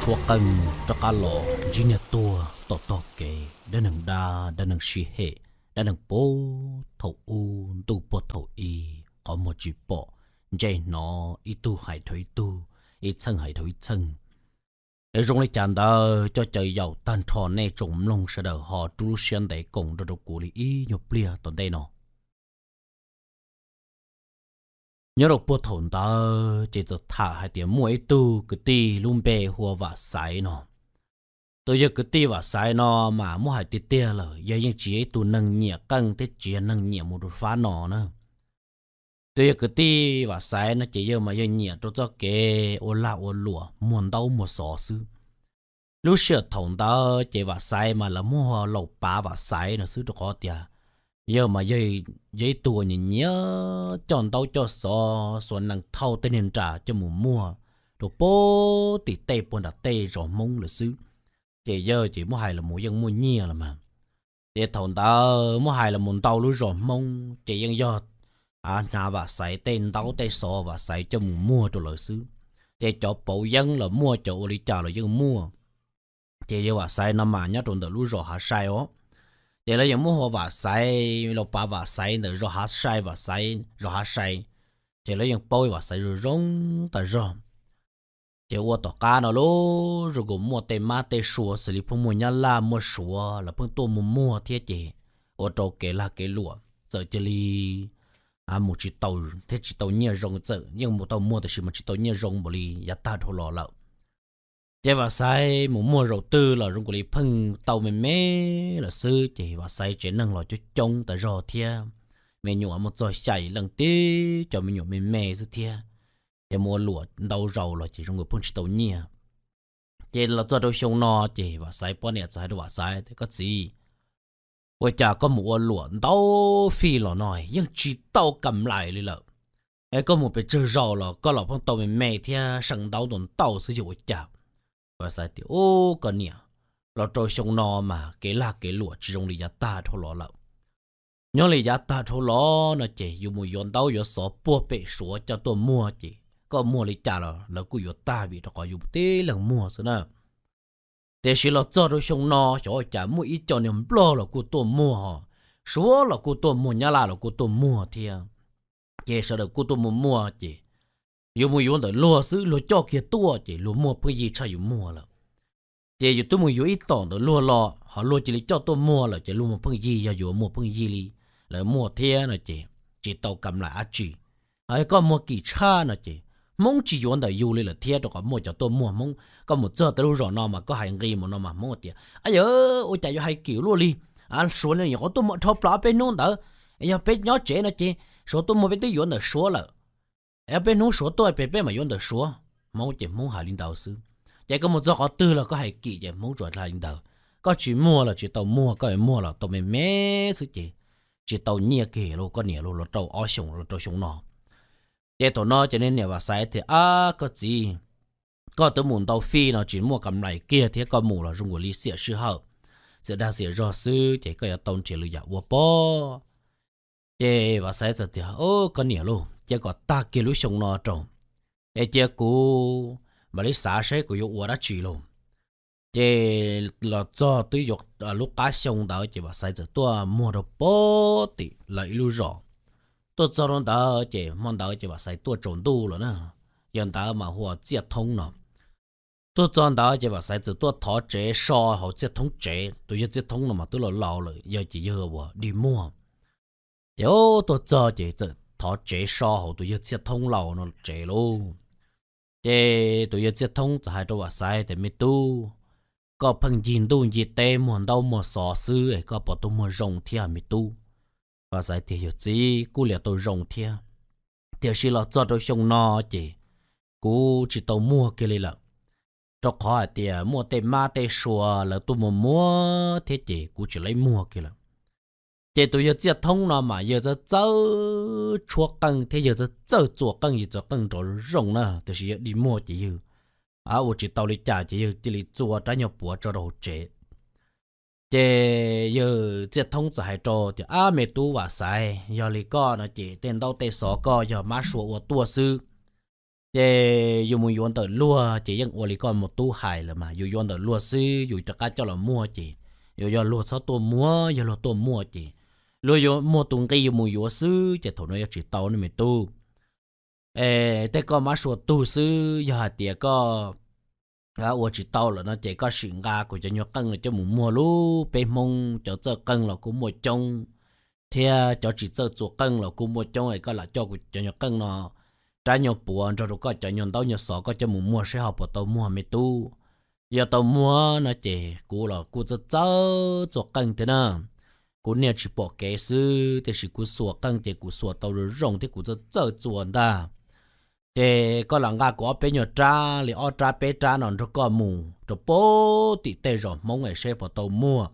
Suab qeej rov qab los ntsib niag tuag tom tog kev, dab neeg dab, dab neeg sib hem, dab neeg puag thaum ub ntuj puag thaum i, qhov muag tsis pom, ntsej hnov ib tug hais dhau ib tug, ib txheej hais dhau ib txheej. Es zoo li cas ntawd coj caw yaum tag nrho nej tsoom mloog sawv daws ho rub lub siab ntev koom nrog rau kuv li ib nyuag pliag tom ntej no. Nyob rau puag thaum ntawd ces txawm tham hais tias muaj ib tug kwv tij lub npe hu ua Vam Xaiv no. Tus yawg kwv tij Vam Xaiv no mas muab hais tiag tiag lawm yog yeej tsis yog ib tug neeg nyiam qeej thiab tsis yog neeg nyiam mus rau fab no na. Tus yawg kwv tij Vam Xaiv no ces yawg mas yawg nyiam rau txoj kev ua lag ua luam muag ntaub muag xov xwb. Lub sij hawm thaum ntawd ces Vam Xaiv mas lawv muab hu ua Laus Pav Vam Xaiv no xwb, rau qhov tias yawg mas yog ib tug uas nyiam nyiam coj ntaub coj xov, xuas nees thauj tej niag nras coj mus muag rau puag tim tej puag nram tej zos Hmoob lawm xwb. Ces yawg ces muab hais los mus yeej muaj nyiaj los mas. Ces thaum ntawd muab hais los mus ntau lub zos Hmoob ces yeej yog hnav Vam Xaiv tej ntaub tej xov, Vam Xaiv coj mus muag rau lawv xwb. Ces cov pauv yeeb los muaj, cov ua li cas los yeej muaj. Ces yawg Vam Xaiv no mas nyob rau ntawm lub zos Hav Sai os. Ces lawv yeej muab hu ua Vam Xaiv, Laus Pav Vam Xaiv ntawm zos Hav Sai, Vam Xaiv zos Hav Sai. Ces lawv yeej paub Vam Xaiv zoo zoo tas zog. Ces ua tom qab no lub zoo nkaus muaj tej mab tej sua xws li pheej muaj Nyab Laj muaj Suav lawv pheej tuaj muag muag thiab ces ua rau kev lag kev luam txawm cia li mus tsis tau thiab tsis tau nyiaj zoo, txawm yeej mus tau muag tab sis mas tsis tau nyiaj zoo npaum li yav tag dhau los lawm. Ces Vam Xaiv mus muag zaum twg los zoo nkaus li pheej tau me me lawm xwb, ces Vam Xaiv tsev neeg los coob coob tas zog thiab, me nyuam muaj txog xya yim leej tib cov me nyuam me me xwb thiab. Ces mus ua luam ntau zaus los ces zoo nkaus pheej tsis tau nyiaj. Ces los txog rau xyoo no ces Vam Xaiv poj niam txawm hais rau Vam Xaiv tias, Koj txiv, ua cas koj mus ua luam ntau fij los no yeej tsis tau kam lais li lawm? Es koj mus pes tsawg zaus los koj los pheej tau me me thiab seem ntaub ntau ntau xwb yog ua cas? Vam Xaiv tias, Ub, koj niam, los rau xyoo no mas kev lag kev luam tsis zoo li yav tag dhau los lawm. Nyob li yav tag dhau los no ces yus mus yuav ntaub yuav xov puag pem Suav coj tuaj muag ces koj muag li cas los lawv kuj yuav tag vim rau qhov yus tib leeg muag xwb na. Tiam sis los txog rau xyoo no xyov ua cas muaj ib co niag Nplog los kuj tuaj muag, Suav los kuj tuaj muag, Nyab Laj los kuj tuaj muag thiab. Ces sawv daws kuj tuaj muag muag ces yus mus yuav ntawm luag xwb, luag coj kiag tuaj ces luag muag pheej yig tshaj yus muag lawm. Ces yus twb mus yuav ib tom ntawm luag los ho luag cia li coj tuaj muag lawm ces luag muag pheej yig, yog yus muag pheej yig li lawv muag thiab no ces tsis tau kam lais dab tsi. Ho koj muag kim tshaj no ces Hmoob tsis yuav ntawm yus li lawm thiab, rau qhov muaj cov tuaj muag Hmoob. Koj mus txog tej lub zos no mas koj hais nqis mus no mas Hmoob tias, Ab yawg, ua cas yuav hais kim luaj li? Suav li nyuam qhuav tuaj muag dhau plaws ob peb hnub ntawd, yog peb nyob tsev no ces Suav tuaj muag peb twb yuav ntawm Suav lawm. Ob peb hnub Suav tuaj peb mam yuav ntawm Suav. Hmoob ces Hmoob hais li ntawd xwb. Ces koj mus txog qhov twg los koj hais kim ces Hmoob tsuas hais li ntawd. Koj tsis muag los tsis tau muag, koj muag los tau me me xwb ces tsis tau nyiaj kiag lauj koj niam lauj, los rau ob xyoos los rau xyoo no. Ces thaum no ces niam Vam Xaiv tias, Ab koj txiv, koj twb mus ntau fij no tsis muaj kam lais kiag thiab, koj mus los zoo nkaus li xiam sij hawm, xiam dag xiam zog xwb ces koj yuav tau nrhiav lwm yam ua pob. Ces Vam Xaiv txawm tias, Koj niam lauj, cia kom tag kiag lub xyoo no rau, es cia kuv mam li xav saib kuv yuav ua dab tsi lauj. Ces los txog twb yuav lub qab xyoo ntawd ces Vam Xaiv txawm tuaj muag rau puag tim lawv ib lub zos. Tuaj txog rau ntawd ces hmo ntawd ces Vam Xaiv tuaj tsaus ntuj lawm na. Yawg ntawd mas hu ua Txiaj Thoob no. Tuaj txog ntawd ces Vam Xaiv txawm tuaj thov tsev so hauv Txiaj Thoob tsev. Tus yawg Txiaj Thoob no mas twb laus laus lawm, yog ces yawg ua dig muag. Ces tuaj txog ces txawm thov tsev so hauv tus yawg Txiaj Thoob laus no tsev lauj. Ces tus yawg Txiaj Thoob txawm hais rau Vam Xaiv tias, Me tub, koj pheej ncig ntuj ncig teb muag ntaub muag xov xwb es koj puas tau muag zoo thiab me tub? Vam Xaiv tias, Yawg txiv, kuj liam tau zoo thiab, tiam sis los txog rau xyoo no ces kuv tsis tau muag kiag li lawm, rau qhov hais tias muaj tej mab tej sua lawv tuaj muag muag thiab ces kuv tsis laib muag kiag lawm. Ces tus yawg Txiaj Thoob no mas yawg txawj txawj tshuab qeej thiab yawg txawj txawj txua qeej, yawg txua qeej nrov zoo na, tiam sis yawg dig muag ces yawg ua tsis tau li cas ces yawg cia li txua rab nyuag puav tso rau hauv tsev. Ces yawg Txiaj Thoob txawm hais rau tias, Ab me tub Vam Xaiv, yog li koj no ces tej ntaub tej xov koj yog mab sua ua tuaj xwb, Ces yus mus yuav ntawm luag ces yeej ua li koj mus tub hais lawm mas, yus yuav ntawm luag xwb, yus rov qab coj los muag ces yus yog luag txhob tuaj muag, yog luag tuaj muag ces luag yuav muag tus nqi yus mus yuav xwb ces thaum no yuav tsis tau ne me tub. Es tej koj mab sua tug xwb, yog hais tias koj ua tsis tau lawm no ces koj sim nqa kuv cov nyuag qeej no coj mus muag lub, peb Hmoob cov txawj qeej los kuj muaj coob, thiab cov tsis txawj txuas qeej los kuj muaj coob, es koj lam coj kuv cov nyuag qeej no rab nyuag puav nrog rau koj cov nyuag ntaub nyuag xov koj coj mus muag seb ho puas tau muag me tub. Yog tau muag no ces kuv los kuj txawj txawj txuas qeej thiab na. Kuv niag tsis pom kev xwb, tiam sis kuv xuas qeej ces kuv xuas tau zoo zoo thiab kuv txawj txawj txuas ntag. Ces koj lam nqa kuv ob peb nyuag rab li ob rab peb rab no nrog koj mus rau pem tim tej zos Hmoob es seb puas tau muag.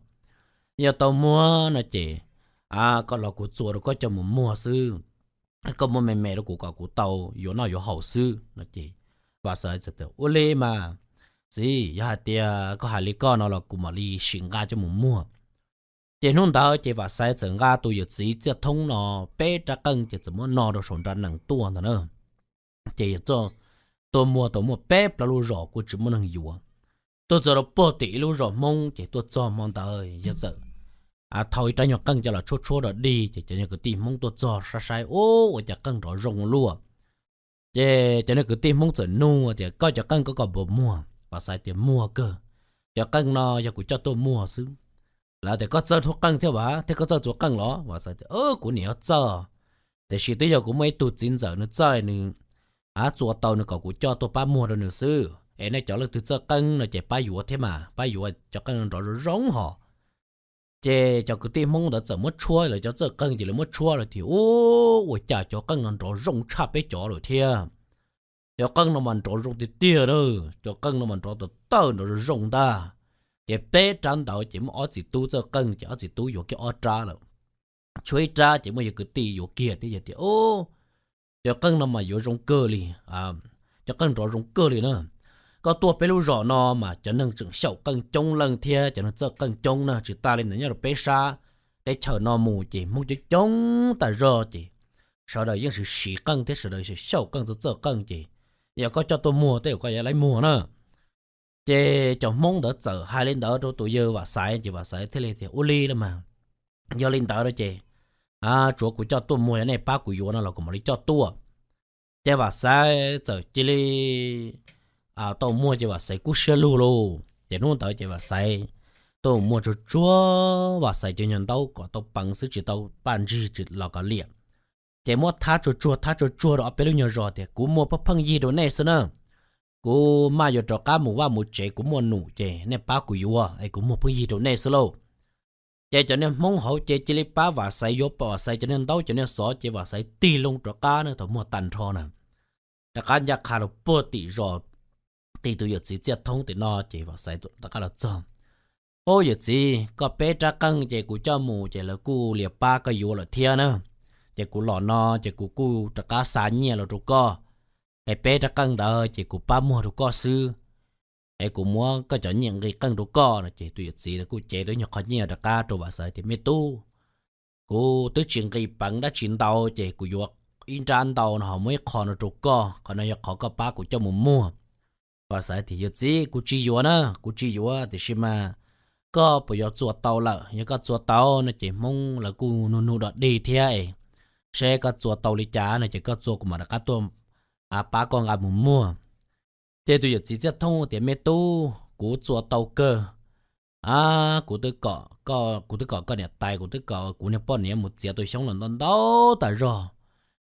Yog tau muag no ces koj los kuv txuas rau koj coj mus muag xwb. Koj muab me me rau kuv kom kuv tau yuav noj yuav haus xwb no ces Vam Xaiv txawm tias, Ua li mas txiv, yog hais tias koj hais li koj no los kuv mam li sim nqa coj mus muag. Ces hnub ntawd ces Vam Xaiv txawm nqa tus yawm txiv Txiaj Thoob no peb rab qeej ces txawm muab no rau saum nra nees tuaj ntag na. Ces yawg tuaj muag tau muaj peb plaub lub zos kuj tsis muaj neeg yuav. Tuaj txog rau puag tim ib lub zos Hmoob ces tuaj txog hmo ntawd yawg txawm thau ib rab nyuag qeej coj los tshuab tshuab rau dig ces cov nyuag kwv tij Hmoob tuaj txog saib saib, Ub, ua cas qeej nrov zoo luaj? Ces cov niag kwv tij Hmoob txawm nug tias, Koj cov qeej koj kom puas muag? Vam Xaiv tias, Muag kawg. Cov qeej no yog kuv coj tuaj muag xwb. Lawv tias, Koj txawj thuab qeej thiab vas thiab koj txawj txuas qeej los? Vam Xaiv tias, Kuv niam yuav txawj, tiam sis twb yog kuv muaj ib tug txiv ntxawm nws txawj, nws txua tau nws kom kuv coj tuaj pab muag rau nws xwb. Es nej cov leej twg txawj qeej no ces pab yuav thiab mas, pab yuav cov qeej no nrov zoo zoo hos. Ces cov kwv tij Hmoob ntawd txawm muab tshuab, lawv cov txawj qeej ces lawv muab tshuab lawm tias, Ub, ua cas cov qeej no nrov zoo tshaj peb cov lawm thiab? Cov qeej no mas nrov zoo tiag tiag na, cov qeej no mas nrov tawv tawj nrov zoo zoo ntag. Ces peb rab ntawd ces muaj ob txiv tub txawj qeej ces ob txiv tub yuav kiag ob rab lawm. Tshuav ib rab ces muaj yawg kwv tij yuav kiag thiab yawg tias, Ub, cov qeej no mas yuav zoo kawg li, cov qeej nrov zoo kawg li na. Koj tuaj peb lub zos no mas cov neeg tseem xyaum qeej coob leej thiab cov neeg txawj qeej coob na, tsis tas li ntawd nyob rau peb sab teb chaws no mus ces Hmoob coob coob tas zog ces sawv daws yeej siv siv qeej thiab sawv daws xyaum qeej txawj txawj qeej ces yog koj coj tuaj muag tej zaum koj yuav laib muag na. Ces cov Hmoob ntawd txawm hais li ntawd rau tus yawg Vam Xaiv ces Vam Xaiv thiaj li tias, Ua li los mas, yog li ntawd no ces tsuav kuv coj tuaj muag, yog nej pab kuv yuav no los kuv mam li coj tuaj. Ces Vam Xaiv txawm cia li tau muag ces Vam Xaiv kub siab lug lauj. Ces hnub ntawd ces Vam Xaiv tuaj muag tsuag tsuag Vam Xaiv cov nyuag ntaub kom tau peev xwb tsis tau paj ntsig tsis los kom liam. Ces muab thab tsuag tsuag thab tsuag tsuag rau ob peb lub nyuag zos tias, Kuv muag pheej pheej yig rau nej xwb na. Kuv maj yuav rov qab mus vaj mus tsev, kuv muaj num ces nej pab kuv yuav es kuv muag pheej yig rau nej xwb lauj. Ces cov niag Hmoob hauv ces cia li pab Vam Xaiv yuav, pab Vam Xaiv cov niag ntaub cov niag xov ces Vam Xaiv tig loo rov qab na, thaum muag tag nrho na, rov qab ncaj qha los puag tim zos, tim tus yawm txiv Txiaj Thoob tim no ces Vam Xaiv rov qab los txog. Ub, yawm txiv, koj peb rab qeej ces kuv coj mus ces lawv kuj lias pab koj yuav lawm thiab na. Ces kuv los no ces kuv kuj rov qab xa nyiaj los rau koj. Es peb rab qeej ntawd ces kuv pab muag rau koj xwb. Es kuv muab koj cov nyiaj nqi qeej rau koj no ces tus yawm txiv kuj cev tau ib nyuag qho nyiaj rov qab rau Vam Xaiv tias, Me tub, kuv twb tsis nqis peev dab tsi ntau ces kuv yuav ib nrab ntau no ho muab ib qho no rau koj, qhov no yog qhov koj pab kuv coj mus muag. Vam Xaiv tias, Yawm txiv, kuv tsis yuav na, kuv tsis yuav, tiam sis mas koj puas yuav txua tau lawm? Yog koj txua tau no ces Hmoob lawv kuj nug nug dog dig thiab es, seb koj txua tau li cas no ces koj txua kuv mam rov qab tuaj pab koj nqa mus muag. Ces tus yawm txiv Txiaj Thoob tias, Me tub, kuv txua tau kawg. A, kuv twb kom koj, kuv twb kom koj niam tais, kuv twb kom kuv niag poj niam mus txiav tus xyoob los ntau ntau tas zog.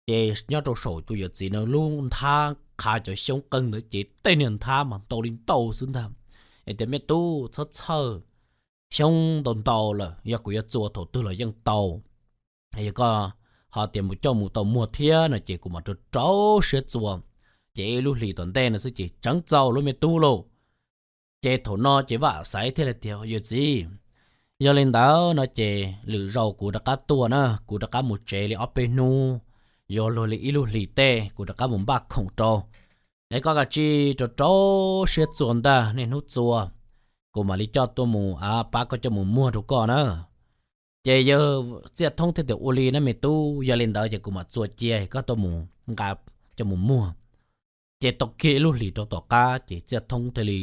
Ces nyob rau saum tus yawm txiv no lub nthab qhav cov xyoob qeej ntawd ces tej niag nthab mas ntau li ntau xwb ntag. Es tias, Me tub, txhob txhawj, xyoob ntau ntau lawm, yog kuv yuav txua thaum twg los yeej tau. Yog koj ho tias mus coj mus tau muag thiab no ces kuv mam rau rau siab txua, ces ib lub hlis tom ntej no xwb ces tseev txaus lub, me tub lauj. Ces thaum no ces Vam Xaiv thiaj li tias, Yawm txiv, yog li ntawd no ces lwm zaus kuv rov qab tuaj na, kuv rov qab mus tsev li ob peb hnub, yuav luag li ib lub hlis tej kuv rov qab mus npaj khoom rau. Es koj kav tsij rau rau siab txua ntag, niaj hnub txua, kuv mam li coj tuaj mus, a, pab koj coj mus muag rau koj na. Ces yawg Txiaj Thoob thiaj tias, Ua li na me tub, yog li ntawd ces kuv mam txua cia koj tuaj mus nqa coj mus muag. Ces tau kiag ib lub hlis rau tom qab ces Txiaj Thoob thiaj li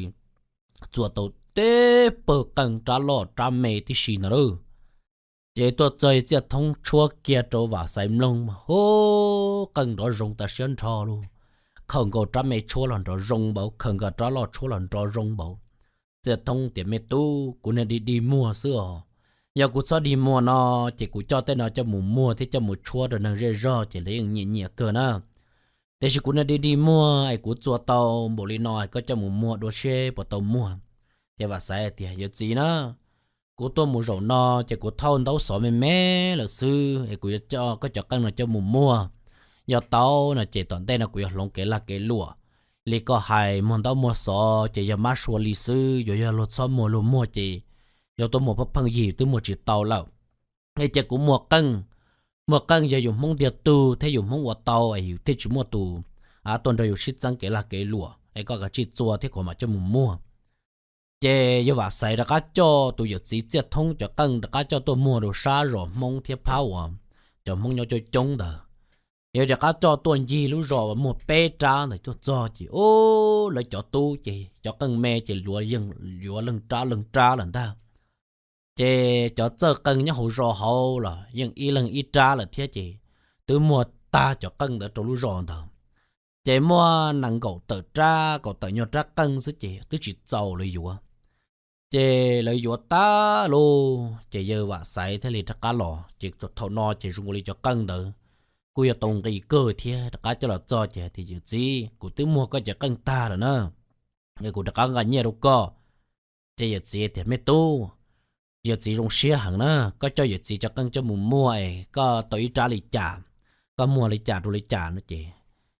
txua tau teb pawg qeej rab loj rab me tib si ntag lauj. Ces tuaj txog Txiaj Thoob tshuab kiag rau Vam Xaiv mloog mas hu, qeej nrov zoo tas siab nrho lauj. Khaws nkaus rab me tshuab los nrov zoo npaum, khaws nkaus rab loj tshuab los nrov zoo npaum. Txiaj Thoob tias, Me tub, kuv niag dig dig muag xwb os. Yog kuv txhob dig muag no ces kuv coj tej no coj mus muag thiab coj mus tshuab rau neeg zej zog ces lawv yeej nyiam nyiam kawg na. Tiam sis kuv niag dig dig muag es kuv txua tau npaum li no, koj coj mus muag dua seb puas tau muag. Ces Vam Xaiv tias, Yawm txiv na, kuv tuaj mus zaum no ces kuv thauj ntaub xov me me lawm xwb es kuv yuav coj koj cov qeej no coj mus muag. Yog tau no ces tom ntej no kuv yuav hloov kev lag kev luam li koj hais, muag ntaub muag xov ces yog mab sua li xwb, yuav yog luag txhob muag luag muag ces yuav tuaj muag pheej pheej yig twb muag tsis tau lawm. Es cia kuv muag qeej, muag qeej yog yus Hmoob ntiag tug thiab yus Hmoob ua tau es yus thiaj tsis muaj tus tuaj nrog yus sib txeeb kev lag kev luam es koj kav tsij txua thiab kuv mam coj mus muag. Ces yawg Vam Xaiv rov qab coj tus yawm txiv Txiaj Thoob cov qeej rov qab coj tuaj muag rau sab zos Hmoob thiab phab uas cov Hmoob nyob coob coob ntawd. Yawg rov qab coj tuaj ncig lub zos uas muag peb rab ntawd tuaj txog ces, ub, lawv cov tub ces cov qeej me ces luav yeej yuav leej rab leej rab lawm ntag. Ces cov txawj qeej nyob hauv zos hauv los yeej ib leeg ib rab lawm thiab ces twb muag tag cov qeej ntawd rau lub zos ntawd. Ces muaj nees nkaum tawm rab, kaum tawm nyuag rab qeej xwb ces twb tsis txaus lawv yuav. Ces lawv yuav tag lauj ces yawg Vam Xaiv thiaj li rov qab los ces thaum no ces zoo ua li cov qeej ntawd kuj yog tau nqi kawg thiab. Rov qab coj los txog ces tias, Yawm txiv, kuv twb muag koj cov qeej tag lawm na, es kuv rov qab nqa nyiaj rau koj. Ces yawm txiv tias, Me tub, yawm txiv zoo siab heev na, koj coj yawm txiv cov qeej coj mus muag es koj tau ib rab li cas, koj muag li cas rau li cas no ces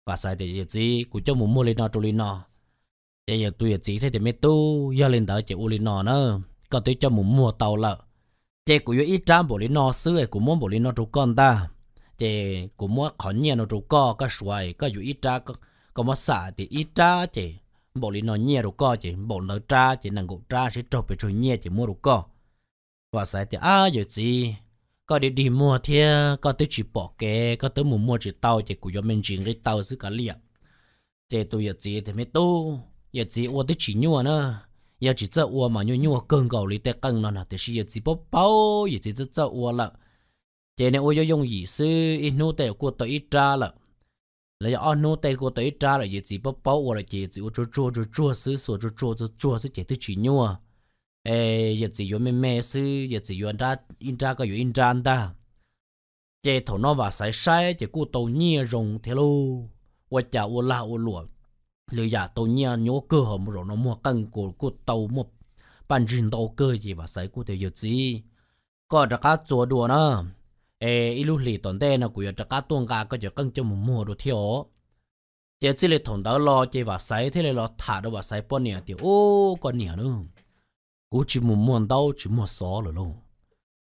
Vam Xaiv tias, Yawm txiv, kuv coj mus muag li no rau li no. Ces yawg tus yawm txiv thiaj tias, Me tub, yog li ntawd ces ua li no na, koj twb coj mus muag tau lawm ces kuv yuav ib rab npaum li no xwb es kuv muab npaum li no rau koj ntag. Ces kuv muab qhov nyiaj no rau koj, koj suav es koj yuav ib rab, koj muab xam tias ib rab ces npaum li no nyiaj rau koj ces npaum ntawd rab ces nees nkaum rab seb raug pes tsawg nyiaj ces muab rau koj. Vam Xaiv tias, Ab, yawm txiv, koj dig dig muag thiab koj twb tsis pom kev, koj twb mus muag tsis tau ces kuv yuav me ntsis nqi taw xwb kav liam. Ces tus yawm txiv tias, Me tub, yawm txiv ua twb tsis nyuaj na, yog tsis txawj ua mas nyuaj nyuaj kawg nkaus li tej qeej no na, tiam sis yawm txiv paub paub, yawm txiv txawj txawj ua lawm. Ces nws ua yooj yooj yim xwb, ib hnub tej kuj tau ib rab lawm, los yog ob hnub tej kuj tau ib rab lawm. Yawm txiv paub paub ua lawm ces yawm txiv ua tsuag tsuag tsuag tsuag xwb, xuas tsuag tsuag tsuag tsuag xwb ces twb tsis nyuaj. Es yawm txiv yuav me me xwb, yawm txiv yuav ib nrab koj yuav ib nrab ntag. Ces thaum no Vam Xaiv saib ces kuj tau nyiaj zoo thiab lauj. Ua cas ua lag ua luam, lwm yam tau nyiaj nyuaj kawg, ho zaum no muag qeej kuj tau muaj paj ntsig ntau kawg. Ces Vam Xaiv kuj tias, Yawm txiv, koj rov qab txua dua na, es ib lub hlis tom ntej no kuv yuav rov qab tuaj nqa koj cov qeej coj mus muag dua thiab os. Ces txij li thaum ntawd los ces Vam Xaiv thiaj li los tham rau Vam Xaiv poj niam tias, Ub, koj niam na, kuv tsis mus muag ntaub tsis muag xov lawm lauj.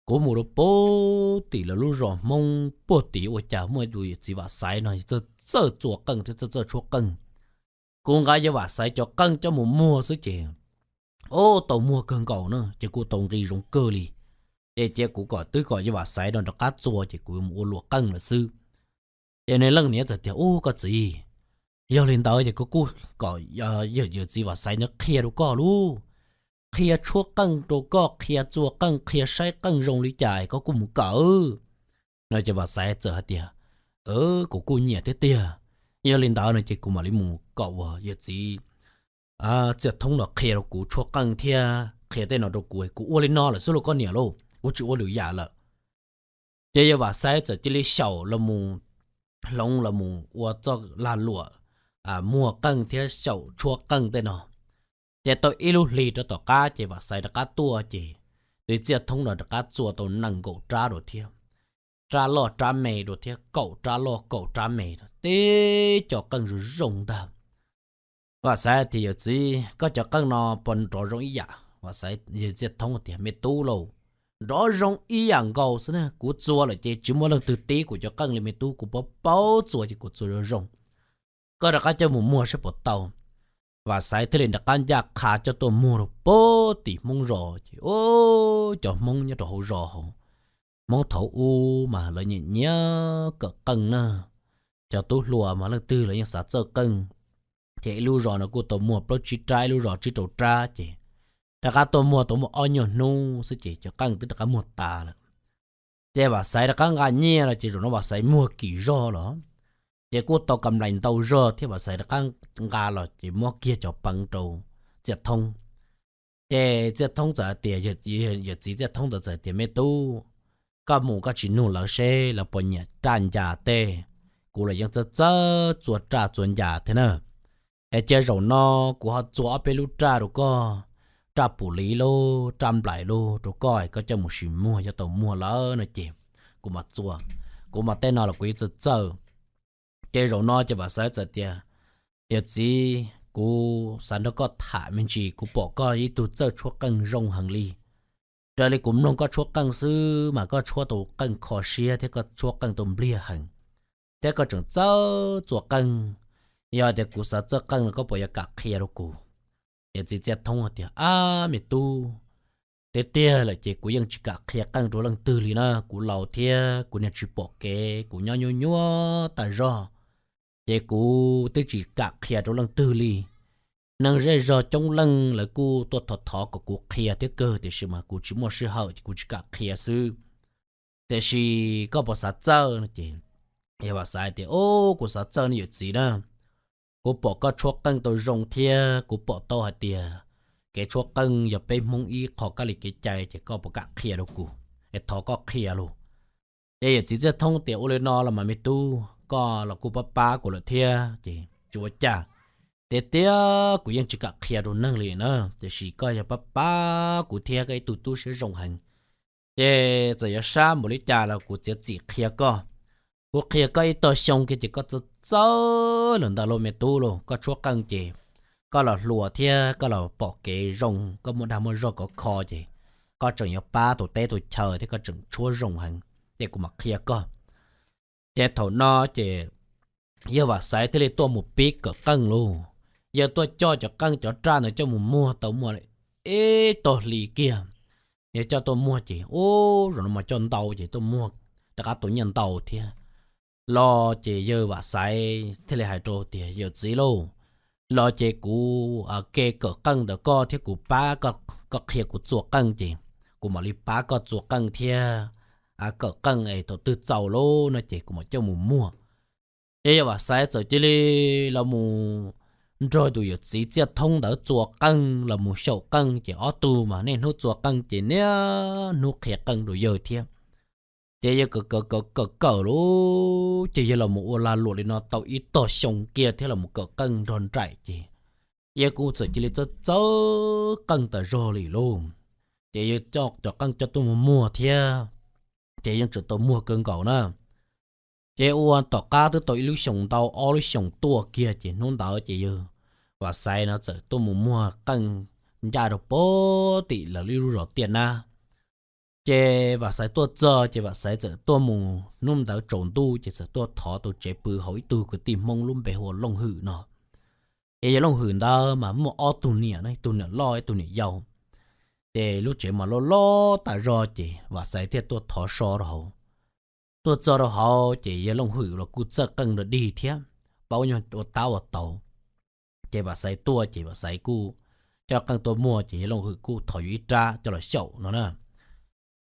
Kuv mus rau puag tim lawv lub zos Hmoob puag tim ua cas muaj tus yawm txiv Vam Xaiv no txawj txawj txua qeej thiab txawj txawj tshuab qeej. Kuv nqa yawg Vam Xaiv cov qeej coj mus muag xwb ces, ub, tau muag kawg nkaus na, ces kuj tau nqi zoo kawg li. Ces cia kuv kom twb kom yawg Vam Xaiv no rov qab txua ces kuv mus ua luam qeej lawm xwb. Ces nws leej niam txawm tias, Ub, koj txiv, yog li ntawd ces koj kuj kom yawm txiv Vam Xaiv no qhia rau koj lauj, qhia tshuab qeej rau koj, qhia txua qeej, qhia saib qeej zoo li cas koj kuj mus kawm no. Ces Vam Xaiv txawm hais tias, Kuv kuj nyiam thiab tiag. Yog li ntawd no ces kuv mam li mus kom uas yawm txiv Txiaj Thoob no qhia rau kuv tshuab qeej thiab qhia tej no rau kuv, kuv ua li no lawm xwb lauj koj niam lauj, kuv tsis ua lwm yam lawm. Ces yawg Vam Xaiv txawm cia li xyaum los mus, hloov los mus ua txoj lag luam muag qeej thiab xyaum tshuab qeej tej no. Ces tau ib lub hlis rau tom qab ces Vam Xaiv rov qab tuaj ces tus Txiaj Thoob no rov qab txua tau nees nkaum rab dua thiab, rab loj rab me dua thiab, kaum rab loj kaum rab me, teb cov qeej zoo zoo ntag. Vam Xaiv tias, Yawm txiv, koj cov qeej no puas nrov zoo ib yam? Vam Xaiv, yawg Txiaj Thoob tias, Me tub lauj, nrov zoo ib yam nkaus xwb na, kuv txua lawm ces tsis muaj leej twg tib kuv cov qeej li me tub, kuv paub paub txua ces kuv txua zoo zoo. Koj rov qab coj mus muag saib puas tau. Vam Xaiv thiaj li rov qab ncaj qha coj tuaj muag rau puag tim Hmoob zos ces, ub, cov Hmoob nyob rau hauv zos hauv, Hmoob thaum ub mas lawv nyiam nyiam kawm qeej na, cov tub hluas mas leej twg los yeej xav txawj qeej. Ces ib lub zos no kuj tau muag plaub tsib rab, ib lub zos tsib rau rab ces rov qab tuaj muag tau muaj ob nyuag hnub xwb ces cov qeej twb rov qab muag tas lawm. Ces Vam Xaiv rov qab nqa nyiaj los ces zaum no Vam Xaiv muag kim zog los ces kuj tau kam lais ntau zog thiab Vam Xaiv rov qab nqa los ces muab kiag cov peev rau Txiaj Thoob. Ces Txiaj Thoob txawm hais tias, yawm txiv Txiaj Thoob ntawd txawm hais tias, Me tub, koj mus koj tsis nug lawv seb lawv puas nyiam raj ncas tej, kuv los yeej txawj txawj txua raj txua ncas thiab na. Es cia zaum no kuv ho txua ob peb lub raj rau koj, raj pum liv lauj, raj nplaim lauj rau koj, koj coj mus sim muag, yog tau muag lawm no ces kuv mam txua, kuv mas tej no los kuv yeej txawj txawj. Ces zaum no ces Vam Xaiv txawm tias, Yawm txiv, kuv xav nrog koj tham me ntsis, kuv pom koj ib tug txawj tshuab qeej zoo heev li. Raws li kuv mloog koj tshuab qeej xwb mas koj tshuab tau qeej kho siab thiab koj tshuab qeej tau npliag heev, thiab koj tseem txawj txua qeej. Yog tias kuv xav txawj qeej no koj puas yuav kam qhia rau kuv? Yawm txiv Txiaj Thoob tias, Ab me tub, tiag tiag lawm ces kuv yeej tsis kam qhia qeej rau leej twg li na, kuv laus thiab kuv niag tsis pom kev, kuv nyob nyuaj nyuaj tas zog, ces kuv twb tsis kam qhia rau leej twg li. Neeg zej zog coob leej lawv kuj tuaj thov thov kom kuv qhia thiab kawg, tiam sis mas kuv tsis muaj sij hawm ces kuv tsis kam qhia xwb. Tiam sis koj puas xav txawj no ces yawg Vam Xaiv tias, Ub, kuv xav txawj ne yawm txiv na. Kuv pom koj tshuab qeej tau zoo thiab kuv pom tau hais tias kev tshuab qeej yog peb Hmoob ib qho kab li kev cai, ces koj puas kam qhia rau kuv? Es thov koj qhia lauj. Ces yawm txiv Txiaj Thoob tias, Ua li no los mas me tub, koj los kuj pab pab kuv lawm thiab ces tsis ua cas. Tiag tiag kuv yeej tsis kam qhia rau neeg li na, tiam sis koj yog pab pab kuv thiab, koj ib tug tub siab zoo heev, ces txawm yuav sab npaum li cas los kuv txiav txim qhia koj. Kuv qhia koj ib tog xyoo kiag ces koj txawj txawj lawm ntawd lauj me tub lauj. Koj tshuab qeej ces koj los hluas thiab koj los pom kev zoo, koj muaj dag muaj zog khov kho ces koj tseem yuav pab tus teb tus chaw thiab koj tseem tshuab zoo heev, ces kuv mam qhia koj. Ces thaum no ces yawg Vam Xaiv thiaj li tuaj mus pib kawm qeej lauj. Yawg tuaj coj cov qeej cov raj ntawd coj mus muag tau muaj ib tog hli kiag. Yawg coj tuaj muag ces, ub, zaum no mas coj ntau ces tuaj muag rov qab tau nyiaj ntau thiab. Los ces yawg Vam Xaiv thiaj li hais rau tias, Yawm txiv lauj, los ces kuv ke kawm qeej ntawm koj thiab kuv pab koj qhia kuv txua qeej ces kuv mam li pab koj txua qeej thiab kawm qeej es thaum twg txaus lauj no ces kuv mam coj mus muag. Ces yawg Vam Xaiv txawm cia li los mus nrog tus yawm txiv Txiaj Thoob ntawd txua qeej, los mus xyaum qeej ces ob tug mas niaj hnub txua qeej ces niaj hnub qhia qeej rau yawg thiab. Ces yawg kawm kawm kawm kawm kawm lauj, ces yawg los mus ua lag luam li no tau ib tog xyoo kiag thiab los mus kawm qeej nrog nraim ces yawg kuj txawm cia li txawj txawj qeej tas zog li lauj. Ces yawg coj cov qeej coj tuaj mus muag thiab, ces yeej tseem tau muag kawg nkaus na. Ces ua tom qab twb tau ib lub xyoos ntau ob lub xyoos tuaj kiag ces hnub ntawd ces yawg Vam Xaiv no txawm tuaj mus muag qeej ncaj rau pem tim lawv ib lub zos tiaj nab. Ces Vam Xaiv tuaj txog ces Vam Xaiv txawm tuaj mus, hnub ntawd tsaus ntuj ces txawm tuaj thov tau tsev pw hauv ib tug kwv tij Hmoob lub npe hu ua Looj Hwm no. Ces yawg Looj Hwm ntawd mas muaj ob tug niam, ib tug niam loj ib tug niam yau. Ces lub tsev mas loj loj tas zog ces Vam Xaiv thiaj tuaj thov so rau hauv. Tuaj txog rau hauv ces yawg Looj Hwm los kuj txawj qeej rau dig thiab, paub nyuag ua tab ua tau. Ces Vam Xaiv tuaj ces Vam Xaiv kuj coj qeej tuaj muag ces yawg Looj Hwm kuj thov yuav ib rab coj los xyaum no na.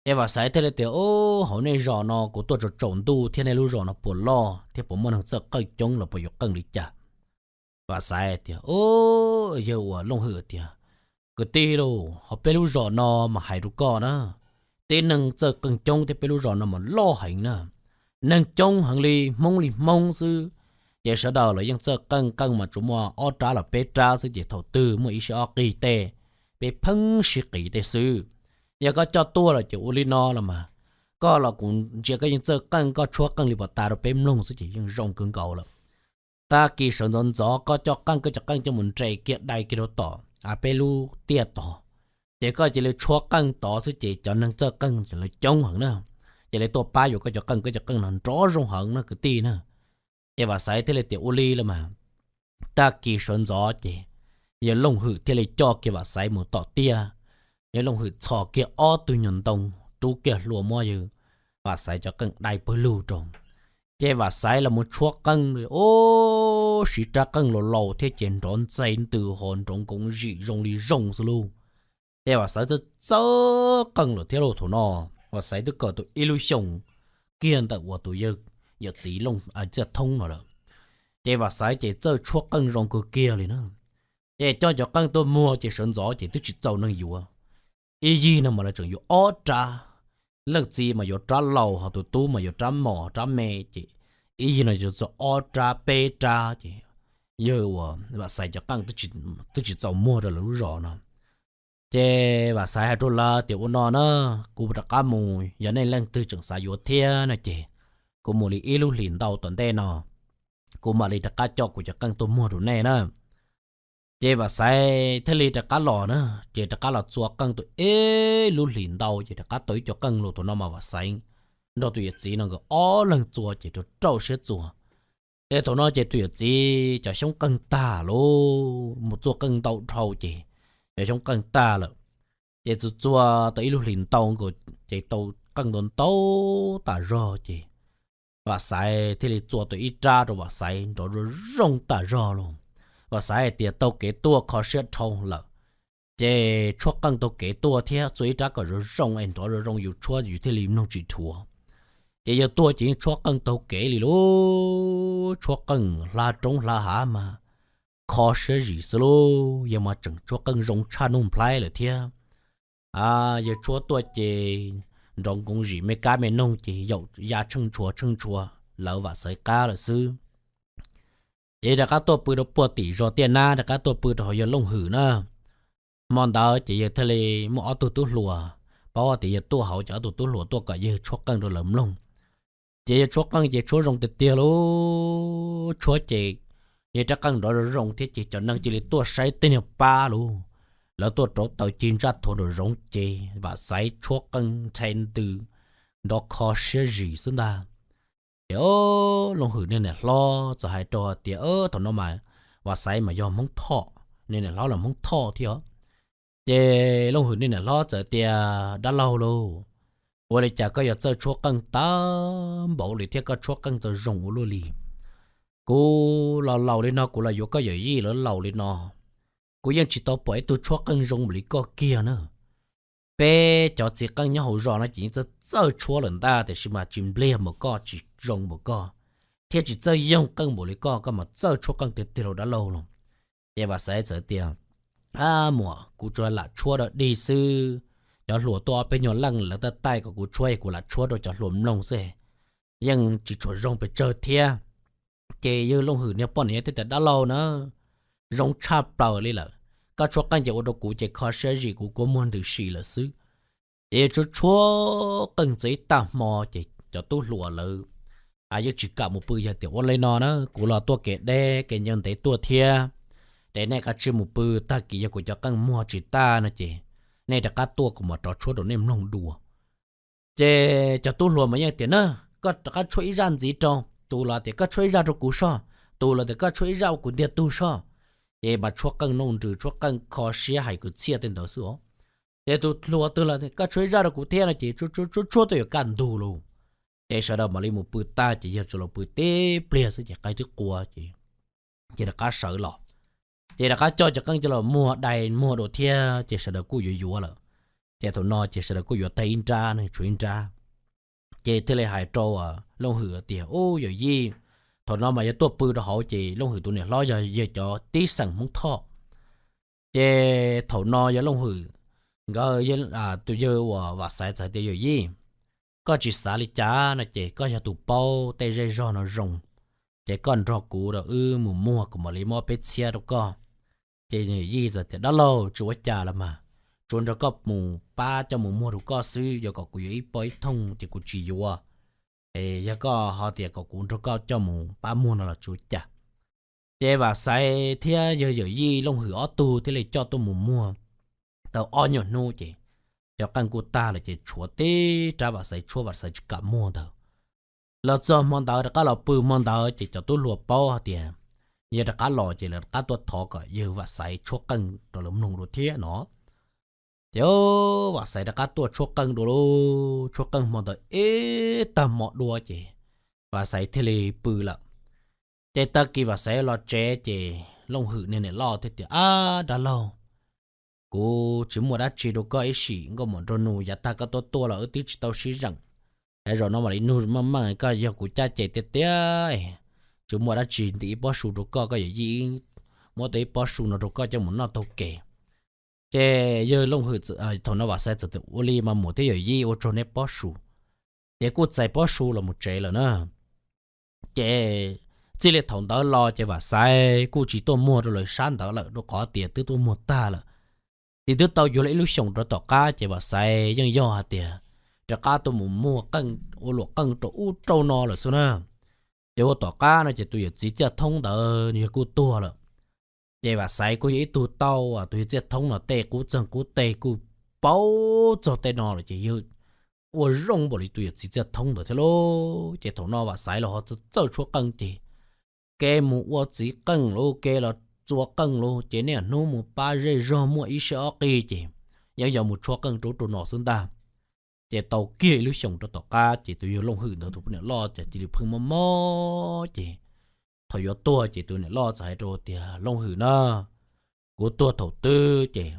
Ces Vam Xaiv thiaj li tias, Ub, hauv nej zos no kuv tuaj tsaus tsaus ntuj thiab nej lub zos no puas loj thiab puas muaj neeg txawj qeej coob los puas yuav qeej li cas? Vam Xaiv tias, Ub, yawg uas Looj Hwm tias, Kwv tij lauj, hauv peb lub zos no mas hais rau koj na, tib neeg txawj qeej coob thiab peb lub zos no mas loj heev na. Neeg coob heev li, Hmoob li Hmoob xwb, ces sawv daws los yeej txawj qeej, qeej mas tsuas muaj ob rab los peb rab xwb ces thaum twg muaj ib sib ob qig tej, peb pheej sib qiv tej xwb. Yog koj coj tuaj los ces ua li no los mas, koj los kuv ntsia koj yeej txawj qeej, koj tshuab qeej li pom tas rau peb mloog xwb ces yeej zoo kawg nkaus lawm. Tag kis sawv ntxov ntxov koj coj qeej, koj cov qeej coj mus nres kiag dai kiag rau tom peb lub tiaj tod, ces koj cia li tshuab qeej tod xwb ces cov neeg txawj qeej ces lawv coob heev na, ces lawv tuaj pab yuav koj cov qeej, koj cov qeej no nrov zoo heev na kwv tij na. Ces Vam Xaiv thiaj li tias, Ua li los mas. Tag kis sawv ntxov ces yawg Looj Hwm thiaj li coj kiag Vam Xaiv mus tom tiaj. Yawg Looj Hwm txhos kiag ob tug nyuag ntoo, rub kiag hlua muab yawg Vam Xaiv cov qeej dai pawg lug rau. Ces Vam Xaiv los mus tshuab qeej, ub, siv rab qeej laus laus thiab ces nrov ntxaig ntws ho nrov nkoov zim zoo li zoo xwb lauj. Ces Vam Xaiv txawj txawj qeej lawm thiab lauj. Thaum no Vam Xaiv twb kawm tau ib lub xyoos kiag ntawm uas tus yawg yawm txiv Looj Txiaj Thoob no lawm. Ces Vam Xaiv ces txawj tshuab qeej zoo kawg kiag li na. Ces coj cov qeej tuaj muag ces sawv ntxov ces twb tsis txaus neeg yuav. Ib yig no mas lawv tseem yuav ob rab, leej txiv mas yuav rab laus, ho tus tub mas yuav rab mos rab me, ces ib yig no yuav txog ob rab peb rab ces yawg uas Vam Xaiv cov qeej twb tsis txaus muag rau lawv lub zos no. Ces Vam Xaiv hais rau lawv tias, ua no na, kuv rov qab mus, yog nej leej twg tseem xav yuav thiab no ces kuv mus li ib lub hlis ntau tom ntej no, kuv mam li rov qab coj kuv cov qeej tuaj muag rau nej na. Ces Vam Xaiv thiaj li rov qab los na, ces rov qab los txua qeej tau ib lub hlis ntau ces rov qab tau ib co qeej los. Thaum no mas Vam Xaiv nrog tus yawm txiv no nkawd ob leeg txua ces rau rau siab txua. Ces thaum no ces tus yawm txiv cov xyoob qeej tag lauj, mus txua qeej ntau dhau ces cov xyoob qeej tag lawm. Ces txua txua tau ib lub hlis ntau nkaus ces tau qeej ntau ntau tas zog ces Vam Xaiv thiaj li txua tau ib rab rau Vam Xaiv nrov zoo zoo tas zog lauj. Vam Xaiv hais tias tau kev tuaj kho siab dhau lawm, ces tshuab qeej tau kev tuaj thiab txua ib rab kom zoo zoo es nrov zoo zoo yus tshuab yus thiaj li mloog tsis dhuav. Ces yawg tuaj ces yeej tshuab qeej tau kev li lauj, tshuab qeej hla roob hla hav mas kho siab zim xwb lauj. Yawg mas tseem tshuab qeej zoo tshaj Nuj Nplhaib lawm thiab. Yawg tshuab tuaj ces nrov nkoov zim me kab me noog ces yaum ya tsheej ntshua tsheej ntshua lawv Vam Xaiv qab lawm xwb. Ces rov qab tuaj pw rau puag tim zos Tiaj Nab, rov qab tuaj pw rau hauv yawg Looj Hwm na. Hmo ntawd ces yawg thiaj li muaj ob tug tub hluas, paub tias yawg tuaj hauv ces ob tug tub hluas tuaj kom yawg tshuab qeej rau lawv mloog. Ces yawg tshuab qeej ces tshuab zoo tiag tiag lauj, tshuab ces yawg rab qeej nrov zoo zoo thiab ces cov neeg cia li tuaj saib tej niag pab lauj. Lawv tuaj rauv taws ci ntsaj thuav nraum zoov ces Vam Xaiv tshuab qeej nthe ntws nrov kho siab zim xwb ntag. Ces Looj Hwm niag niam hlob txawm hais rau tias, thaum no mas Vam Xaiv mas yog Hmoob Thoj, niag niam hlob los Hmoob Thoj thiab os. Ces Looj Hwm niag niam hlob txawm tias, dab laug lauj, ua li cas koj yuav txawj tshuab qeej tag npaum li thiab koj tshuab qeej tau zoo ua luaj li? Kuv los laus li no kuv los yuav koj yawm yij lawv laus li no, kuv yeej tsis tau pom ib tug tshuab qeej zoo npaum li koj kiag na. Peb cov txiv qeej nyob hauv zos no ces yeej txawj txawj tshuab lawm ntag, tiam sis mas tsis npliag npaum koj, tsis zoo npaum koj, thiab tsis txawj yoog qeej npaum li koj, koj mas txawj tshuab qeej tiag tiag lauj dab laug lauj. Ces Vam Xaiv txawm tias, ab muam, kuv tsuas lam tshuab dog dig xwb, cov hluas tuaj ob peb nyuag leej lawv taij taij kom kuv tshuab es kuv lam tshuab rau cov hluas mloog xwb, yeej tsis tshua zoo pes tsawg thiab. Ces yawg Looj Hwm niag poj niam thiaj tias, dab laug na, zoo tshaj plaws li lawm, koj tshuab qeej ces ua rau kuv ces kho siab zim kuv kua muag ntws si lawm xwb. Ces yawg tshuab tshuab qeej txog ib tag hmo ces cov tub hluas lawv yeej tsis kam mus pw, yawg tias, ua li no na, kuv los tuaj kev deb kev ncaj ntev tuaj thiab, ces nej kav tsij mus pw, tag kis yog kuv cov qeej muag tsis tag no ces nej rov qab tuaj kuv mam rov tshuab rau nej mloog dua. Ces cov tub hluas mas yeej tias, na, koj rov qab tshuab ib zaj ntxiv rau, tus los tias koj tshuab ib zaj rau kuv soj, tus los tias koj tshuab ib zaj ua kuv ntiag tug soj. Ces mas tshuab qeej nooj nrws, tshuab qeej kho siab hais kwv txhiaj tej ntawd xwb os. Ces tus hluas twg los tias koj tshuab ib zaj rau kuv thiab no ces tshuab tshuab tuaj yuav kaj ntug lauj. Ces sawv daws mam li mus pw tag ces yawg tsuas los pw tib pliag xwb ces qaib twb qua ces, ces rov qab sawv los. Ces rov qab coj cov qeej coj los muag dai muag dua thiab ces sawv daws kuj yuav yuav lawm. Ces thaum no ces sawv daws kuj yuav tag ib nrab, tshuav ib nrab. Ces thiaj li hais rau Looj Hwm tias, ub yawm yij, thaum no mas yog tuaj pw rau hauv ces Looj Hwm tus niam hlob yog yawg cov tib xeem Hmoob Thoj. Ces thaum no yawg Looj Hwm nkawd, tus yawg uas Vam Xaiv txawm tias, yawm yij, koj tsis xav li cas no ces koj yog tus paub tej zej zog no zoo, ces koj nrog kuv rau wb mus muag kuv mam li muab peb txhiab rau koj. Ces yawm yij txawm tias, dab laug, tsis ua cas los mas, tsuas nrog koj mus pab coj mus muag rau koj xwb, yog kom kuv yuav ib pob ib thooj ces kuv tsis yuav. Yog koj ho tias kom kuv nrog koj coj mus pab muag no los tsis ua cas. Ces Vam Xaiv thiab yawg yawm yij Looj Hwm ob tug thiaj li coj tuaj mus muag tau ob nyuag hnub ces cov qeej kuj tag lawm ces tshuav tib rab Vam Xaiv tshuab Vam Xaiv tsis kam muag ntawd. Los txog hmo ntawd rov qab los pw hmo ntawd ces cov tub hluas paub hais tias yawg rov qab los ces lawv rov qab tuaj thov kom yawg Vam Xaiv tshuab qeej rau lawv mloog dua thiab no. Ces Vam Xaiv rov qab tuaj tshuab qeej dua lauj, tshuab qeej hmo ntawd ib tag hmo dua ces Vam Xaiv thiaj li pw lawm. Ces tag kis Vam Xaiv los tsev ces Looj Hwm niag niam loj thiaj tias, Ab dab laug, kuv tsis muaj dab tsi rau koj ib sim, nkauj muam nraug nus yav tag koj tuaj tuaj los wb twb tsis tau sib zeem. Yav zaum no mam li nug meej meej, koj yog kuv caj ces tiag tiag, tsis muaj dab tsi, ntim ib pob su rau koj, koj yawm yij muab tau ib pob su no rau koj coj mus noj taug kev. Ces yawg Looj Hwm, thaum no Vam Xaiv txawm tias, Ua li mas muam thiab yawm yij, ua tsaug neb pob su. Ces kuj txais pob su los mus tsev lawm na. Ces txij li thaum ntawd los ces Vam Xaiv kuj tsis tuaj muag rau lawv sab ntawd lawm, rau qhov tias twb tuaj muag tag lawm. Ces twb tau yuav lawm ib lub xyoos rau tom qab ces Vam Xaiv yeej yog hais tias rov qab tuaj mus muag qeej, ua luam qeej rau ub rau no lawm xwb na. Ces ua tom qab no ces tus yawm txiv Txiaj Thoob ntawd nws yog kuj tuag lawm. Ces Vam Xaiv kuj yog ib tug tau tus yawg Txiaj Thoob no tej qub txeeg qub teg kuj paub txog tej no lawm ces yawg ua zoo npaum li tus yawm txiv Txiaj Thoob ntawd thiab lauj. Ces thaum no Vam Xaiv los ho txawj tshuab qeej ces kev mus ua txiv qeej lauj, kev los txua qeej lauj, ces niaj hnub mus pab zej zog muaj ib siab ob qig ces yeej yog mus tshuab qeej rau ub rau no xwb ntag. Ces tau kiag ib lub xyoos rau tom qab ces tus yawg Looj Hwm ntawd tus poj niam loj ces cia li pheej mob mob ces thaum yuav tuag ces tus niam loj txawm hais rau tias, Looj Hwm na, kuv tuag thaum twg ces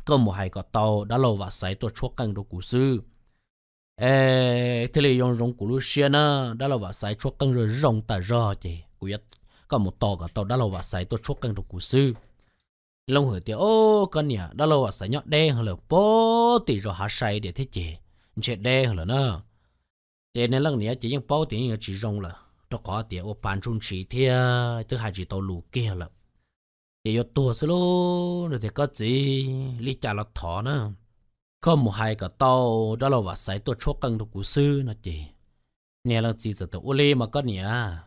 koj mus hais kom tau dab laug Vam Xaiv tuaj tshuab qeej rau kuv xwb, es thiaj li zoo zoo kuv lub siab na. Dab laug Vam Xaiv tshuab qeej zoo zoo tas zog ces kuv yuav, koj mus tos kom tau dab laug Vam Xaiv tuaj tshuab qeej rau kuv xwb. Looj Hwm tias, Au, koj niam, dab laug Vam Xaiv nyob deb heev lawm, puag tim zos Hav Sai tiam thiab ces ntshe deb heev lawm na. Ces niag leej niam ces yeej paub tias yeej yuav tsis zoo lawm rau qhov tias ua pa ntsuj ntshiv thiab twb hais tsis tau lus kiag lawm. Ces yuav tuag xwb lauj, nws tias, Koj txiv, li cas los thov na, koj mus hais kom tau dab laug Vam Xaiv tuaj tshuab qeej rau kuv xwb no ces niag leej txiv txawm tias, Ua li mas koj niam,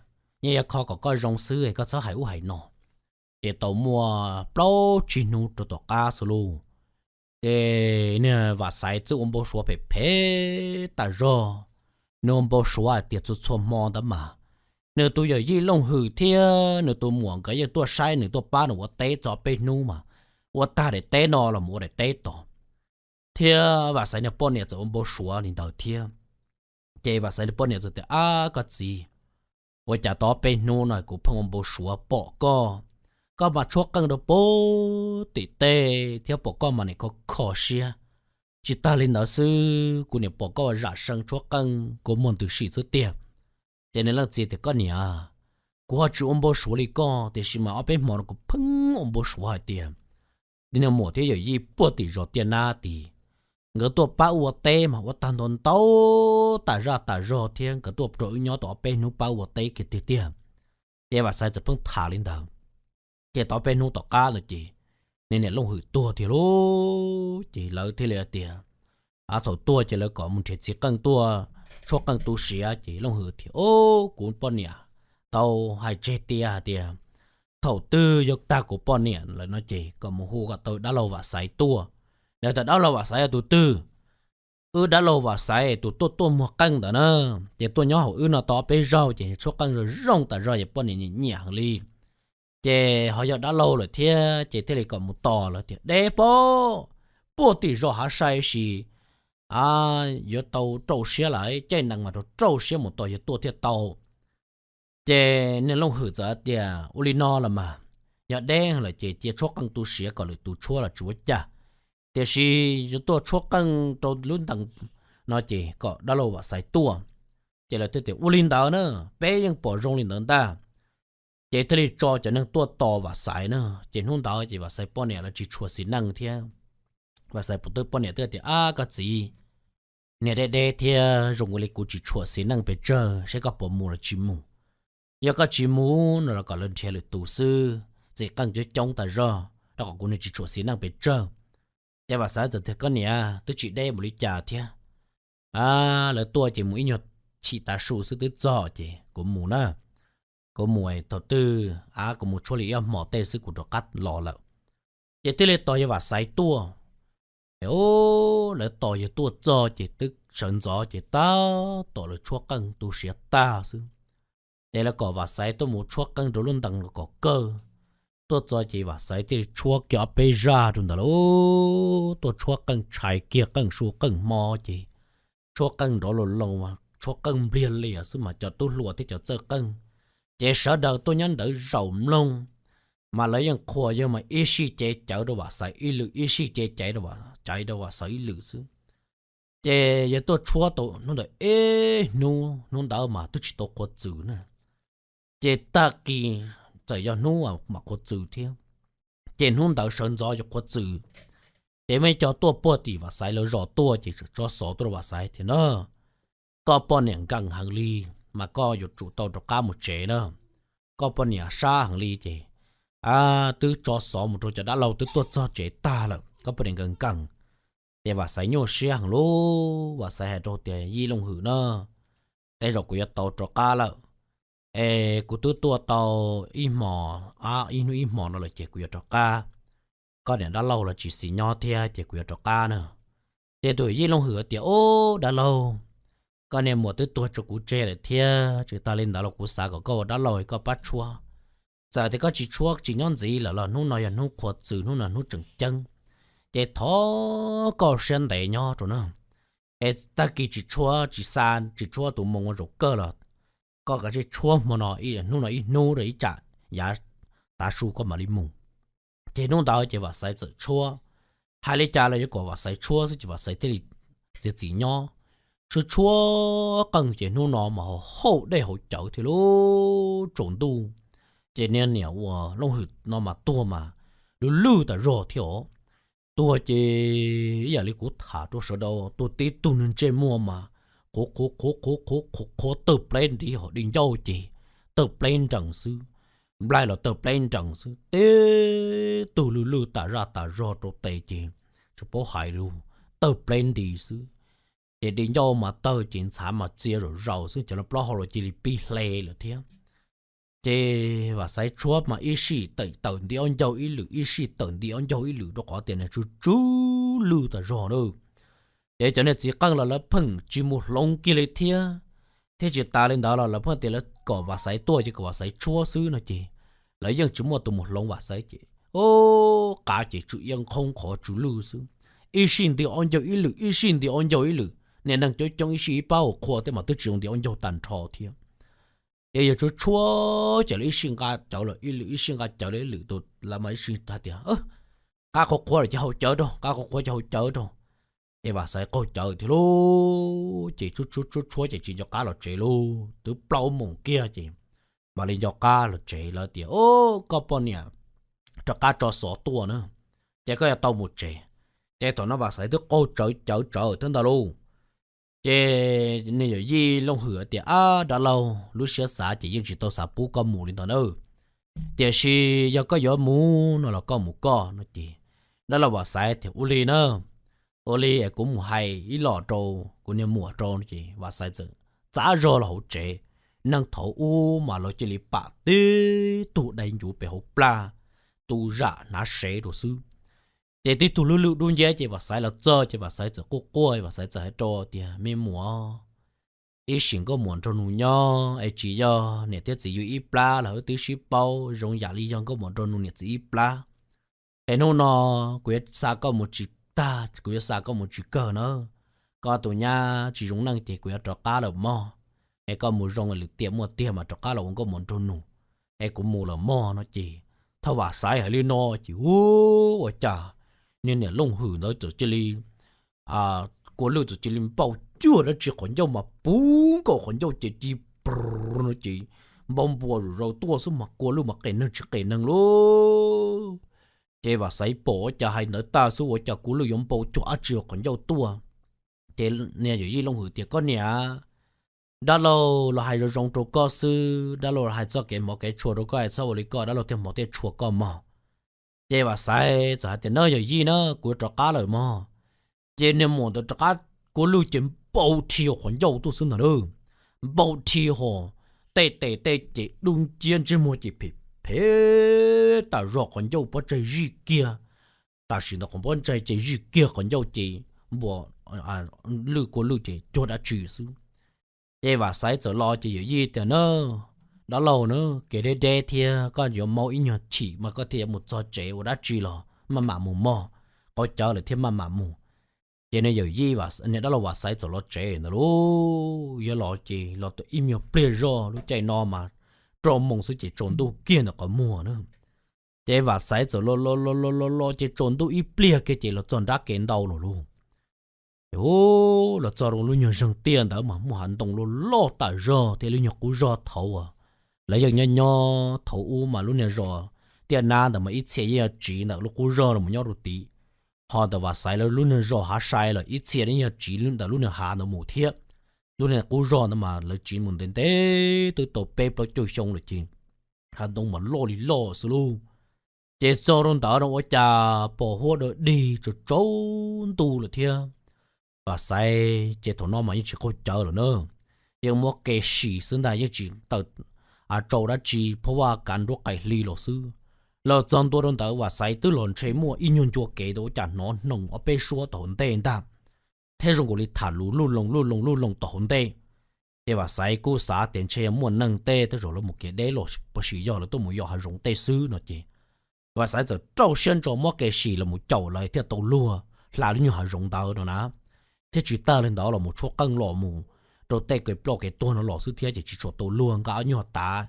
yeej yuav kho kom koj zoo xwb, koj txhob hais ub hais no. Ces tau muaj plaub tsib hnub rau tom qab xwb lauj, ces niag Vam Xaiv twb ua npau suav phem phem tas zog. Nws ua npau suav hais tias txhua txhua hmo ntawd mas nws tus yawm yij Looj Hwm thiab nws tus muam nkawd yeej tuaj saib nws, tuaj pab nws ua teb txog peb hnub mas ua tag daim teb no los mus ua daim teb tod. Thiab Vam Xaiv niag poj niam txawm ua npau suav li ntawd thiab. Ces Vam Xaiv niag poj niam txawm tias, Ab koj txiv, ua cas tau ob peb hnub no kuv pheej ua npau suav pom koj, koj mas tshuab qeej rau puag tim tej thiab pom koj mas nim kho kho siab. Tsis tag li ntawd xwb, kuv nim pom koj ua zam see tshuab qeej kua muag ntws sim xwb tiag. Ces niag leej txiv tias, Koj niam, kuv ho tsis ua npau suav li koj, tiam sis mas ob peb hmo no kuv pheej ua npau suav hais tias niag muam thiab yawm yij puag tim zos Tiaj Nab tid, nkawd tuaj pab ua teb mas ua tag ntau ntau tas zaj tas zog thiab nkawd tuaj rau wb nyob tau ob peb hnub pab ua teb kiag tiag tiag. Ces Vam Xaiv txawm pheej tham li ntawd. Ces tau ob peb hnub tom qab no ces niag niam Looj Hwm tuag tiag lauj. Ces lawv thiaj li tias, thaum tuag ces lawv kom mus nrhiav txiv qeej tuaj tshuab qeej tu siav. Ces Looj Hwm tias, Au, kuv poj niam tau hais tseg tias, hais tias thaum twg yuav tag kuv poj niam lawm no ces kom mus hu kom tau dab laug Vam Xaiv tuaj. Lawv tias, Dab laug Vam Xaiv yog tus twg? Wb dab laug Vam Xaiv tus tuaj tuaj muag qeej ntawd na, ces tuaj nyob hauv wb no tau ob peb zaug ces tshuab qeej zoo zoo tas zog, yog poj niam nyiam nyiam heev li. Ces ho yog dab laug lawm thiab ces thiaj li kom mus tos. Lawv tias, Deb pob, puag tim zos Hav Sai sis, yuav tau rau siab lawm, caij nees mas rau rau siab mus tos yog tuaj thiaj tau. Ces niag Looj Hwm txawm tias, Ua li no los mas, yog deb lawm ces cia tshuab qeej tu siav kom lwm tus tshuab los tsis ua cas, tiam sis yuav tuaj tshuab qeej rau lub ntees no ces kom dab laug Vam Xaiv tuaj. Ces lawv thiaj tias, Ua li ntawd na, peb yeej pom zoo li ntawd ntag. Ces thiaj li tso cov neeg tuaj tos Vam Xaiv na. Ces hnub ntawd ces Vam Xaiv poj niam lawv tsis tshua xis neej thiab. Vam Xaiv pom twb poj niam twb tias, Ab koj txiv, niag deb deb thiab zoo li kuv tsis tshua xis neej pes tsawg, saib koj puas mus los tsis mus. Yog koj tsis mus no los kom lawv nrhiav lwm tus xwb, txiv qeej coob coob tas zog rau qhov kuv niag tsis tshua xis neej pes tsawg. Ces Vam Xaiv txawm tias, Koj niam, twb tsis deb mus li cas thiab. Lawv tuaj ces mus ib nyuag chim tav su xwb twb txog ces kuv mus na. Kuv mus thaum twg, a, kuv mus tshuab li ib hmo tej xwb kuv rov qab los lawm. Ces thiaj li tos yawg Vam Xaiv tuaj. Es lawv tos yawg tuaj txog ces twb sawv ntxov ces tab tom lawv tshuab qeej tu siav tag xwb. Ces lawv kom Vam Xaiv tuaj mus tshuab qeej rau lub ntees los kom kawg. Tuaj txog ces Vam Xaiv thiaj li tshuab kiag ob peb zaj rau ntawd lauj. Tuaj tshuab qeej tshais kiag qeej su qeej hmo ces tshuab qeej nrov loo loo, tshuab qeej npliag lias xwb mas cov tub hluas thiab cov txawj qeej ces sawv daws tuaj nyob ntawd zaum mloog, mas lawv yeej qhuas yog mas ib sij ce cawv rau Vam Xaiv ib lwm, ib sij ce caiv rau Vam Xaiv ib lwm xwb. Ces yog tuaj tshuab tau hnub ntawd ib hnub, hnub ntawd mas twb tsis tau qhuav txws na. Ces tag kis txawm yog hnub mam qhuav txws thiab, ces hnub ntawd sawv ntxov yuav qhuav txws, ces muaj ib co tuaj puag tim Vam Xaiv lawv zos tuaj ces tso xov tuaj rau Vam Xaiv tias na, koj poj niam nkees heev li, mas koj yuav tsum tau rov qab mus tsev na. Koj poj niam sab heev li ces twb tso xov mus rau cov dab laug twb tuaj txog tsev tag lawm, koj poj niam nkees nkees. Ces Vam Xaiv nyuaj siab heev lauj, Vam Xaiv hais rau tias Yij Looj Hwm na, tej zaum kuv yuav tau rov qab lawm, es kuv twb tuaj tau ib hmos, ib hnub ib hmos no lawm ces kuv yuav rov qab. Koj niam dab laug los tsis xis nyob thiab ces kuv yuav rov qab na. Ces tus Yij Looj Hwm tias, Ub, dab laug, koj niag muam twb tuag tso kuv tseg lawm thiab, tsis tas li ntawd los kuv xav kom koj ua dab laug koj pab tshuab. Txawm tias koj tsis tshuab tsis nyob ntxiv lawm los hnub no yog hnub qhuav txws, hnub no hnub tseem ceeb, ces thov koj siab ntev nyob rau na, es tag kis tsis tshuab tsis xa, tsis tshuab tus moo ua zaum kawg los koj kav tsij tshuab hmo no, hnub no ib hnub rau ib tsam yav tav su koj mam li mus. Ces hnub ntawd ces Vam Xaiv txawm tshuab, hais li cas los yuav kom Vam Xaiv tshuab xwb ces Vam Xaiv thiaj li txiav txim nyob. Tshuab tshuab qeej ces hnub no mas hauv dej hauv cawv thiab lub tsaus ntuj, ces niag niam uas Looj Hwm no mas tuag mas lub lwj tas zog thiab os. Tuag ces ib yam li kuv tham rau sawv daws, tuag tib tug nws ntsej muag mas qhuav qhuav qhuav qhuav qhuav qhuav qhuav tawg pleb ntiv, hos di ncauj ces tawg pleb nrees xwb, nplaig los tawg pleb nrees xwb, tib tug lwj lwj tas zaj tas zog rau tes ces tsis paub hais lus, tawg pleb ntiv xwb. Ces di ncauj mas tawg ces ntxhav mas txia zaum zaus xwb, ces plaub hau los cia li pib hle lawm thiab. Ces Vam Xaiv tshuab mas ib sij tawm nti ob ncaug ib lwm, ib sij tawm nti ob ncaug ib lwm rau qhov tias nws tsw tsw lwj tas zog na. Ces cov niag txiv qeej los lawv pheej tsis mus hloov kiag li thiab, thiab tsis tas li ntawd los lawv pheej tias lawv kom Vam Xaiv tuaj ces kom Vam Xaiv tshuab xwb no ces lawv yeej tsis muaj tus mus hloov Vam Xaiv ces, o, qav ces tsw iab nqhoob qhov tsw lwj xwb. Ib sij nti ob ncaug ib lwm, ib sij nti ob ncaug ib lwm, niag neeg coob coob ib sij ib pab ua qhua thiab mas twb tsis zoo nti ob ncaug tag nrho thiab. Ces yog tshuab tshuab ces lawv ib sij nqa cawv los ib lwm, ib sij nqa cawv los ib lwm, tus lawv mas ib sij hais tias, qab qhuav qhuav lawm ces haus cawv rau, qab qhuav qhuav ces haus cawv rau. Ces Vam Xaiv qaug cawv thiab lauj, ces tshuab tshuab tshuab ces tsis nco qab los tsev lauj, twb plaub moos kiag ces mam li nco qab los tsev. Lawv tias, O, koj poj niam rov qab tso xov tuaj na, ces koj yuav tau mus tsev. Ces thaum no Vam Xaiv twb qaug cawv tsawv thiab ntag lauj. Ces niag yawm yij Looj Hwm tias, Ab, dab laug, lub siab xav ces yeej tsis tau xav pub koj mus li ntawd na, tiam sis yog koj yuav mus no los koj mus koj no ces dab laug Vam Xaiv tias, Ua li na, ua li es kuv mus hais ib los rau kuv niag muam rau no ces Vam Xaiv txawm txav zog los hauv tsev. Neeg thaum ub mas lawv cia li pam tib tug dai ncuv pem hauv plag, tu zam hnav sev rau xwb. Ces tib tug lwj lwj dub nciab ces Vam Xaiv los txog ces Vam Xaiv txawm quaj quaj, Vam Xaiv txawm hais rau tias, Me muam, ib sim nkauj muam nraug nus nyob es tsis yog niam thiab txiv yus ib plab los wb twb sib paub zoo yam li yog nkauj muam nraug nus niam txiv ib plab. Es hnub no kuv yuav xa koj mus tsis tag, kuv yuav xa koj mus tsis kawg na. Koj tus nyab tsis zoo neej ces kuv yuav rov qab lawm mog. Es koj mus zoo lwm tiam muaj tiag mas rov qab los ua nkauj muam nraug nus, es kuv mus lawm mog no ces thaum Vam Xaiv hais li no ces ua cas niag niam Looj Hwm ntawd txawm cia li kua lwj txawm cia li npau cuag dab tsi qhov ncauj mas puv nkaus qhov ncauj ces ci pr no ces npau npua zaum zaus tuaj xwb mas kua lwj mas qes neeg tsis qes neeg lauj. Ces Vam Xaiv pom ua cas hais ntawd tag xwb ua cas kua lwj yuav npau cuag dab tsi qhov ncauj tuaj. Ces niag yawm yij Looj Hwm tias, Koj niam, dab laug los hais zoo zoo rau koj xwb, dab laug los hais txoj kev hmov kev tshua rau koj es txhob ua li koj, dab laug thiaj hmov thiaj tshua koj mog. Ces Vam Xaiv txawm hais tias, Na yawm yij na, kuv yuav rov qab lawm mog. Ces niag muam ntawd rov qab kua lwj ces npau rhi qhov ncauj tuaj xwb ntag na. Npau rhi ho, tej tes tej ces dub nciab ntsej muag ces phem phem tas zog, qhov ncauj pob tsaig zij kiag. Tam sim ntawd qhov pob tsaig ces zij kiag qhov ncauj ces npua lwj kua lwj ces cuag dab tsi xwb. Ces Vam Xaiv txawm los ces yawm yij tias, Na dab laug na, kev deb deb thiab koj yuav maub ib nyuag chim mas koj thiaj yuav mus txog tsev, ua dab tsi los maj mam mus mog, qaug cawv lawm thiab maj mam mus. Ces niag yawm yij, niag dab laug Vam Xaiv txawm los tsev ntawd lauj. Yog los ces los tau ib nyuag pliag zog, lub caij no mas rau moos xwb ces tsaus ntuj kiag ntawm qhov muag na. Ces Vam Xaiv txawm los los los los los ces tsaus ntuj ib pliag kiag ces los txog nrab kev ntau lawm lauj. Ces los txog rau lub nyuag zeeg tiaj ntawd mas muaj hav ntoo loj loj tas zog thiab lub nyuag qub zog thaud uas lawv yeej nyob nyob thaud ub mas lub niag zos Tiaj Nab ntawd mas ib txhia yeej yog tsiv ntawm lub qub zog los nyob rau tid. Ho ntawm Vam Xaiv lawv lub niag zos Hav Sai los ib txhia yeej yog tsiv ntawm lub niag hav ntawd mus thiab. Lub niag qub zog ntawd mas lawv tsiv mus ntev ntev twb tau peb plaub caug xyoo lawm ces hav ntoo mas loj li loj xwb lauj. Ces txog rau ntawd no ua cas pom huab dawb dig tsaus tsaus ntuj lawm thiab. Vam Xaiv ces thaum no mas yeej tsis qaug cawv lawm na, yeej muab ke sim xwb ntag, yeej tsis tawm tsau dab tsi, phab vaj kav nruab qaim hli los xwb. Los txog ntua rau ntawd Vam Xaiv twb los ntshe muaj ib nyuag ncua kev ntawd ua cas hnov hnoos ob peb suab tom hauv ntej ntag, thiab zoo nkaus li tham lus luj loo luj loo luj loo tom hauv ntej. Ces Vam Xaiv kuj xav tias ntshe yog muaj neeg tej tej zaum lawv mus kev deb los puas sim yog lawv tuaj mus yos hav zoov tej xwb no ces Vam Xaiv txawm rau siab ntso muab ke sim los mus caum lawv thiaj tau luag hla lub nyuag hav zoov ntawd no na. Thiab tsis tag li ntawd los mus tshuab qeej los mus rau tej kev ploj kev tuag no los xwb thiab ces tsis tshua tau luag, nqa ob nyuag tav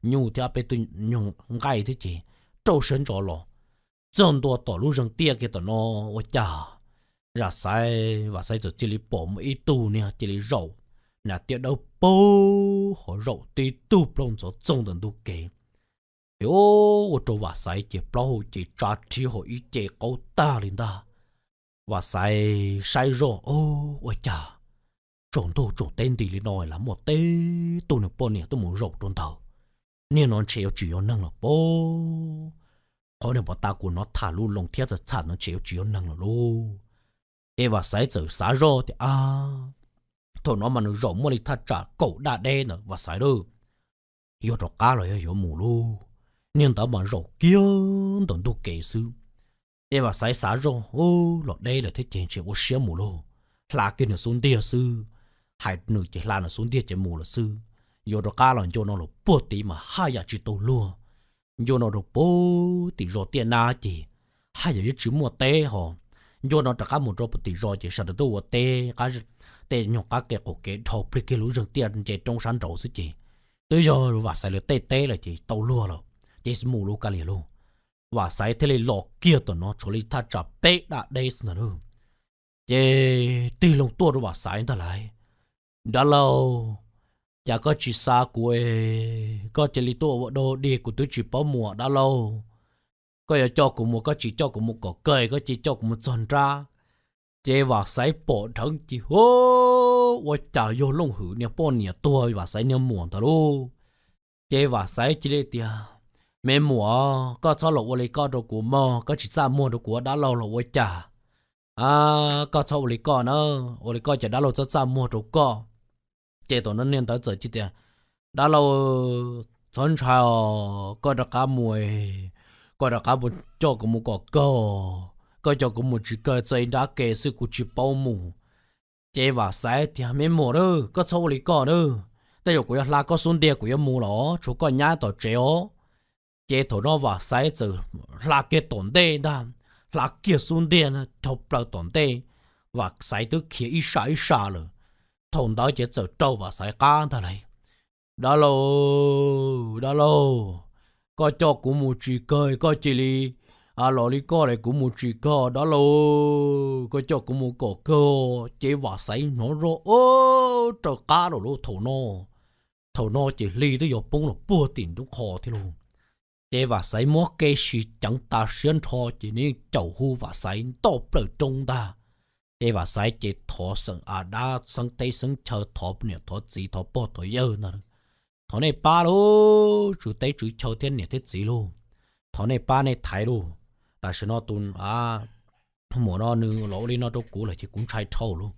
nyuj thiab ob peb tug nyuag nqaij thiab ces rau siab ntso los. Txog ntua tom lub zeeg tiaj kiag tom no ua cas Vam Xaiv, Vam Xaiv txawm cia li pom muaj ib tug niag cia li zaum nram tiaj dawb paug ho zaum tib tug plaub ntxhov txoog ntawm ntug kev. Ces ua rau Vam Xaiv ces plaub hau ces tsa rhiab ho ib ce qaug tag li ntag. Vam Xaiv saib zoj, o, ua cas tsaus ntuj tsaus teb nti li no las muaj teb tug niag poj niam tuaj mus zaum rau ntawd. Niag no ntshe yuav tsis yog neeg los pob. Qhov niag pov tas kuv hnov tham luj loo thiab txawm txham no ntshe yuav tsis yog neeg los lauj. Ces Vam Xaiv txawm xav zoj tias, a, thaum no mas nws zaum muaj li thaj tsam kaum daj deb ntawd Vam Xaiv lauj, yog rov qab los yog yuav mus lauj. Niag ntawd mas zaum kiag ntawm ntug kev xwb. Ces Vam Xaiv xav zoj, u, los deb lawm thiab ces ntshe ua siab mus lauj, hla kiag nws xub ntiag xwb. Hais nws ces hla nws xub ntiag ces mus lawm xwb. Yuav rov qab los ncua no los puag tid mas haj yam tsis tau luag. Ncua no rau puag tim zos Tiaj Nab ces haj yam yuav tsis muaj teb ho. Ncua no rov qab mus rau puag tim zos ces sawv daws tuaj ua teb, tej nyuag qab kev qaum kev dhau plig kiag lub zeeg tiaj nce roob sab nraud xwb ces twb yog Vam Xaiv lawv tej teb lawm ces tau luag lawm ces mus lauj, kav liam lauj. Vam Xaiv thiaj li los kiag tom no tshuav li thaj tsam peb daj deb xwb ntag lauj. Ces tig loo tuaj rau Vam Xaiv ntag lauj, dab laug, cas koj tsis xa kuv es koj cia li tuaj ua dog dig kuv twb tsis paub mus dab laug. Koj yuav coj kuv mus koj tsis coj kuv mus kom kawg, koj cia li coj kuv mus txog nrab. Ces Vam Xaiv pom dheev ces hu, ua cas yog Looj Hwm niag poj niam tuag Vam Xaiv niag muam ntawd lauj. Ces Vam Xaiv cia li tias, me muam, koj txhob los ua li koj rau kuv mog, koj tsis txaj muag rau kuv dab laug los ua cas? Koj txhob ua li koj na, ua li koj ces dab laug txhob txaj muag rau koj. Ces thaum no niag ntawd txawm cia tias, dab laug, txhob ntshai os, koj rov qab mus, koj rov qab mus coj kuv mus kom kawg, koj coj kuv mus tsis kawg txog ib nrab ke xwb kuv tsis paub mus. Ces Vam Xaiv tias, me muam a, koj txhob ua li koj na, tej zaum kuv yuav hla koj xub ntiag kuv yuav mus los tshuav koj nyab tom tsev os. Ces thaum no Vam Xaiv txawm hla kiag tom ntej ntag, hla kiag xub ntiag dhau plaws tom ntej, Vam Xaiv twb khiav ib sab ib sab lawm. Thaum ntawd ces txawm raug Vam Xaiv qab ntag lauj, dab laug, dab laug, koj coj kuv mus tsis kawg koj cia li los li koj los kuv mus tsis kawg dab laug, koj coj kuv mus kom kawg. Ces Vam Xaiv hnov zoj, o, raws qab lawm lauj thaum no. Thaum no ces hli twb yuav poob los puag tim nruab qhov thiab lauj. Ces Vam Xaiv muab kev sib ceev tas siab nrho ces nws yeej caum hu Vam Xaiv ntoj plaws roob ntag. Ces Vam Xaiv ces thov xeeb av dab xeeb teb xeeb chaw, thov niam thov txiv thov pog thov yawg ntag, thov nej pab lauj, tswv teb tswv chaw thiab niam thiab txiv lauj, thov nej pab nej thaiv lauj. Tam sim no tus muam no nws los ua li no rau kuv lawm ces kuv ntshai dhau lauj.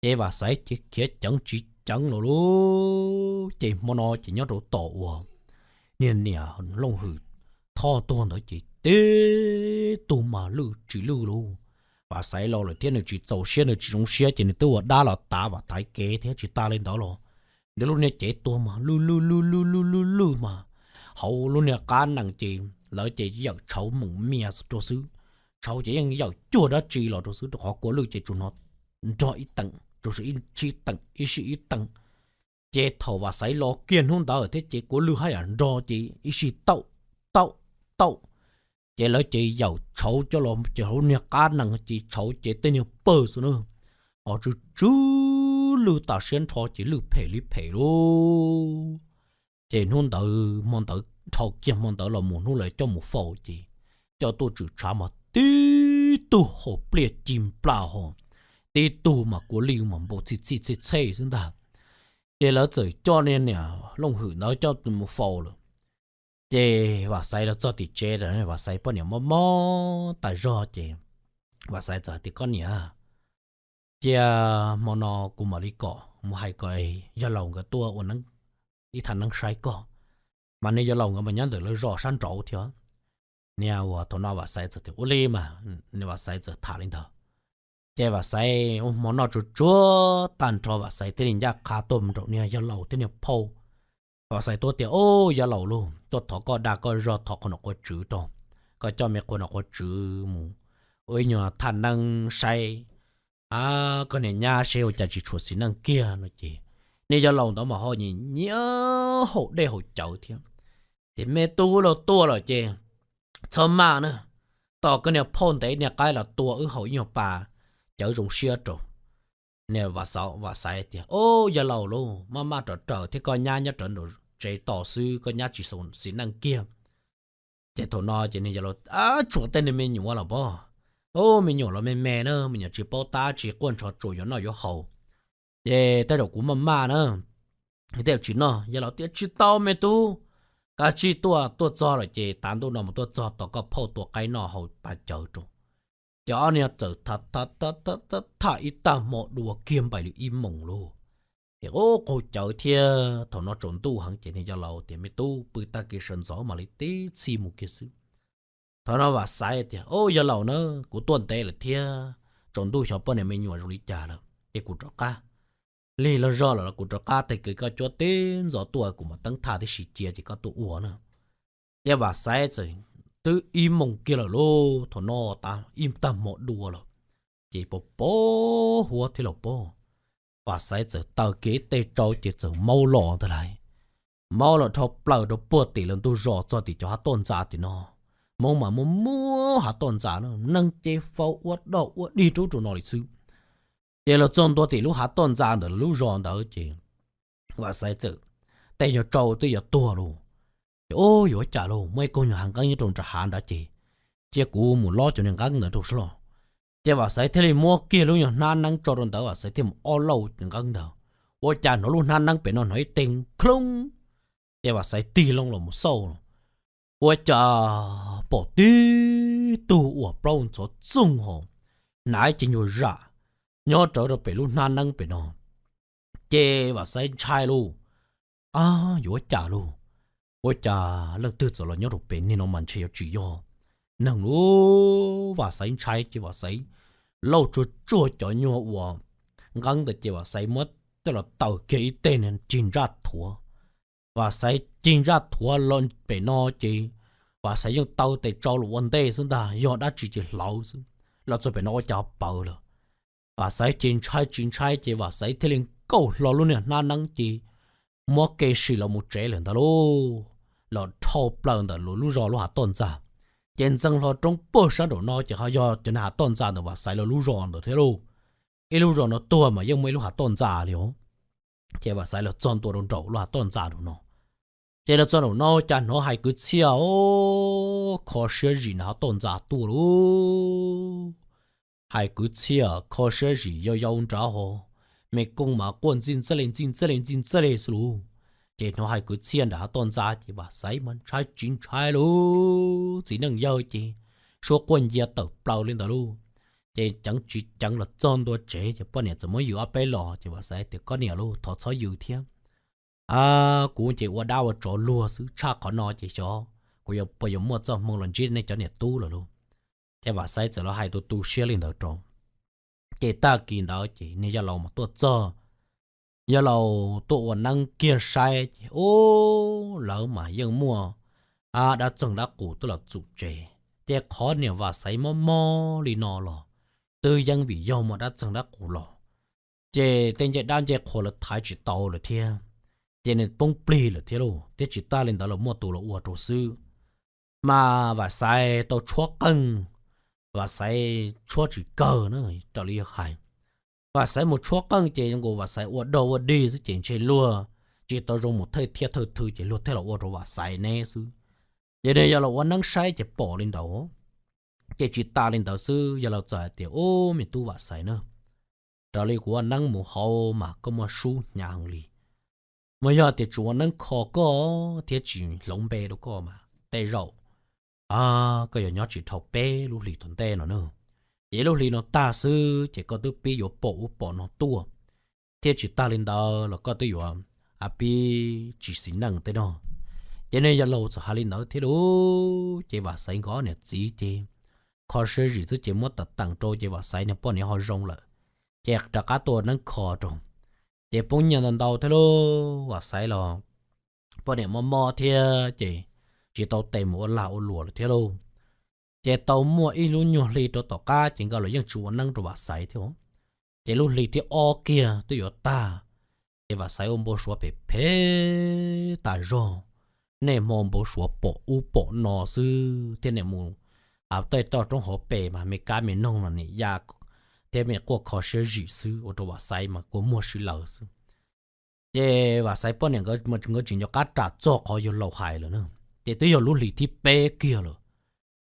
Ces Vam Xaiv ces khiav ceev tsis ceev los lauj. Ces hmo no ces nyob rau tom uas niag niam Looj Hwm Thoj tuag ntawd ces tib tug mas lwj tsis lwj lauj. Vam Xaiv laus lawm thiab nws tsis txaus siab nws tsis zoo siab ces nws twb ua dab los tav Vam Xaiv kev thiab tsis tas li ntawd los nws lub niag cev tuag mas lwj lwj lwj lwj lwj lwj lwj mas hauv lub niag qab nees ces lawv ces yawm tshauv moos mias rau xwb. Tshauv ces yeej yawm cuag dab tsi los rau xwb rau qhov kua lwj ces tsuas hnov nrog ib teem, tsuas ib sij teem ib sij ib teem. Ces thaum Vam Xaiv los kiag hnub ntawd thiab ces kuav lwj haj yam nrog ces ib sij taum, taum, taum. Ces lawv ces yaum tshauv coj los ces hauv niag qab nees ces tshauv ces tej niag pawg xwb na, ho tsw tsw lwj tas siab nrho ces lwj phem li phem lauj. Ces hnub ntawd hmo ntawd dhau kiag hmo ntawd los mus hnub lawv coj mus faus ces coj tuaj tswm tshav mas tib tug haus pliaj ci nplas ho, tib tug mas kua lij mas npau txhij txhij txhej txhej xwb ntag. Ces lawv txawm coj niag niam Looj Hwm ntawd coj mus faus lawm. Ces Vam Xaiv los txog tim tsev, Vam Xaiv poj niam mob mob tas zog ces Vam Xaiv txawm hais tias, Koj niam, cia hmo no kuv mam li kom mus hais kom yawg laus nkawd tuaj ua ib thaj neeb saib koj. Mas niag yawg laus nkawd mas nyob ntawm lawv zos sab nraud thiab. Niag uas thaum no Vam Xaiv txawm tias, Ua li mas. Niag Vam Xaiv txawm tham li ntawd. Ces Vam Xaiv ua hmo noj tsuag tsuag tag nrho Vam Xaiv thiaj li ncaj qha tuaj mus nraum niag yawg laus thiab niag phauj. Vam Xaiv tuaj tias, Au, yawg laus lauj, tuaj thov koj dag koj zog thov qhov nom qhov tswv rau, koj coj me qhov nom qhov tswv mus ua ib nyuag thaj neeb saib koj niam nyab seb ua cas tsis tshuav xiv neej kiag no ces niag yawg laus ntawd mas ho nyiam nyiam haus dej haus cawv thiab. Ces, Me tub, los tuaj lawm ces txhob maj na, tos koj niag phauj ntev niag qaib los tua wb haus ib nyuag pas cawv zoo siab rau. Niag Vam Xaiv tias, Au, yawg laus lauj, maj maj rov raws thiab koj nyab nyob rawv nraum tsev tos xwb, koj nyab tsis xav xiv neej kiag. Ces thaum no ces niag yawg laus, Tshuav tej niag me nyuam los pob, me nyuam los me me na, me nyuam tsis paub tab tsis quaj nrho tsuas yuav noj yuav haus. Ces tej zaum kuv maj maj na, tej zaum tsis noj. Yawg laus tias, Tsis tau me tub, kav tsij tuaj, tuaj txog lawm ces tav ntuj no mus tuaj txog tos koj phauj tua qaib noj haus pas cawv rau. Ces ob niag txawm tham ib tag hmo dua kiag npaum li ib moos lauj. Ces qaug cawv thiab thaum no tsaus ntuj heev ces niag yawg laus tias, Me tub, pw tag kis sawv ntxov mam li tib txhij mus kiag xwb. Thaum no Vam Xaiv tias, Au, yawg laus na, kuv tuaj ntev lawm thiab, tsaus ntuj xyov poj niam me nyuam zoo li cas lawm ces kuv rov qab. Lig log zog lawm los kuv rov qab tag kis koj cuab tib ntxov tuaj kuv mam teeb thaj tib si cia ces koj tuaj ua na. Ces Vam Xaiv txawm twb ib moos kiag lawm lauj, thaum no ib tag hmo dua lawm, ces pos pos huab thiab los pob. Vam Xaiv txawm taw kiag ib teg tsau ces txawm maub los ntag lauj. Maub los dhau plaws rau puag tim lawv ntug zos txog tim cov hav toj ntxa tim no. Hmoob mas muaj muaj hav toj ntxa na, neeg ces faus ua doj ua dig rub rau no li xwb. Ces los txog ntua tim lub hav toj ntxa ntawm lub zos ntawd ces Vam Xaiv txawm tej nyuag tsau twb yuav tuag lauj. Ces, Ub, yuav ua cas lauj, muaj ib koog nyuag hav nqeeb nyob rau nram hav nrad ces cia kuv mus lob cov niag nqeeb ntawd rau seb los. Ces Vam Xaiv thiaj li muab kiag lub nyuag hnab neeb tso rau ntawd, Vam Xaiv thiaj mus ob lauj nqeeb ntawd. Ua cas hnov lub hnab neeb pem no hnov ib teg kloob. Ces Vam Xaiv tig loo los mus xauj, ua cas pom tib tug uas plaub ntxhov txoog ho hnav ib ce nyuag zam nyob rawv rau pem lub hnab neeb pem no. Ces Vam Xaiv ntshai lauj, Ab, yuav ua cas lauj? Ua cas leej twg txawm los nyob rau pem niag no mas ntshe yuav tsis yog neeg lauj. Vam Xaiv ntshai ces Vam Xaiv lauj tsuag tsuag cov nyuag uas nqeeb ntawd ces Vam Xaiv muab coj los taw kiag ib teg cig ntsaj thuav. Vam Xaiv cig ntsaj thuav los pem no ces Vam Xaiv yeej taw tes tsau los ua ntej xwb ntag, yog dab tsi ces hlauv xwb, los txog pem no ua cas pawv lawm. Vam Xaiv ces ntshai tsis ntshai ces Vam Xaiv thiaj li nkaum hlo lub niag hnab neeb ces muab kev sim los mus tsev lawm ntag lauj. Los dhau plaws ntawm lub zos lub hav toj ntxa, ces ntxeev hlo roob puag sab nraum no ces ho yog cov niag hav toj ntxa ntawm Vam Xaiv lawv lub zos ntawd thiab lauj. Ib lub zos no tuag mas yeej muaj ib lub hav toj ntxa li os. Ces Vam Xaiv los txog ntua rau nraum lub hav toj ntxa nraum no, ces los txog nraum no cas hnov hais kwv txhiaj os, kho siab zim nram hav toj ntxa tuaj lauj. Hais kwv txhiaj kho siab zim yau yau nrad ho, me kooj mas quaj ntxij ntxej li ntxij ntxej li ntxij ntxej li xwb lauj. Ces hnov hais kwv txhiaj nram hav toj ntxa ces Vam Xaiv mas ntshai tsis ntshai lauj, txiv neej yawg ces suab quaj ncia tawm plaws li ntawd lauj. Ces ceev tsis ceev los txog ntua tsev ces poj niam txawm muab yws ob peb los ces Vam Xaiv tias, Koj niam lauj, thov txhob yws thiab. Kuv ces ua dab ua tsov luag xwb, tshaj qhov no ces xyov kuv yuav puas yuav muaj txoj hmoo los ntsib nej cov niam tub lawm lauj. Ces Vam Xaiv txawm los hais tu tu siab li ntawd rau. Ces tag kis ntawd ces niag yawg laus mas tuaj txog, yawg laus tuaj ua neeb kiag saib ces ub, lawv mas yeej muaj dab txeeg dab qus tuaj los txum tsev. Ces qhov niam Vam Xaiv mob mob li no los twb yeej vim yog muaj dab txeeg dab qus los. ces tej ncej dab ncej qhua lawv thaiv tsis tau lawm thiab, ces nws poob plig lawm thiab lauj. Thiab tsis tas li ntawd los muaj tus los ua rau xwb. Mas Vam Xaiv tau tshuab qeej, Vam Xaiv tshuab tsis kawg na, raws li yog hais, Vam Xaiv mus tshuab qeej ces nkaus Vam Xaiv ua dog ua dig xwb ces ntshe luag tsis tau zoo mus thawj thiab thawj thw ces luag thiaj los ua rau Vam Xaiv neb xwb. Ces nws yog los ua neeb saib ces pom li ntawd. Ces tsis tas li ntawd xwb, yog laus txawm hais tias, Ub, me tub Vam Xaiv na, raws li kuv ua neeb mus hauv mas koj muaj sub hnyav heev li. Mas yog tias tsis ua neeb kho koj thiab tsis hloov npe rau koj mas tej zaum koj yuav nyob tsis dhau peb lub hlis tom ntej no na. Ces ib lub hlis no tag xwb ces koj twb pib yuav pom ub pom no tuaj, thiab tsis tas li ntawd los koj twb yuav pib tsis xis neej tej no. Ces nws yog laus txawm hais li ntawd thiab lauj, ces Vam Xaiv nkawd niam txiv ces kho siab zim xwb ces muab teem rau ces Vam Xaiv niag poj niam ho zoo lawm, ces rov qab tuaj neeb kho rau. Ces poob nyiaj ntau ntau thiab lauj, Vam Xaiv los poj niam mob mob thiab ces tsis tau tes mus ua lag ua luam lawm thiab lauj. Ces tau muaj ib lub nyuag hli rau tom qab ces nkawd los yeej tsis ua neeb rau Vam Xaiv thiab. Ces lub hli thib ob kiag twb yuav tag, ces Vam Xaiv ua npau suav phem phem tas zog, niaj hmo npau suav pom ub pom no xwb thiab niaj mus tej toj roob hauv pes mas me kab me noog no niaj ya thiab me quaj kho siab zim xwb ua rau Vam Xaiv mas kua muag sib laws xwb. Ces Vam Xaiv poj niam nkawd tsis nco qab ras txog qhov yawg laus hais lawm na. Ces twb yog lub hlis thib peb kiag lawm,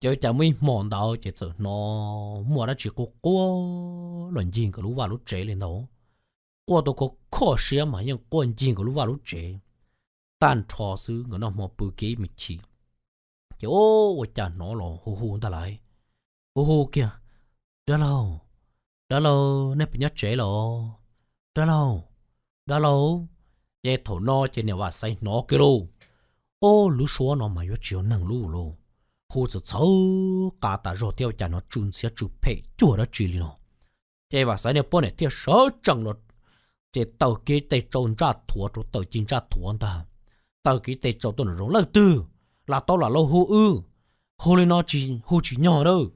ces ua cas muaj ib hmo ntawd ces txawm hnov muaj dab tsi quaj quaj los ncig nkawd lub vaj lub tsev li ntawd. Quaj tau kho kho siab mas yeej quaj ncig nkawd lub vaj lub tsev tag nrho xwb, nkawd noj hmo pw kiag ib me chim, ces ua cas hnov los hu hu ntag lauj, hu hu kiag, Dab laug, dab laug, nej puas nyob tsev los? Dab laug, dab laug. Ces thaum no ces niam Vam Xaiv hnov kiag lauj, Ob, lub suab no mas yuav tsis yog neeg lub lauj, hu txawv txhawv qa tas zog thiab ua cas hnov tsw ntxhiab tsw phem cuag dab tsi li no. Ces Vam Xaiv niag poj niam thiaj sawv tsees los, ces taws kiag tes tsau ntsaj thuav rau, taws ci ntsaj thuav ntag, taws kiag tes tsau tuaj nram zoov, Leej twg lam tau lam laus hu wb, hu li no tsis hu tsis nyog lawm.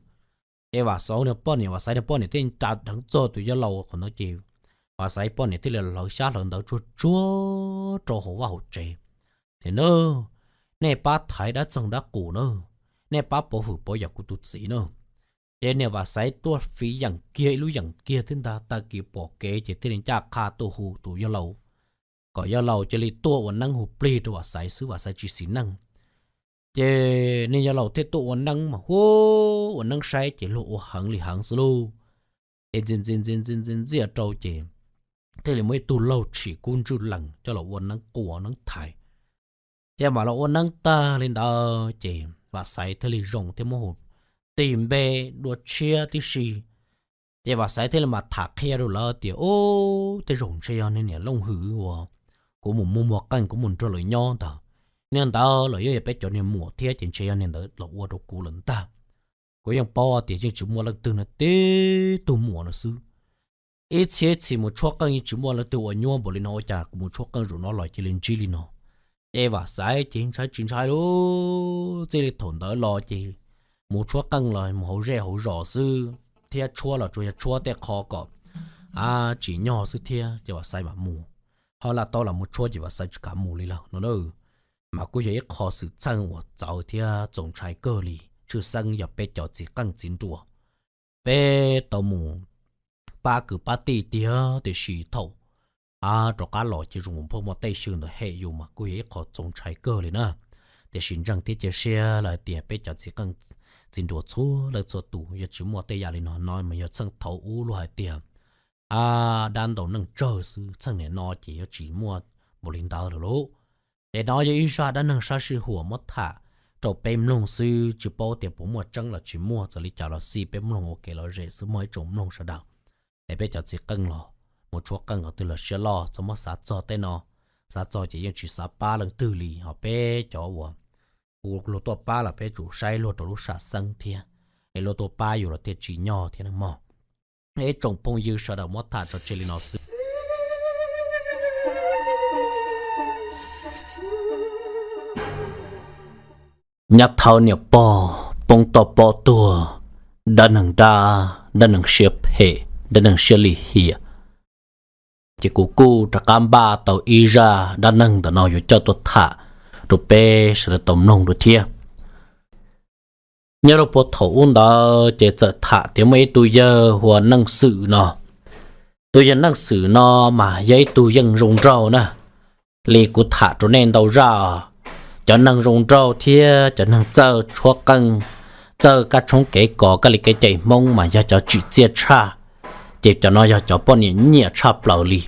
Ces Vam Xaiv niag poj niam, Vam Xaiv niag poj niam thiaj nra dheev txog tus yawg laus qhov ntawd ces Vam Xaiv poj niam thiaj li hlawv xyab hlawv ntawv tsuag tsuag rau hauv vaj hauv tsev, Ces na, nej pab thaiv dab txeeg dab qus na, nej pab pov hwm pov yam kuv tus txiv na. Ces niam Vam Xaiv tuaj fiv yeem kiag ib lub yeem kiag thiab ntag, tag kis pom kev ces thiaj li ncaj qha tuaj hu tus yawg laus, kom yawg laus cia li tuaj ua neeb hu plig rau Vam Xaiv xwb, Vam Xaiv tsis xis neej. Ces niag yawg laus thiaj tuaj ua neeb mas hu, ua neeb saib ces luag ua heev li heev xwb lauj. Ces ntxi ntxi ntxi ntxi ntxiaj rau ces thiaj li muaj ib tug laug tshim kub ntswj lees coj los ua neeb quas neeb thaiv. Ces mam los ua neeb tag li ntawd ces Vam Xaiv thiaj li zoo thiab muab hu tig npe dua tshiab tib si. Ces Vam Xaiv thiaj li mam tham qhia rau lawv tias, Ub, tej zaum ntshe yog niag niam Looj Hwm uas kuv mus muag muag qeej kuv mus nrog lawv nyob ntawd, niag ntawd los yeej yog peb cov niag muam thiab ces ntshe yog niag ntawd los ua rau kuv lawm ntag. Kuv yeej paub tias yeej tsis muaj leej twg no, tib tug muam no xwb. Ib txhia ib txhis mus tshuab qeej yeej tsis muaj leej twg ua nyuaj npaum li no, ua cas kuv mus tshuab qeej zaum no los cia li ntsib li no. Ces Vam Xaiv ces ntshai tsis ntshai lauj, txij li thaum ntawd los ces mus tshuab qeej los mus hauv zej hauv zos xwb thiab, tshuab los tsuas yog tshuab tej qho kom tsim nyog xwb thiab ces Vam Xaiv mam mus. Ho lam tau lam mus tshuab ces Vam Xaiv tsis kam mus li lawm no na. Mas kuj yog ib qho xwm txheej uas txawv thiab txaus ntshai kawg li. Tshwj xeeb yog peb cov txiv qeej txiv nruas, peb tau mus pab kwv pab tij tiag tiam sis thaum rov qab los ces zoo npaj muaj tej xyw ntawd hem yus mas kuj yog ib qho txaus ntshai kawg li na. Tiam sis ntseeg thiab cia siab lawm hais tias peb cov txiv qeej txiv nruas txhua leej txhua tus yuav tsis muaj tej yam li no. No mas yog txheej thaum ub luag hais tias dab ntaus neeg tsawg xwb, txheej niam no ces yuav tsis muaj npaum li ntawd lawm lauj. Ces no yog ib zaj dab neeg sab sij huam muab tham rau peb mloog xwb, tsis paub tias puas muaj tseeb los tsis muaj, txawm li cas los xij peb mloog ua kev lom zem xwb mog ib tsoom mloog sawv daws. Es peb cov txiv qeej los mus tshuab qeej qhov twg los siab loj txhob muab xav txog tej no. Xav txog ces yeej tsis xav pab leej twg li, ho peb cov uas hu luag tuaj pab los peb tsum saib luag rau lub sam xeeb thiab, es luag tuaj pab yus los thiaj tsim nyog thiab mog. Ib tsoom phooj ywg sawv daws muab tham tso tseg li no xwb. Nyob thaum niam pog poob toj pob tuag, dab neeg dab, dab neeg siab phem, dab neeg siab lim hiam, ces kuv kuj rov qab npaj tau ib zaj dab neeg ntawm no yuav coj tuaj tham rau peb sawv daws tau mloog dua thiab. Nyob rau puag thaum ub ntawd ces txawm tham tias muaj ib tug yawg hu ua Neej Xwm no. Tus yawg Neej Xwm no mas yog ib tug yeej zoo nraug na. Li kuv tham rau nej ntau zaj, cov neeg zoo nraug thiab cov neeg txawj tshuab qeej, txawj kab tshoob kev kos kab li kev cai Hmoob mas yog cov tsim txiaj tshaj, ces cov no yog cov poj niam nyiam tshaj plaws li.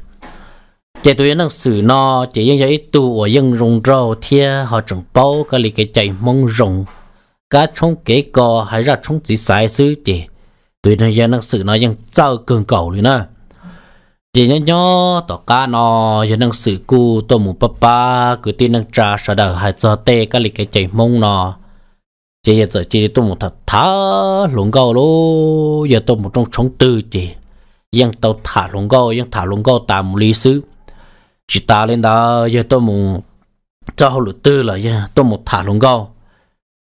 Ces tus yawg Neej Xwm no ces yeej yog ib tug uas yeej zoo nraug thiab ho tseem paub kab li kev cai Hmoob zoo, kab tshoob kev kos hais zaj tshoob txiv xaiv xwb ces tus yawg Neej Xwm no yeej txawj kawg nkaus li na. Ces nyob nyob tom qab no yawg Neej Xwm kuj tuaj mus pab pab kwv tij neej tsa sawv daws hais txog tej kab li kev cai Hmoob no, ces yawg txawm cia li tuaj mus tham tham hluas nkauj lauj. Yawg tuaj mus rooj tshoob twg ces yeej tau tham hluas nkauj, yeej tham hluas nkauj tas mus li xwb. Tsis tas li ntawd yawg tuaj mus txoj hauj lwm twg los yawg tuaj mus tham hluas nkauj.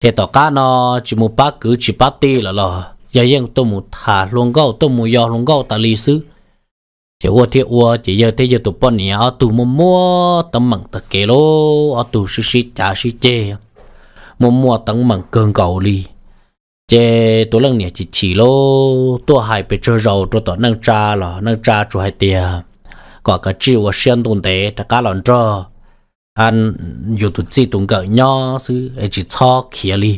Ces tom qab no tsis mus pab kwv tsis pab tij lawm los yawg yeej tuaj mus tham hluas nkauj, tuaj mus yos hluas nkauj tas li xwb. Ces ua thiab ua ces yawg thiab yawg tus poj niam ob tug muaj muaj teeb meem tag kev lauj, ob tug sib sib cav sib ceg, muaj muaj teeb meem kawg nkaus li. Ces tus leej niam chim chim lauj, tuaj hais pes tsawg zaus rau tom neej tsa los neej tsa tsuas hais tias kom kav tsij ua siab ntuj ntev rov qab los nrog yus tus txij tus nkawm nyob xwb es tsis txhob khiav li.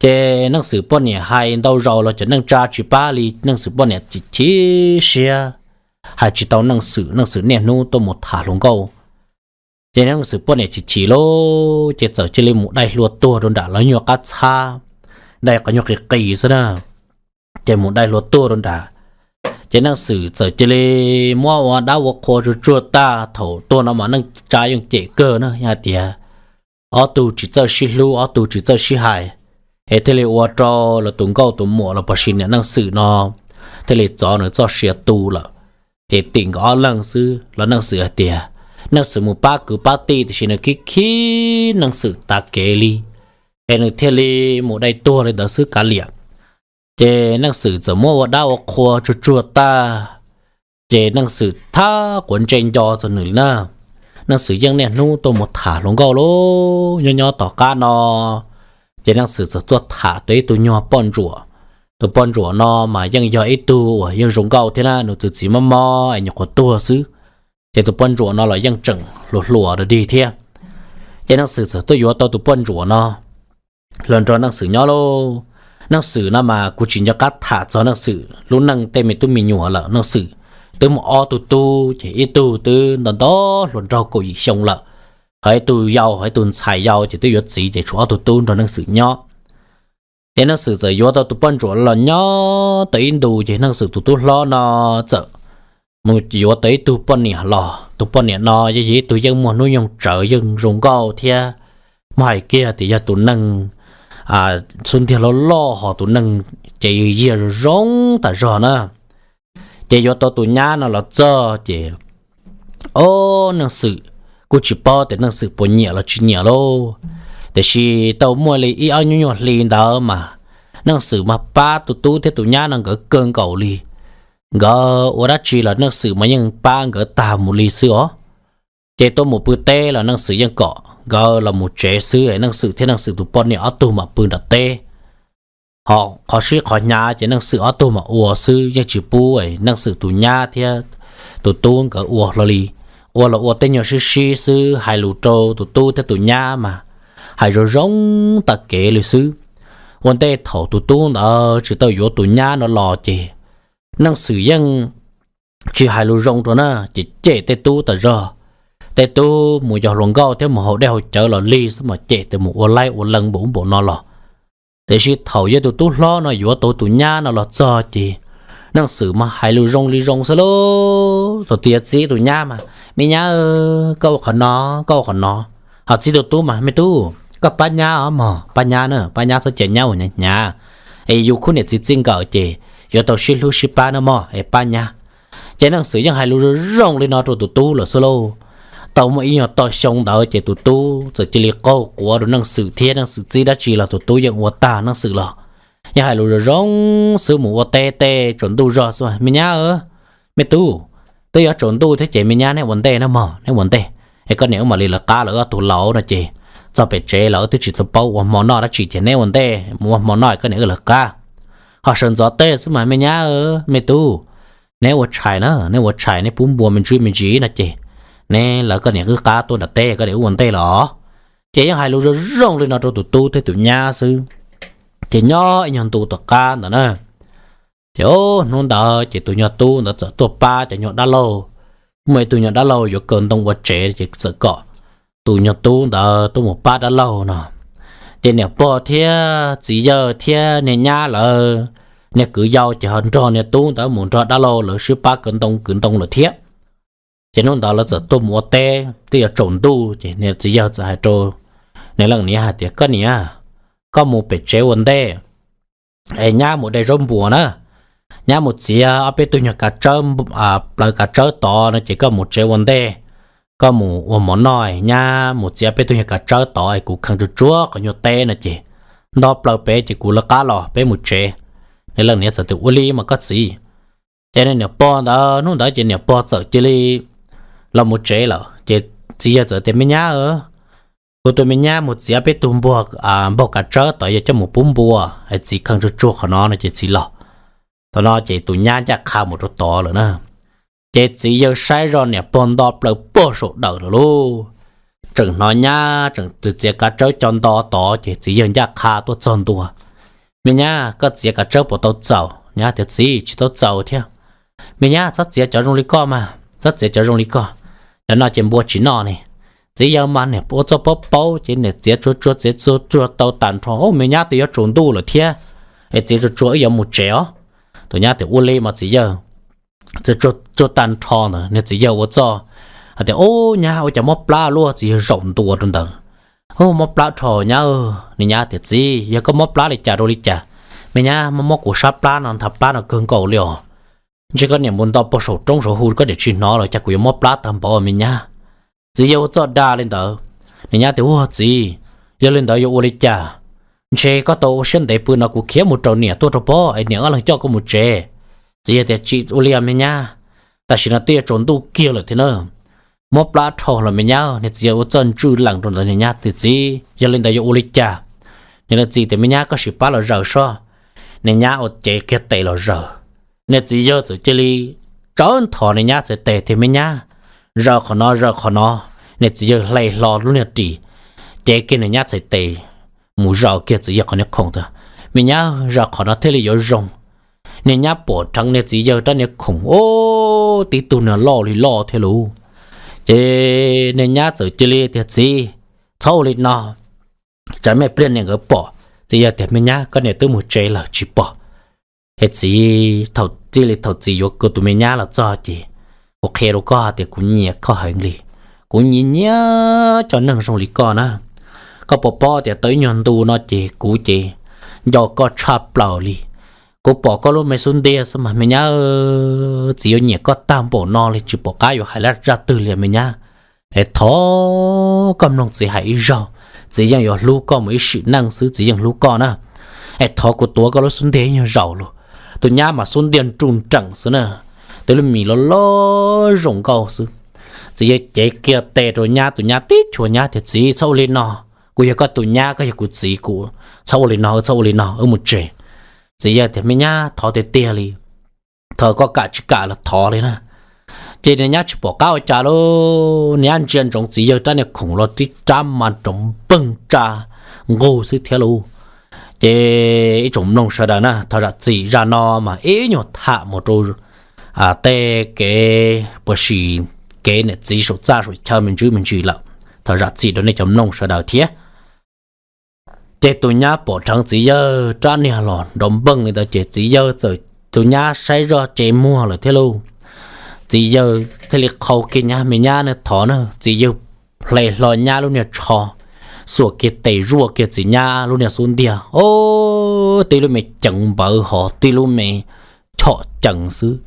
Ces Neej Xwm poj niam hais ntau zaus los cov neej tsa tsis pab li, Neej Xwm poj niam chim chim siab, hais tsis tau Neej Xwm, Neej Xwm niaj hnub tuaj mus tham hluas nkauj. Ces Neej Xwm poj niam chim chim lauj, ces txawm cia li mus dai hlua tuag rau nram lawv nyuag qab txhab, dai qhov nyuag qis qis xwb na. Ces mus dai hlua tuag rau nram, ces Neej Xwm txawm cia li muab ua dab ua qhua tsuag tsuag tag. Thaum tuag no mas neej tsa yeej cem kawg na, yog hais tias ob tug tsis txawj sib hlub, ob tug tsis txawj sib hais, es thiaj li ua rau lawv tus nkauj tus muam los pom sis niam Neej Xwm no thiaj li txov nws txoj sia tu lawm. Ces tim nkawd ob leeg xwb los Neej Xwm hais tias Neej Xwm mus pab kwv pab tij tiam sis nws khib khib Neej Xwm tas kev li, es nws thiaj li mus dai tuag li ntawd xwb kav liam. Ces Neej Xwm txawm muab ua dab ua qhua tsuag tsuag tag, ces Neej Xwm thab quav ntsej nco txog nws li na. Neej Xwm yeej niaj hnub tuaj mus tham hluas nkauj lauj. Nyob nyob tom qab no, ces Neej Xwm txawm tuaj tham tau ib tug nyuag poj ntsuam. Tus poj ntsuam no mas yeej yog ib tug uas yeej zoo nkauj thiab na, nws tus txiv mob mob es nyuam qhuav tuag xwb. Ces tus poj ntsuam no los yeej tseem hluas hluas dig thiab. Ces Neej Xwm txawm tuaj yuav tau tus poj ntsuam no los nrog Neej Xwm nyob lauj. Neej Xwm no mas kuv tsis nco qab tham txog Neej Xwm lub neej tej me tub me nyuam lawm. Neej Xwm twb muaj ob tug tub, ces ib tug twb nto nto hluas nraug kaum yim xyoo lawm, ho ib tug yau, ho ib tug ntxhais yau ces twb yuav txiv, ces tshuav ob tug tub nrog Neej Xwm nyob. Ces Neej Xwm txawm yuav tau tus poj ntsuam los nyob tau ib ntus, ces Neej Xwm tus tub hlob no txawm mus yuav tau ib tug poj niam los. Tus poj niam no yog ib tug yeej muaj hnub nyoog tsawv, yeej zoo nkauj thiab, muab hais kiag tias yog tus neeg xub ntiag loj loj, ho tus neeg ces yog zoo zoo tas zog na. Ces yuav tau tus nyab no los txog ces, o, Neej Xwm kuj tsis paub tias Neej Xwm puas nyiam los tsis nyiam lauj. Tiam sis tau muaj li ib ob nyuag hli ntawd mas Neej Xwm mas pab tus tub thiab tus nyab no nkawd kawg nkaus li. Nkawd ua dab tsi los Neej Xwm mas yeej pab nkawd tag mus li xwb os. Ces tuaj mus pw teb los Neej Xwm yeej kom nkawd los mus tsev xwb, Neej Xwm thiab Neej Xwm tus poj niam ob tug mam pw nram teb. Ho qhov sib qhov hnyav ces Neej Xwm ob tug mam ua xwb, yeej tsis pub Neej Xwm tus nyab thiab tus tub nkawd ua hlo li. Ua los ua tej nyuag sib sib xwb, hais lus rau tus tub thiab tus nyab mas hais zoo zoo tag kev li xwb. Ua ntej thaum tus tub ntawd tsis tau yuav tus nyab no los ces Neej Xwm yeej tsis hais lus zoo rau na, ces cem tej tub tas zog. Tej tub mus yos hluas nkauj thiab mus haus dej haus cawv los lig xwb mas cem tias mus ua laib ua lees npaum ub npaum no los. Tiam sis thaum yog tus tub hlob no yuav tau tus nyab no los txog ces Neej Xwm mas hais lus zoo li zoo xwb lauj. Thaum twg txib tus nyab mas, me nyab, koj ua qhov no, koj ua qhov no. Ho txib tus tub mas, me tub, koj pab nyab os mog, pab nyab na, pab nyab txhob cia nyab ua hnyav hnyav, es yus khub niam txiv txij nkawm ces yuav tau sib hlub sib pab na mog, es pab nyab. Ces Neej Xwm yeej hais lus zoo zoo li no rau tus tub lawm xwb lauj. Tau muaj ib nyuag toj xyoo ntawd ces tus tub txawm cia li qaug quav rau Neej Xwm thiab, Neej Xwm txib dab tsi los tus tub yeej ua tag. Neej Xwm los yeej hais lus zoo zoo xwb, mus ua teb tej tsaus ntuj zog xwb, me nyab, me tub, Twb yuav tsaus ntuj thiab ces me nyab neb ua ntej na mog, neb ua ntej es koj niam wb mam li lawv qab lawm, ob tug laus no ces txog pem tsev lawm twb tsis tau paub ua hmo noj dab tsi ces neb ua ntej mus ua hmo noj es koj niam wb lawv qab. Ho sawv ntxov teb xwb mas me nyab, me tub, neb ua tshais na, neb ua tshais neb pub npua me ntsis me ntsis no ces neb lawv koj niam wb qab tuaj nram teb, koj niam wb ua ntej los. Ces yeej hais lus zoo zoo li no rau tus tub thiab tus nyab xwb. Ces nyob ib nyuag ntu tom qab ntawd na, ces hnub ntawd ces tus nyuag tub ntawd txawm tuaj pab cov nyuag dab laug. Muaj ib tug nyuag dab laug yuav kaw ntoo ua tsev ces txawm kom tus nyuag tub ntawd tuaj mus pab dab laug no. Ces niam pog thiab txiv yawg thiab niag nyab lawv, niag kwv yau ces ho nrog niag tub ntawd mus nrog dab laug lawv sib pab kaw ntoo kwv ntoo lawm thiab. Ces hnub ntawd lawv txawm tuaj mus ua teb twb yuav tsaus ntuj ces niag txiv yawg txawm hais rau niag leej niam hais tias, koj niam, koj mus pem tsev ua ntej es nyab mus de zaub npua na, nyab mus txiav ob peb tug nyuag kav tsawb, plaws kav tsawb tod no ces koj mus tsev ua ntej, koj mus ua mov noj, nyab mus txiav peb tug nyuag kav tsawb tod es kuv kheev tsuag tsuag qhov nyuag teb no ces nto plaws pem ces kuv lawv qab los peb mus tsev. Niag leej niam txawm tias, ua li mas koj txiv. Ces niag niam pog ntawd hnub ntawd ces niam pog txawm cia li los mus tsev lawm ces txiv yawg txawm tias, me nyab, kuv tus me nyab mus txiav peb tug npua, npog kav tsawb tod yog coj mus pub npua es txiv kheev tsuag tsuag qhov no no ces txiv los. Thaum no ces tus nyab ncaj qha mus rau tod lawm na. Ces txiv yawg saib zoj niam pog nto plaws puag saum dawm lawm lauj. Tseem hnov nyab tseem txiav kav tsawb co nto tod ces txiv yawg ncaj qha tuaj txog ntua. Me nyab, koj txiav kav tsawb puas tau txaus? Nyab tias, txiv, tsis tau txaus thiab. Me nyab, txhob txiav cov zoo li koj mas, txhob txiav cov zoo li koj. Cov no ces npua tsis noj ne. Txiv yawg mas niam ua txoj paub paub ces niam txiav tsuag tsuag txiav tsuag tsuag tau tag nrho, me nyab twb yuav tsaus ntuj lawm thiab, es txiav tsuag tsuag wb yuav mus tsev os. Tus nyab tias, ua li mas txiv yawg. Txiav tsuag tag nrho ntawd niag txiv yawg ua txoj hais tias, ub nyab, ua cas mob plab luaj? Txiv yawg zaum ntua rau ntawd. Ub, mob plab rho nyab. Niag nyab tias, txiv, yog koj mob plab li cas rau li cas? Me nyab, mob mob kuv sab plab no, nthav plab no kawg nkaus li os. Ntshe koj niam mus nto puag saum roob saum hu koj niam tsis hnov los cas kuv yuav mob plab tag npaum me nyab. Txiv yawg ua txoj dag li ntawd. Niag nyab tias, ua txiv, yog li ntawd yuav ua li cas? Ntshe koj tau ua siab ntev pw no kuv khiav mus raws niam tuaj rau pob es niam ob leeg coj koj mus tsev. Txiv yawg tias, tsis ua li me nyab, tam sim no twb yuav tsaus ntuj kiag lawm thiab na. Mob plab rho los me nyab. Niag txiv yawg ua txoj ntswj lees rau ntawd, niag nyab tias, txiv, yog li ntawd yuav ua li cas? Niag leej txiv tias, me nyab, koj sim pab los zaws soj. Niag nyab ua cev kiag tes los zaws. Niag txiv yawg txawm cia li tsawv nthos niag nyab txhais tes tias, me nyab, zaws qhov no, zaws qhov no. Niag txiv yawg hle hlo lub niag ris, cev kiag niag nyab txhais tes mus zaws kiag txiv yawg qhov niag khoom tias, me nyab, zaws qhov no thiaj li yuav zoo. Niag nyab pom dheev niag txiv yawg rab niag khoom, ub, tib tug niag loj li loj thiab lauj. Ces niag nyab txawm cia li tias, txiv, txhob ua li no, tsam me pliag niam nkawd pom. Txiv yawg tias, me nyab, koj niam twb mus tsev lawm tsis pom. Es txiv, thaum txij li thaum txiv yuav kuv tus me nyab los txog ces kuv qhia rau koj hais tias kuv nyiam koj heev li. Kuv nyiam nyiam cov neeg zoo li koj na. Koj puas paub tias tau ib nyuag ntu no ces kuv ces nco koj tshaj plaws li. Kuv pom koj lub me xub ntiag xwb mas me nyab, txiv yuav nyiam koj tag npaum no li, tsis pom qab yuav hais zaj twg li me nyab. Es thov koj mloog txiv hais ib zaug, txiv yeej yuav hlub koj mus ib sim neej xwb, txiv yeej hlub koj na. Es thov kuv tuav koj lub xub ntiag ib nyuag zaus los. Tus nyab mas xub ntiag nruj nreem xwb na, tus lub mis los loj zoo nkauj xwb. Txiv yawg cev kiag tes rau nyab, tus nyab tib chua, nyab tias, txiv, txhob ua li no. Kuv yog koj tus nyab, koj yog kuv txiv, kuv txhob ua li no, txhob ua li no, wb mus tsev. Txiv yawg tias, me nyab, thov tiag tiag li, thov koj kam tsis kam los thov li na. Ces niag nyab tsis pom qab ua cas lauj, niag nyab ntsia ntsoov txiv yawg rab niag khoom los tib rab mas nrov npeeg tsa nqug xwb thiab lauj. Ces ib tsoom mloog sawv daws na, thov zam txim, zaj no mas ib nyuag tham mus rau tej kev puas sim, kev niam txiv saum txaj saum chaw me ntsis me ntsis lawm. Thov zam txim rau nej cov mloog sawv daws thiab. Ces tus nyab pom dheev txiv yawg rab niag los nrov npeeg li ntawd ces txiv yawg txawm, tus nyab saib zoj ces muag lawm thiab lauj. Txiv yawg thiaj li qhau kiag nyab, me nyab ne, thov na. Txiv yawg hle hlo nyab lub niag tsho, xuas kiag tes zuaj kiag txiv nyab lub niag xub ntiag, o, tib lub me ceev npawv hov, tib lub me chom ceev xwb.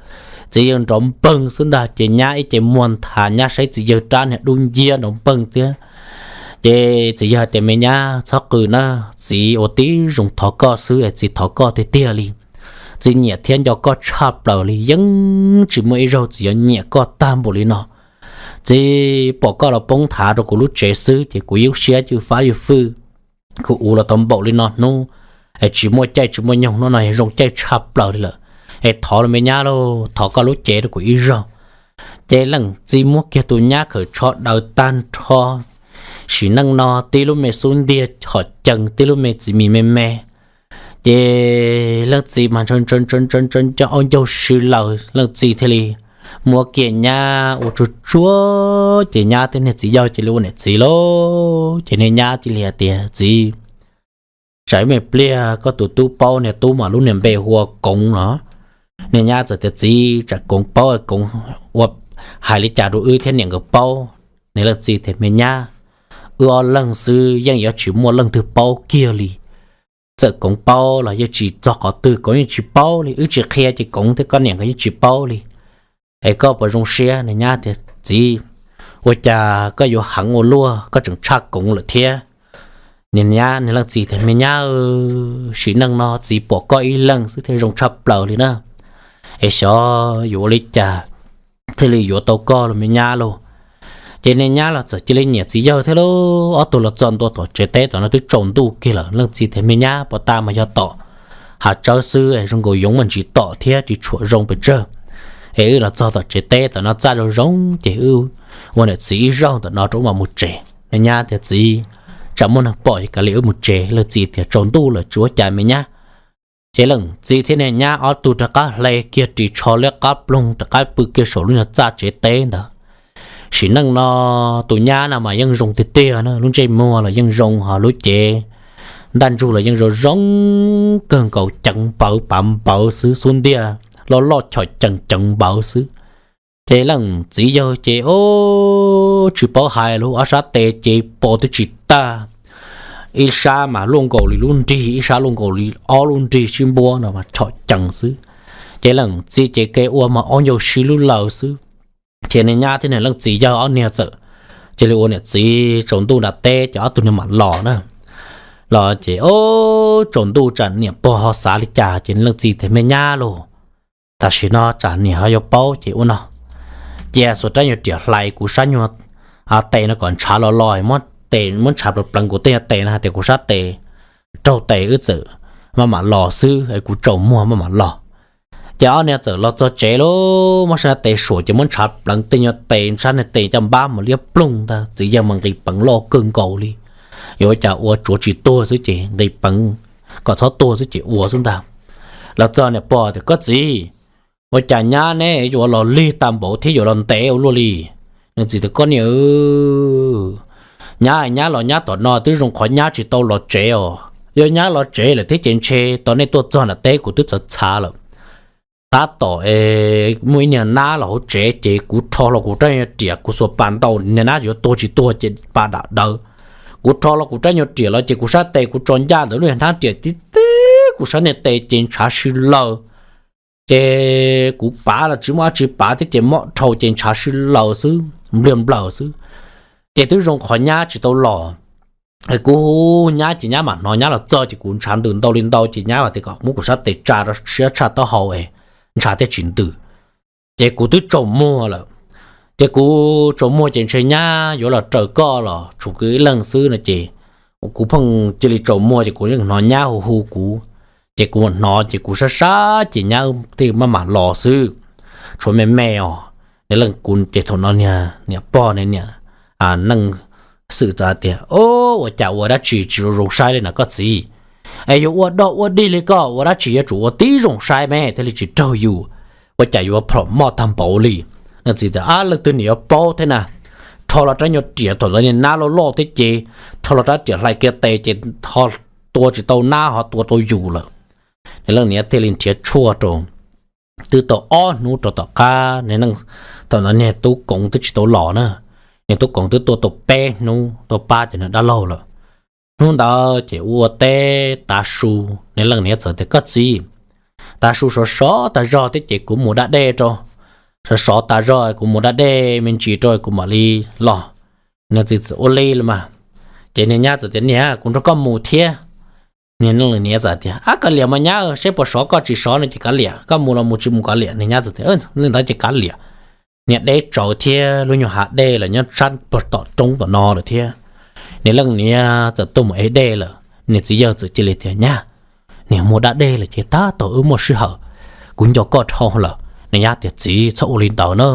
Txiv yawg nrov npeeg xwb ntag ces nyab ib ce muag nthav, nyab saib txiv yawg rab niag dub nciab nrov npeeg thiab. Ces txiv yawg hais tias, me nyab txhob qw na, txiv ua tib zoo thov koj xwb es txiv thov koj tiag tiag li. Txiv nyiam thiab nco koj tshaj plaws li, yeej tsis muaj ib zaug txiv yuav nyiam koj tag npaum li no. Txiv pom koj los poob thav rau kuv lub tsev xwb ces kuv ib lub siab cwj fab ywj fwj, kuv ua los tau npaum li no hnub es tsis muaj caij tsis muaj nyoog hnub no yog zoo caij tshaj plaws li lawm. Es thov los me nyab lauj, thov koj lub cev rau kuv ib zaug. Ces leej txiv muab kiag tus nyab khawm tsho daws tag nrho. Sim neej no tib lub me xub ntiag hom cees, tib lub me txiv mis me me. Ces leej txiv mas ntshaw ntshaw ntshaw ntshaw ntshaw nco ua ncaug sw laws, leej txiv thiaj li muab kiag nyab ua tsuag tsuag ces nyab thiab niag txiv yawg cia li ua niam txiv lauj. Ces niag nyab cia li hais tias, Txiv, tsam ib me pliag koj tus tub paub, niag tub mas lub niag npe hu ua Koov no. Niag nyab txawm tias, Txiv, tsam Koov paub, Koov ua hais li cas rau wb thiab niam nkawd paub? Niag leej txiv tias, Me nyab, wb ob leeg xwb yeej yuav tsis muaj leej twg paub kiag li. Txawm Koov paub los yeej tsis txog qhov twg, Koov yeej tsis paub li, wb tsis qhia ces Koov thiab koj niam nkawd yeej tsis paub li. Es koj puas zoo siab? Niag nyab tias, Txiv, ua cas koj yuav heev ua luaj, koj tseem tshaj Koov lawm thiab? Niag nyab, niag leej txiv tias, Me nyab, sim neej no txiv pom koj ib leeg xwb thiaj zoo tshaj plaws li na. Es xyov yuav ua li cas thiaj li yuav tau koj los me nyab lauj. Ces niag nyab los txawm cia li nyiam txiv yawg thiab lauj. Ob tug los txog ntua tom tsev teb tom no twb tsaus ntuj kiag lawm. Leej txiv tias, Me nyab, puag ta mas yog tom hav tsawb xwb es zoo nkaus yoov mas ntsis tom thiab tsis tshua zoo pes tsawg. Es wb los txog tom tsev teb tom no txaj zoo zoo ces wb ua niam txiv ib zaug ntawm no rau wb mam mus tsev. Niag nyab tias, Txiv, tsam muaj neeg pom es kav liam wb mus tsev. Leej txiv tias, Tsaus ntuj lawm tsis ua cas me nyab. Ces leej txiv thiab niag nyab ob tug rov qab hle kiag ris tsho liab qab ploog rov qab pw kiag saum lub nyuag txaj tsev teb ntawd. Sim neej no tus nyab no mas yeej zoo tiag tiag na, lub ntsej muag los yeej zoo, ho lub cev ntaj ntsug los yeej zoo zoo kawg nkaus, ceev npawv pav npawv xwb, xub ntiag loj loj chom cees ceev npawv xwb. Ces leej txiv yawg ces, o, tsis paub hais lauj, ob sab tes ces pos twb tsis tag, ib sab mas luaj nkaus li lub nrig, ib sab luaj nkaus li ob lub nrig sib npuab no mas chom cees xwb. Ces leej txiv ces ke ua mas ua ncaug sw lub laws xwb. Ces niag nyab thiab niag leej txiv yawg ob niag txawm cia li ua niam txiv tsaus ntuj nram teb ces ob tug niag mam los na. Los ces, o, tsaus ntuj tsam niam pog ho xav li cas ces leej txiv tias, Me nyab lauj, tam sim no tsam niam ho yuav paub ces ua no, cia xuas rab nyuag riam hlais kuv sab nyuag tes no kom ntshav los los, muab tes muab ntshav pleev pleev kuv tej nyuag tes no hais tias kuv sab tes raug tes wb txawm maj mam los xwb es kuv tsaus muag maj mam los. Ces ob niag txawm los txog tsev lauj, muab sab tes suam ces muab ntshav pleev tej nyuag tes, sab niag tes caj npab mas liab ploog ntag, txiv yawg mas nqis peev loj kawg nkaus li. Yuav ua cas ua tsuav tsis tuag xwb ces nqis peev kom txhob tuag xwb ces ua xwb ntag. Los txog niam pog tias, Koj txiv, ua cas nyab neb yuav los lig tag npaum thiab yuav los ntev ua luaj li? Nws txiv tias, Koj niam, nyab, nyab los nyab tom no twb zoo qhov nyab tsis tau los tsev os. Yog nyab los tsev lawm thiab ces ntshe tau nej tuaj txog nram teb kuv twb txhav txhav lawm. Tab tom muaj ib niag nab los hauv tsev ces kuv rho hlo kuv rab nyuag riam, kuv xuas pas ntaus niag nab yuav tuag tsis tuag ces pas dam dawv. Kuv rho hlo kuv rab nyuag riam los ces kuv sab tes kuv tso ncaj ntawm lub niag hnab riam tib tib kuv sab niag tes ces ntshav sw laws. Ces kuv pav los tsis muaj dab tsi pav thiab ces mob dhau ces ntshav sw laws xwb, npliag nplaws xwb. Ces twb zoo qhov nyab tsis tau los. Kuv hu nyab ces nyab mam hnov, nyab los txog ces kuv ntshav ntws ntau li ntau ces nyab mam tias kom muab kuv sab tes tsa rau siab tshaj taub hau es ntshav thiaj tsis ntws. Ces kuv twb tsaus muag lawm. Ces kuv tsaus muag ces ntshe nyab yuav los raws koj los tshuav kuv ib leeg xwb no ces kuv pheej cia li tsaus muag ces kuv yeej hnov nyab hu hu kuv. Ces kuv hnov ces kuv sab sab ces nyab thiaj maj mam los xwb. Tshuav me me os. Niam leej kuv ces thaum no niam pog niam neej xwm tias, Ua cas ua dab tsi tsis zoo saib li na koj txiv? Es yuav ua dog ua dig li koj ua dab tsi yuav tsum ua tib zoo saib me thiaj li tsis raug yus. Ua cas yuav plhom moj tag npaum li? Nws txiv tias, Ab, leej twg niam yuav paub thiab na. Rho los rab nyuag riam thaum ntawd niag nab loj loj thiab ces rho los rab riam hlais kiag tes ces ho tua tsis tau nab ho tua tau yus lawm. Niam leej niam thiaj li nrhiav tshuaj rau. Twb tau ob hnub rau tom qab niag neej, thaum ntawd niag tub koov twb tsis tau los na. Niag tub koov twb tuaj tau peb hnub tuaj pab cov niag dab laug lawm. Hnub ntawd ces ua teb tav su, niam leej niam txawm tias, Koj txiv, tav su sov sov tas zog thiab ces kuv mus da dej rau. Sov sov tas zog kuv mus da dej me ntsis rau kuv mam li los. Niag txiv txawm ua li los mas. Ces niag nyab txawm tias, Niam, kuv nrog koj mus thiab. Niag leej niam txawm tias, Ab, kav liam mas nyab, seb puas sov koj, tsis sov no ces kav liam, koj mus los mus, tsis mus kav liam. Niag nyab txawm tias, Li ntawd ces kav liam. Niag deb tsawv thiab lub nyuag hav dej los nyob sab puag tom roob tom no lawm thiab. Niag leej niam txawm tuaj mus ev dej lawm, niag txiv yawg txawm cia li tias, Nyab, niag muaj dab dej lawm ces tab tom wb muaj sij hawm, kuv nco koj dhau lawm. Niag nyab tias, Txiv, txhob ua li ntawd na,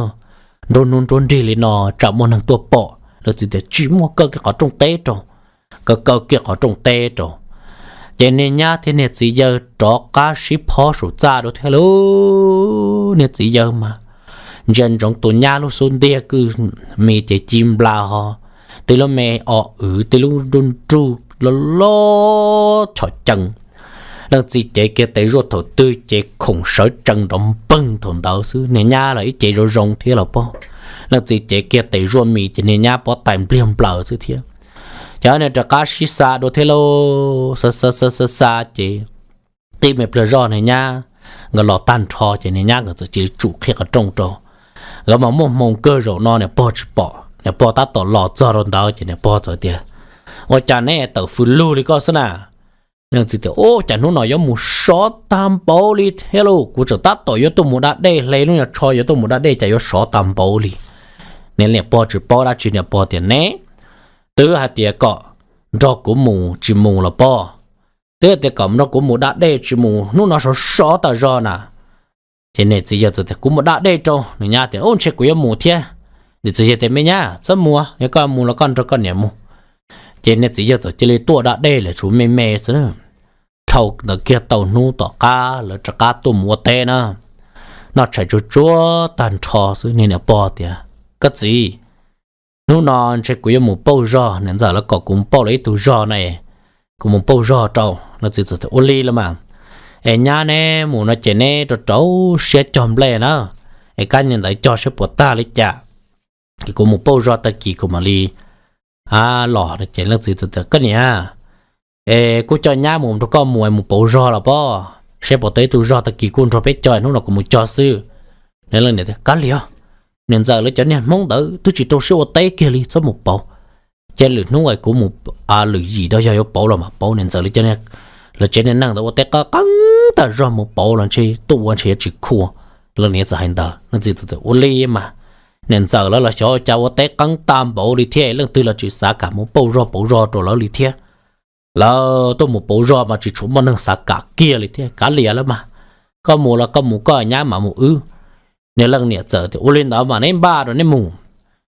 nruab hnub nruab nrig li no tsam muaj neeg tuaj pom. Leej txiv tias, Tsis muaj, kaw kiag qhov rooj teb rau. Kaw kaw kiag qhov rooj teb rau. Ces niag nyab thiab niag txiv yawg rov qab sib phob saum txaj dua thiab lauj. Niag txiv yawg mas ntsia ntsoov tus nyab lub xub ntiag kwj mis ces ci nplas ho, tej lub me o wv, tej lub nruj nruj loj loj chom cees. Leej txiv cev kiag tes zuaj thaum twg ces khoom sawv tsees nrov npeeg thaum ntawd xwb. Niag nyab los ib ce zoo zoo thiab los pob. Leej txiv cev kiag tes zuaj mis ces niag nyab pob tais npliag nplaws xwb thiab. Ces niag rov qab sib xa dua thiab lauj, xa xa xa xa xa ces tib me pliag zoj niag nyab nkawd los tag nrho ces niag nyab nkawd txawm cia li tsum qhia qhov rooj rau. Nkawd mas muaj hmoo kawg, zaum no niam pog tsis pom, niam pog tab tom los txog rau ntawd ces niam pog txawm tias, Ua cas neb tawm fws lug li koj xwb na? Leej txiv tias, Ua cas hnub no yuav mus sov tag npaum li thiab lauj, kuv tseem tab tom yuav tuaj mus da dej, hle lub nyuag tsho yuav tuaj mus da dej cas yuav sov tag npaum li. Niag niam pog tsis paub dab tsi, niam pog tias, Neb twb hais tias kom nrog kuv mus tsis mus los pob, twb hais tias kom nrog kuv mus da dej tsis mus, hnub no sov sov tas zog na. Ces niag txiv yawg txawm tias, Kuv mus da dej rau. Niag nyab tias, Ub, ntshe kuv yuav mus thiab. Niag txiv yawg tias, Me nyab, txhob mus, yog koj mus los koj nrog koj niam mus. Ces niag txiv yawg txawm cia li tuaj da dej lawm, tshuav me me xwb. Dhau ntawd kiag tau hnub tom qab lawv rov qab tuaj mus ua teb na, noj tshais tsuag tsuag tag nrho xwb, niag niam pog tias, Koj txiv, hnub no ntshe kuv yuav mus pauj zog, niam ntxawm lawv kom kuv mus pauj lawv ib tug zog na, kuv mus pauj zog rau. Leej txiv txawm tias, Ua li los mas, es nyab neb mus no ces neb rau rau siab cog nplej na, es kab niag ntawd cog saib puas tag li cas, ces kuv mus pauj zog tag kis kuv mam li los. Ces leej txiv txawm tias, Koj niam, es kuj coj nyab mus nrog koj mus, mus pauj zog los pob, saib puas tau ib tug zog, tag kis kuj nrog peb cog, hnub no kuv mus cog xwb. Niag leej niam tias, Kav liam, niam ntxawm lawv cov niag Hmoob ntawd twb tsis rau siab ua teb kiag li, txhob mus pauj. Ces lwm hnub es kuv mus, lwm yim rau yog yuav pauj los mam pauj. Niam ntxawm lawv tsev niag neeg ntawd ua teb qeeb qeeb tas zog, mus pauj los ntshe tuaj ua ntshe yuav tsis khuam. Leej niam txawm hais ntawd, leej txiv txawm tias, Ua li mas, niam ntxawm lawv los xyov cas ua teb qeeb tag npaum li thiab, leej twg los tsis xav kam mus pauj zog pauj zog rau lawv li thiab. Lawv tuaj mus pauj zog mas tsis tshua muaj neeg xav kam kiag li thiab. Kav liam lawm mas, koj mus los koj mus, koj nyab mam mus wb. Niag leej niam txawm tias, Ua li ntawd mas neb npaj rau neb mus.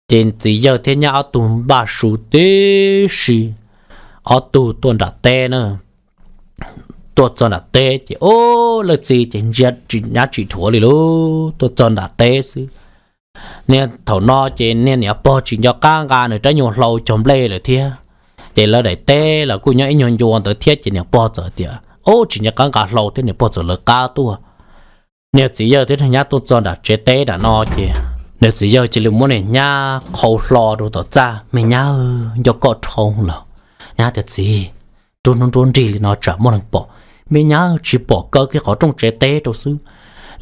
Ces txiv yawg thiab nyab ob tug npaj su tib si, ob tug tuaj nram teb na. Tuaj txog nram teb ces, ub, leej txiv ces ntsia nyab tsis dhuav li lauj, tuaj txog nram teb xwb. Niag thaum no ces niag niam pog tsis nco qab nqa nws rab nyuag hlau cog nplej lawm thiab. Ces lawv daim teb los kuj nyob ib nyuag ncua ntawd thiab, ces niam pog txawm tias, Ub, tsis nco qab nqa hlau thiab, niam pog txawm lawv qab tuaj. Niag txiv yawg thiab nyab tuaj txog nram tsev teb nram no ces niag txiv yawg cia li muab niag nyab qhau hlo rau tom txaj, Me nyab, nco koj dhau lawm. Nyab tias, Txiv, nruab hnub nruab nrig li no tsam muaj neeg pom. Me nyab, tsis pom, kaw kiag qhov rooj tsev teb rau xwb.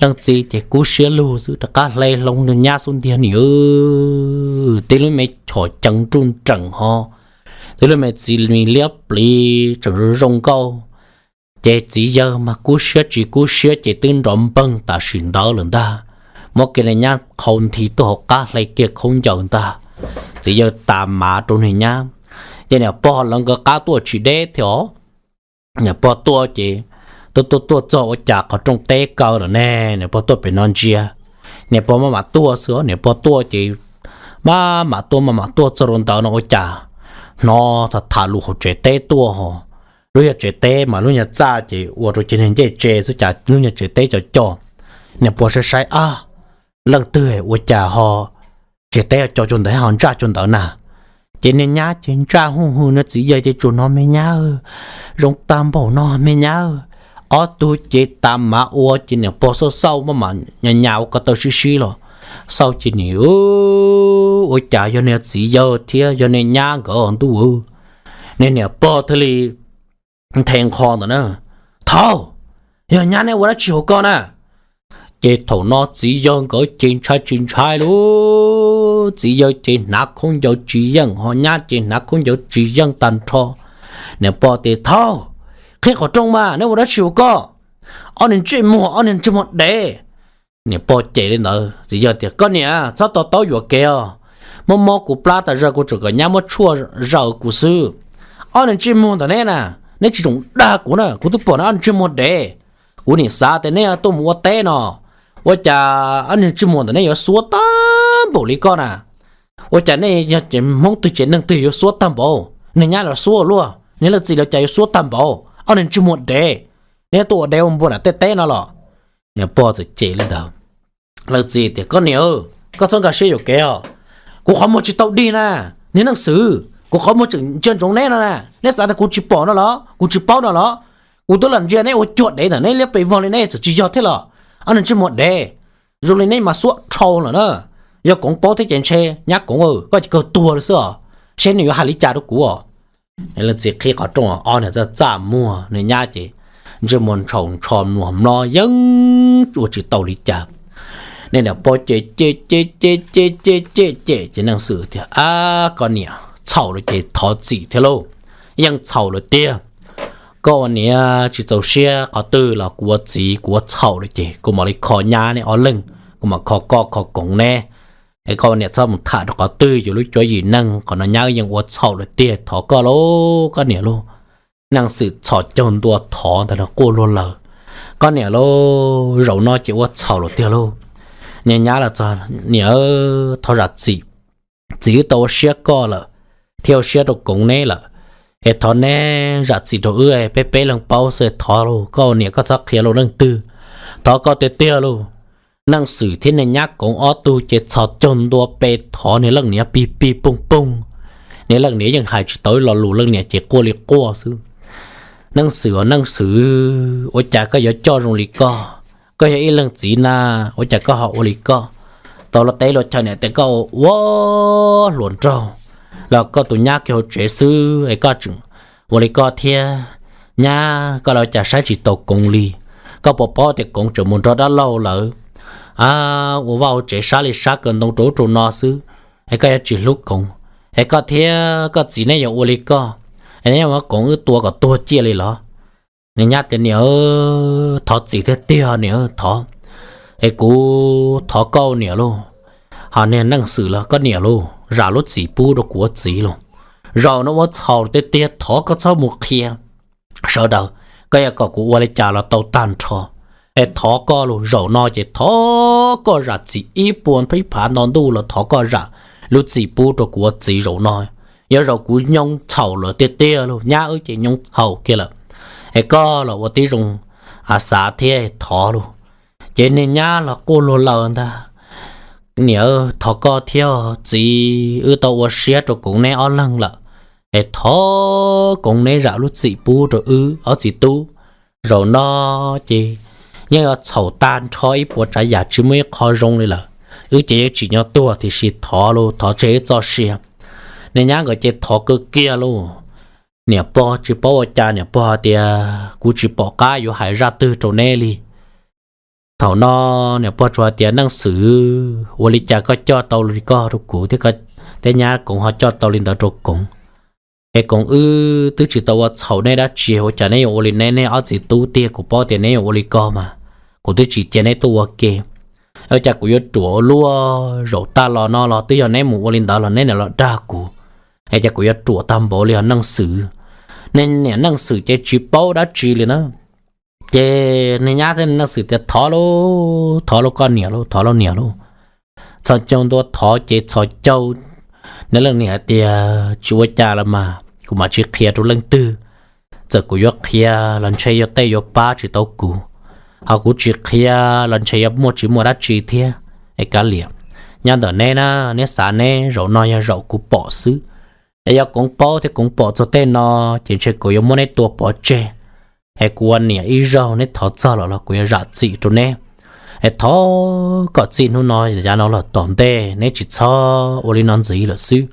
Leej txiv ces kub siab lug xwb, rov qab hle hlo niag nyab xub ntiag nim, tib lub me chom cees nruj nreem ho, tib lub me txiv mis liab pliv tseem zoo zoo nkauj. Ces txiv yawg mas kub siab tsis kub siab ces twb nrov npeeg tam sim ntawd lawm ntag. Muab kiag niag nyab qhau nthi tuaj hauv qab, hle kiag khaub ncaws ntag. Txiv yawg tas mav rau niag nyab. Ces niam pog lawv nkawd qab tuaj tsis deb thiab os. Niam pog tuaj ces tuaj tuaj tuaj txog ua cas qhov rooj teb kaw lawm ne, niam pog tuaj pem no ntsia. Niam pog maj mam tuaj xwb, niam pog tuaj ces maj mam tuaj maj mam tuaj txog rau ntawd no ua cas hnov tham tham lus hauv tsev teb tuaj ho. Lub nyuag tsev teb mas lub nyuag txaj ces ua rau cov niag ncej tse xwb, cas lub nyuag tsev teb co co. Niam pog saib saib, ab, leej twg ua cas ho tsev teb co co ntawd ho ntsaj co ntawd na. Ces niag nyab ces ntsaj huj hwm, niag txiv yawg ces tsuas hnov, Me nyab, zoo tag npaum no me nyab. Ob tug ces tas mav ua ces niam pog xauj xauj maj mam nyas nyas ua ko taw sib sib los xauj ces nim, ua cas yog niag txiv yawg thiab yog niag nyab nkawd ntuj. Niag niam pog thiaj li nthe nqho ntawd na, Thaub, yog nyab neb ua dab tsi hauv ko na? Ces thaum no txiv yawg nkawd ces ntshai tsis ntshai lauj, txiv yawg ces hnav khaub ncaws tsis yeej ho nyab ces hnav khaub ncaws tsis yeej tag nrho. Niam pog tias, Thaub, Qhib qhov rooj mas, neb ua dab tsi ua koj? Ob niag ntsej muag, ob niag ntsej muag dev. Niam pog cem li ntawd, txiv yawg tias, Koj niam, txhob to taub yuam kev os. Mob mob kuv plab tas zog, kuv tseem kom nyab muab tshuaj zaws kuv xwb. Ob niag ntsej muag ntawm neb na, neb tsis txhob dag kuv na, kuv twb pom neb ob niag ntsej muag dev. Kuv nim xav tias neb tuaj mus ua teb no, ua cas ob niag ntsej muag ntawm neb yuav xuab tag npaum li koj na? Ua cas nej yog ces Hmoob twg ces neeg twg yuav xuab tag npaum? Niag nyab los xuab luaj, niag leej txiv los cas yuav xuab tag npaum? Ob niag ntsej muag dev, neb tuaj ua dev ua npua nram tej teb no los? Niam pog txawm cem li ntawd. Leej txiv tias, Koj niam, koj txhob nkag siab yuam kev os. Kuv qhov muag tsis tau dig na, niag Neej Xwm, kuv qhov muag tseem ntsia ntsoov neb no na. Neb xav tias kuv tsis pom no los, kuv tsis paub no los? Kuv twb los ntsia neb ua cuag dev ntawm neb liab pes vog li, neb txawm tsis yog thiab los? Ob niag ntsej muag dev, zoo li neb mas xuab dhau lawm na. Yog Koov paub thiab ces ntshe, nyab Koov, koj ces kawg tuag li xwb os. Seb nws yuav hais li cas rau kuv os. Leej txiv qhib qhov rooj, ob niag txaj txaj muag, niag nyab ces ntsej muag ntshaus ntsho mluag mlob yeej ua tsis tau li cas. Niam pog cem cem cem cem cem cem cem cem ces Neej Xwm tias, Ab, koj niam, txhaum lawm ces thov txim thiab lauj. Yeej txhaum lawm tiag. Koj ua niam tsis txaus siab qhov twg los kuv ua txiv kuv ua txhaum lawm ces kuv mam li kho nyab neb ob leeg, kuv mam kho koj kho Koov neb. Es koj ua niam txhob mus tham rau qhov twg, yus lub cuab yim neeg qhov no nyab wb yeej ua txhaum lawm tiag, thov koj lauj, koj niam lauj. Neej Xwm txhos caug ntua thov ntag los quaj luag lawm, Koj niam lauj, zaum no ces ua txhaum lawm tiag lauj. Niag nyab los txog, Niam, thov zam txim, txiv wb tau ua siab koj lawm, thiab ua siab rau Koov neb lawm. Es thov neb zam txim rau wb, peb peb leeg paub xwb, thov lauj, koj ua niam koj txhob qhia rau leej twg, thov koj tiag tiag lauj. Neej Xwm thiab niag nyab Koov ob tug ces txhos caug ntua pe thov niag leej niam pig pig poog poog. Niag leej niam yeej hais tsis tau ib lo lus, leej niam ces quaj li quaj xwb. Neej Xwm os Neej Xwm, ua cas koj yuav coj zoo li koj? Koj yog ib leej txiv na, ua cas koj ho ua li koj? Tau luag teb luag chaw niam tias koj ua hluas nraug los koj tus nyab kiag hauv tsev xwb es koj tseem ua li koj thiab. Nyab, koj los cas saib tsis taus Koov li? Koj puas paub tias Koov tseem mus nrog dab laug lawm, ua vaj ua tsev sab li sab kaw ntoo rau ub rau no xwb, es koj yuav tsis hlub Koov? Es koj thiab koj txiv neb yuav ua li koj, es neb yuav muab Koov wb tua kom tuag ciaj li los? Niag nyab tias, Niam, thov txim tiag tiag niam, thov, es kuv thov koj niam lauj. Ho niag Neej Xwm los, Koj niam lauj, zam lub txim pub rau kuv ua txiv lauj. Zaum no ua txhaum tiag tiag, thov koj txhob mus qhia sawv daws, koj yuav kom kuv ua li cas los tau tag nrho. Es thov koj lauj, zaum no ces thov koj zam txim ib puas pib phav nto ntuj los thov koj zam lub txim pub rau kuv ua txiv zaum no. Yog zaum kuv nyoo txhaum lawm tiag tiag lauj, nyab wb ces nyoo txhaum kiag lawm, es koj los ua tib zoo a xav thiab thov lauj. Ces niag nyab los quaj luag lawm ntag, Niam, thov koj thiab txiv, wb tau ua siab rau Koov neb ob leeg lawm, es thov Koov neb zam lub txim pub rau wb ob txiv tub. Zaum no ces yeej yuav txhaum tag nrho ib puas tsav yam tsis muaj ib qho zoo li lawm. Wb ces yeej tsim nyog tuag tiam sis thov lauj, thov tseg wb txoj sia. Niag nyab nkawd ces thov kawg kiag lauj. Niam pog tsis paub ua cas, niam pog hais tias, Kuv tsis pom qab yuav hais zaj twg rau neb li. Thaum no niam pog tsuas hais tias, Neej Xwm, ua li cas koj coj tau li koj rau kuv thiab, tej nyab Koov ho coj tau li ntawd rau Koov? Es Koov wb twb tsis tau ua txhaum neb dab tsi, ua cas neb yuav ua li neb, neb ob txiv tub tiag, kuv paub tias neb yuav ua li ko mas kuv twb tsis cia neb tuaj ua ke. Ua cas kuv yuav ruam ua luaj, zaum tag los no los twb yog neb mus ua li ntawd los neb niam los dag kuv, es cas kuv yuav ruam tag npaum li os Neej Xwm? Niam Neej Xwm ces tsis paub dab tsi li na. Ces niag nyab thiab Neej Xwm tias, Thov lauj, thov lauj koj niam lauj, thov lauj niam lauj. Txhos caug ntua thov ces txhos caug, nws leej niam hais tias, Tsis ua cas los mas kuv mam tsis qhia rau leej twg. Txawm kuv yuav qhia los ntshe yog tej yuav pab tsis tau kuv, ho kuv tsis qhia los ntshe yuav muaj tsis muaj dab tsi thiab. Es kav liam, nyob ntawm neb na, neb xav neb, zaum no yog zaum kuv pom xwb. Es yog Koov paub thiab Koov pom txog tej no, ces ntshe Koov yuav muab neb tua pov tseg. Es kuv ua niam ib zaug neb thov txog los los kuv yuav zam txim rau neb. Es thov kom txij hnub no yav no los tom ntej neb tsis txhob ua li no ntxiv lawm xwb.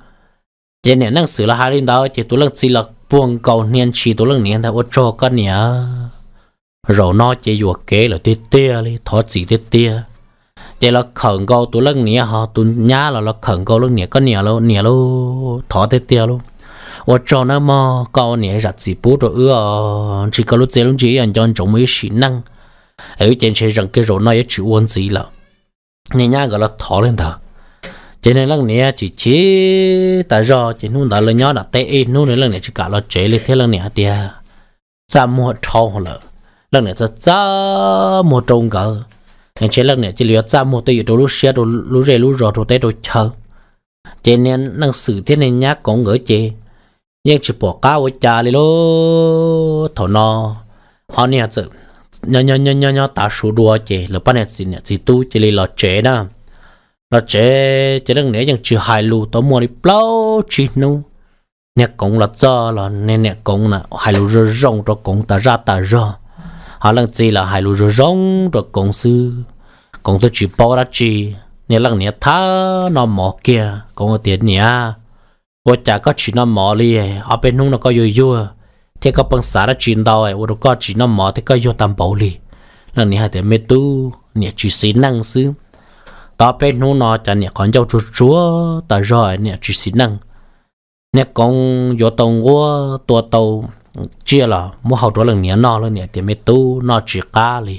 Ces niam Neej Xwm los hais li ntawd ces tus leej txiv los puag nkaus hnia ntshis tus leej niam ntag, Ua tsaug koj niam, zaum no ces yuam kev lawm tiag tiag li, thov txim tiag tiag. Ces los khawm nkaus tus leej niam, ho tus nyab los los khawm nkaus leej niam, Koj niam lauj, niam lauj, thov tiag tiag lauj. Ua tsaug nawb mog, koj ua niam zam txim pub rau wb os, ntshe koj lub txiaj lub ntsig yuav nco ntsoov mus ib sim neej, es wb ces ntshe zeem kiag zaum no yuav tsis ua ntxiv lawm. Niag nyab nkawd los thov li ntawd, ces niag leej niam chim chim tas zog, ces hnub ntawd lawv nyob nram teb ib hnub, niag leej niam tsis kam los tsev li thiab. Leej niam hais tias txaj muag dhau lawm, leej niam txaj txaj muag rau nkawd, ntshe leej niam cia li yuav txaj muag twj ywm rau lub siab rau lub zej lub zos rau teb rau chaw. Ces niag Neej Xwm thiab niag nyab Koov nkawd ces yeej tsis pom qab ua cas li lauj. Thaum no ob niag txawm nyob nyob tav su dua ces lawv pab niag txiv niam txiv tub cia li los tsev na. Los tsev ces leej niam yeej tsis hais lus tau muaj li plaub tsib hnub. Niag Koov los txog los niag niam Koov na hais lus zoo zoo rau Koov tas zaj tas zog, ho leej txiv los hais lus zoo zoo rau Koov xwb. Koov twb tsis paub dab tsi. Niag leej niam thab noj mov kiag, Koov tias, Niam, ua cas koj tsis noj mov li? Ob peb hnub no koj yuag yuag thiab koj pheej xav dab tsi ntau ua rau koj tsis noj mov thiab koj yuag tag npaum li. Leej niam hais tias, Me tub, niam tsis xis neej xwb. Tau peb hnub no cas niam qhov ncauj tsuag tsuag tas zog, niam tsis xis neej. Niag Koov yuav tau nquab tua tau tsiaj los muab hau rau leej niam noj, leej niam tias, Me tub, noj tsis qab li.